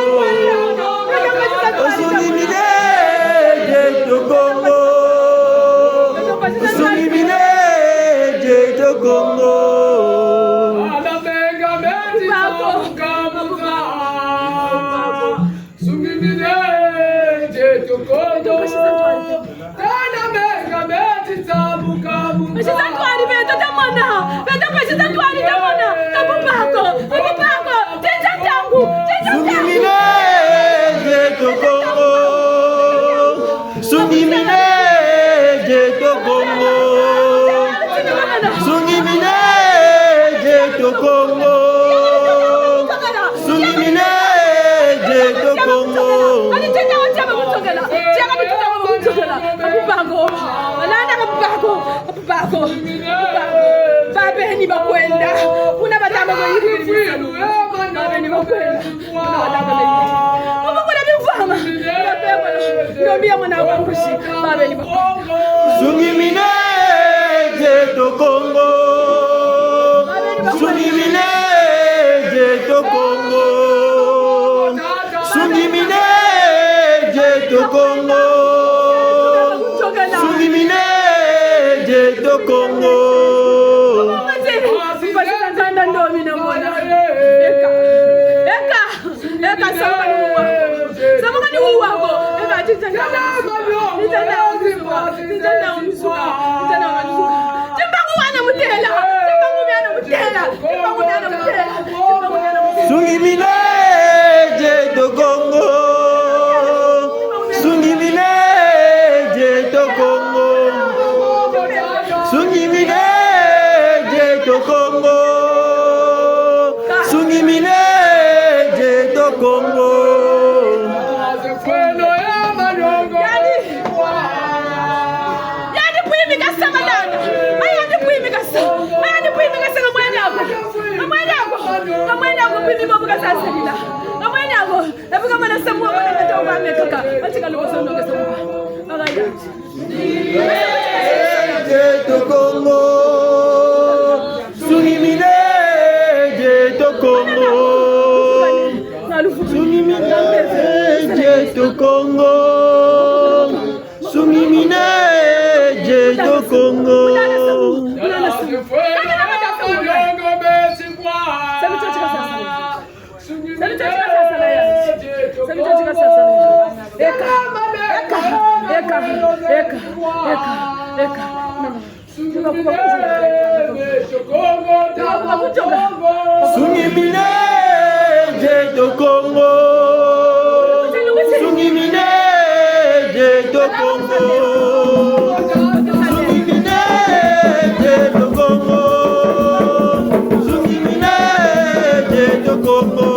Sungimine, dieto Kongo. Sungimine, dieto Kongo. Tata menga meti tabu kabu. Pesi za ntwari, beto tamona. Beto pesi za ntwari tamona. Kabu bako, kabu bako. Teta tangu, teta tangu. Sungimine, dieto Kongo. Sungimine, dieto Kongo. Sungimine, dieto Kongo. Sungimine, dieto Kongo. Babeni bakwenda. Kuna batama bayiri. Babeni bakwenda. Kuna batama bayiri. Mama kuna bimvama. Ndombi ya mwana wa Nkusi. Babeni bakwenda. Sungimine, Dieto Kongo. Sungimine dieto Kongo. Sungimine dieto Kongo. Sungimine dieto Kongo. Eka. Eka, samuka ni wuwa. Samuka ni wuwa ko. Eka, tinzenda. Tinzenda. Timbangu wana mutela. Timbangu wana mutela. Timbangu wana mutela. Timbangu wana mutela. Sungimine dieto Kongo. Sungimine dieto Kongo. Sungimine dieto Kongo. Sungimine dieto Kongo. Yandi. Yandi bwimika sa madana. Ayandi bwimika sa. Ayandi bwimika sa, ngamwene ako. Ngamwene ako. Ngamwene ako, bwimi bobu kasasalila. Ngamwene ako. Ebuka mwana samu wa mwana tata wa mekaka. Atika lukoso ndoke samu. Agaya. Dieto Kongo. Sungimine dieto Kongo. Sungimine dieto Kongo. Sungimine dieto Kongo. Salut, ciao, ciao, ciao, ciao. Salut, ciao, ciao, ciao, ciao. Eka, eka, eka, eka, eka, eka. Sungimine dieto Kongo. Sungimine dieto Kongo. Sungimine dieto Kongo. Sungimine dieto Kongo.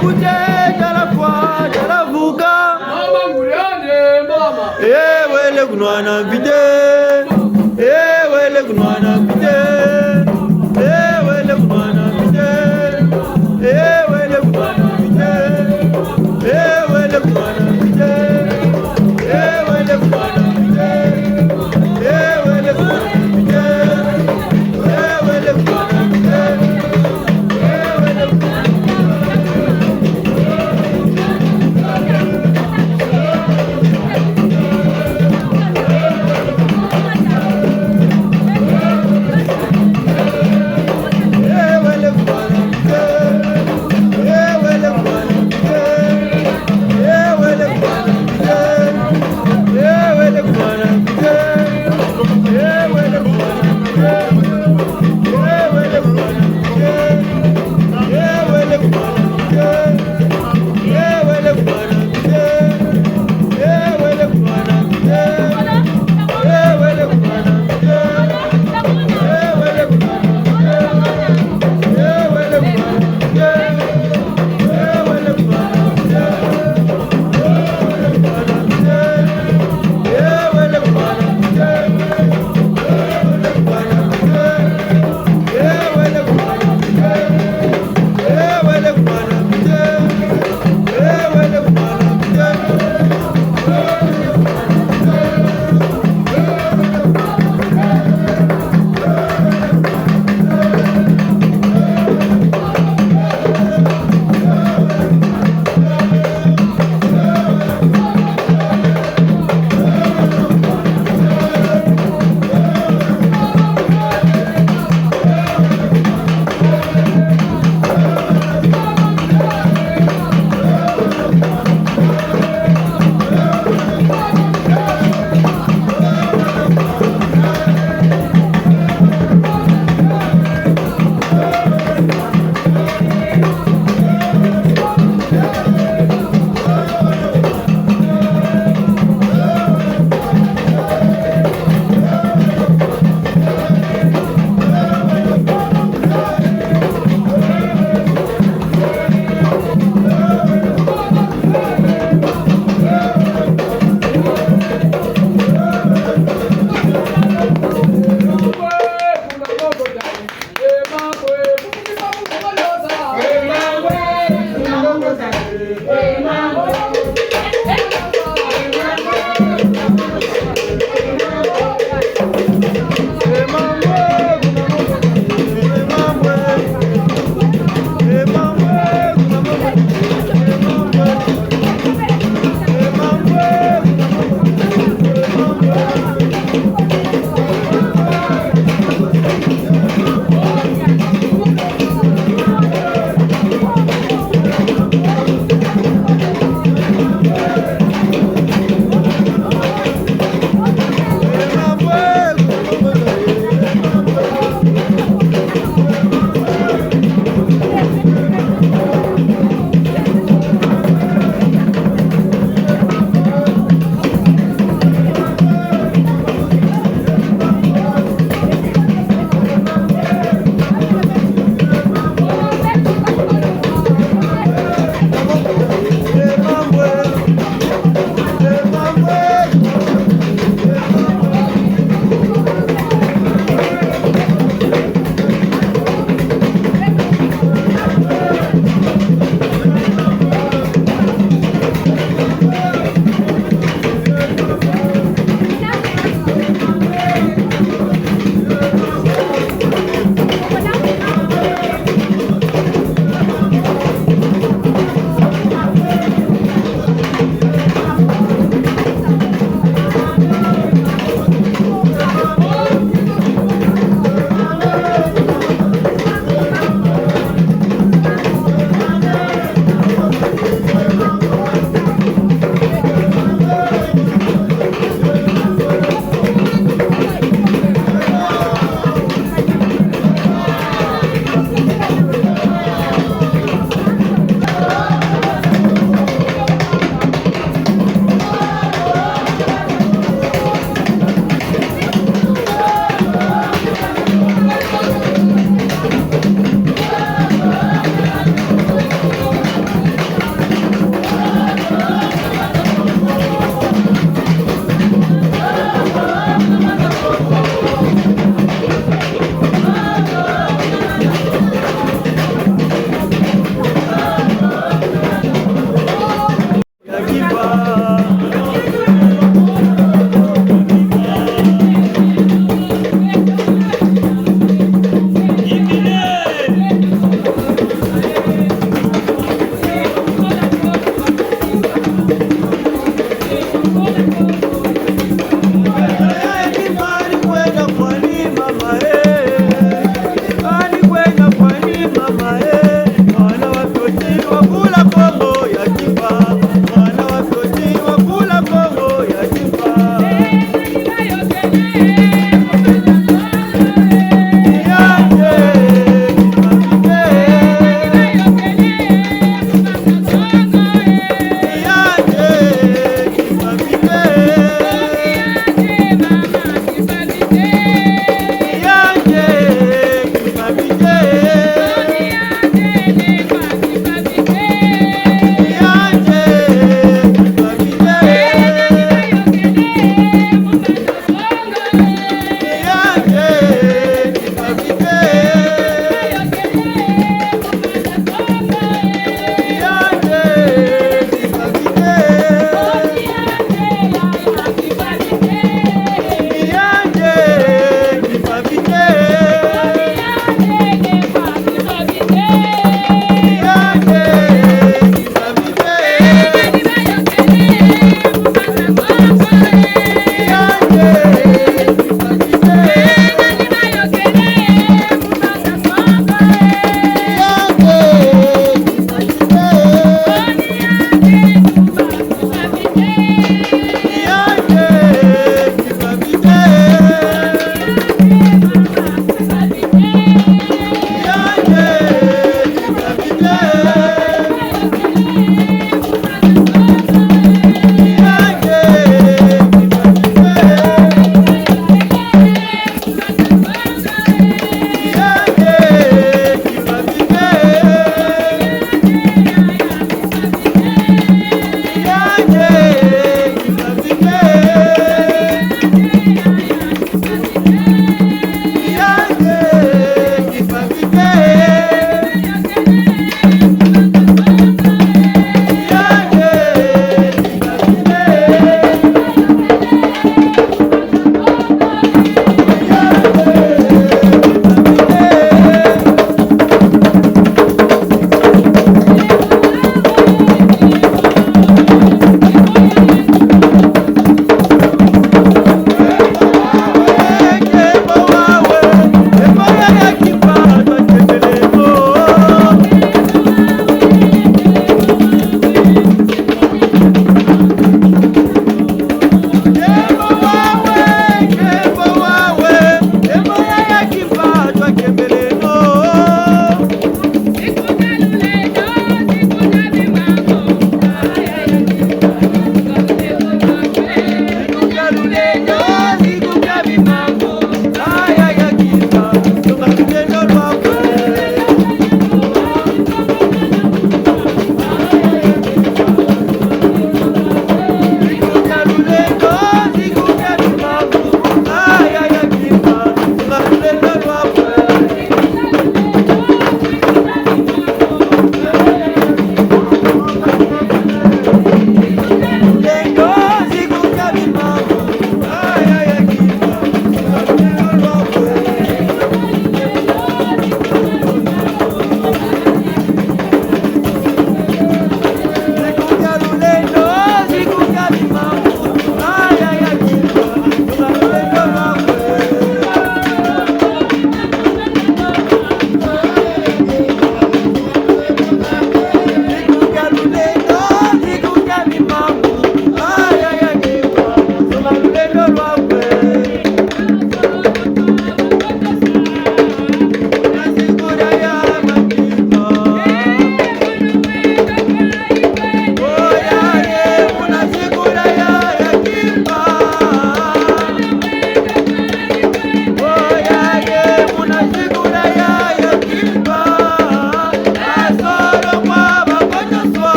Kute, tala kwa, tala vuka. Mama Nguriane, mama. Eh, wele kunwana mpite. Eh, wele kunwana mpite. Eh, wele kunwana mpite. Eh, wele kunwana mpite. Eh, wele kunwana mpite. Eh, wele kunwana mpite. Eh, wele kunwana mpite.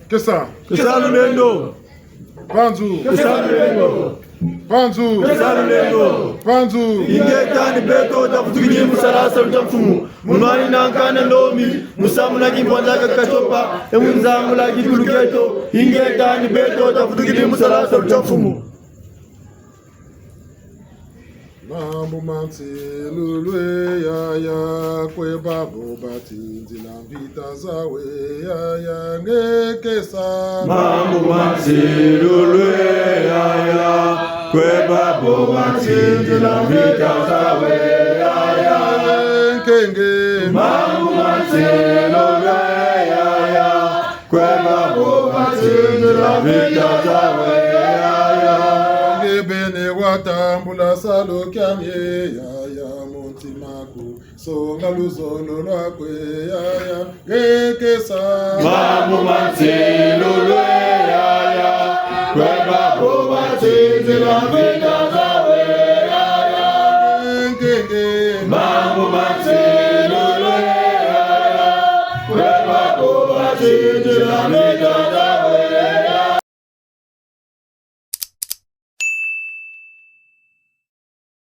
Kesa. Kesa lulendo. Mpanzu. Kesa lulendo. Mpanzu. Kesa lulendo. Mpanzu. Ingeta ni beto tavutukidi mu sala salu tia mfumu. Mu nwanina nkanda ndombi, mu samuna kimpwanza kia katiopa, e mu nzangula kitulu kieto. Ingeta ni beto tavutukidi mu sala salu tia mfumu. Mambu ma nsilulu e yaya, kwe babo batindila mvita zawu e yaya, nge kesa. Mambu ma nsilulu e yaya, kwe babo batindila mvita zawu e yaya. Nkenge. Mambu ma nsilulu e yaya, kwe babo batindila mvita zawu e yaya. Nge beni watambula salu kiani e yaya, mu ntima ku songa luzolo lwaku e yaya, nge kesa. Mambu ma nsilulu e yaya, kwe babo batindila mvita zawu e yaya. Nkenge. Mambu ma nsilulu e yaya, kwe babo batindila mvita zawu e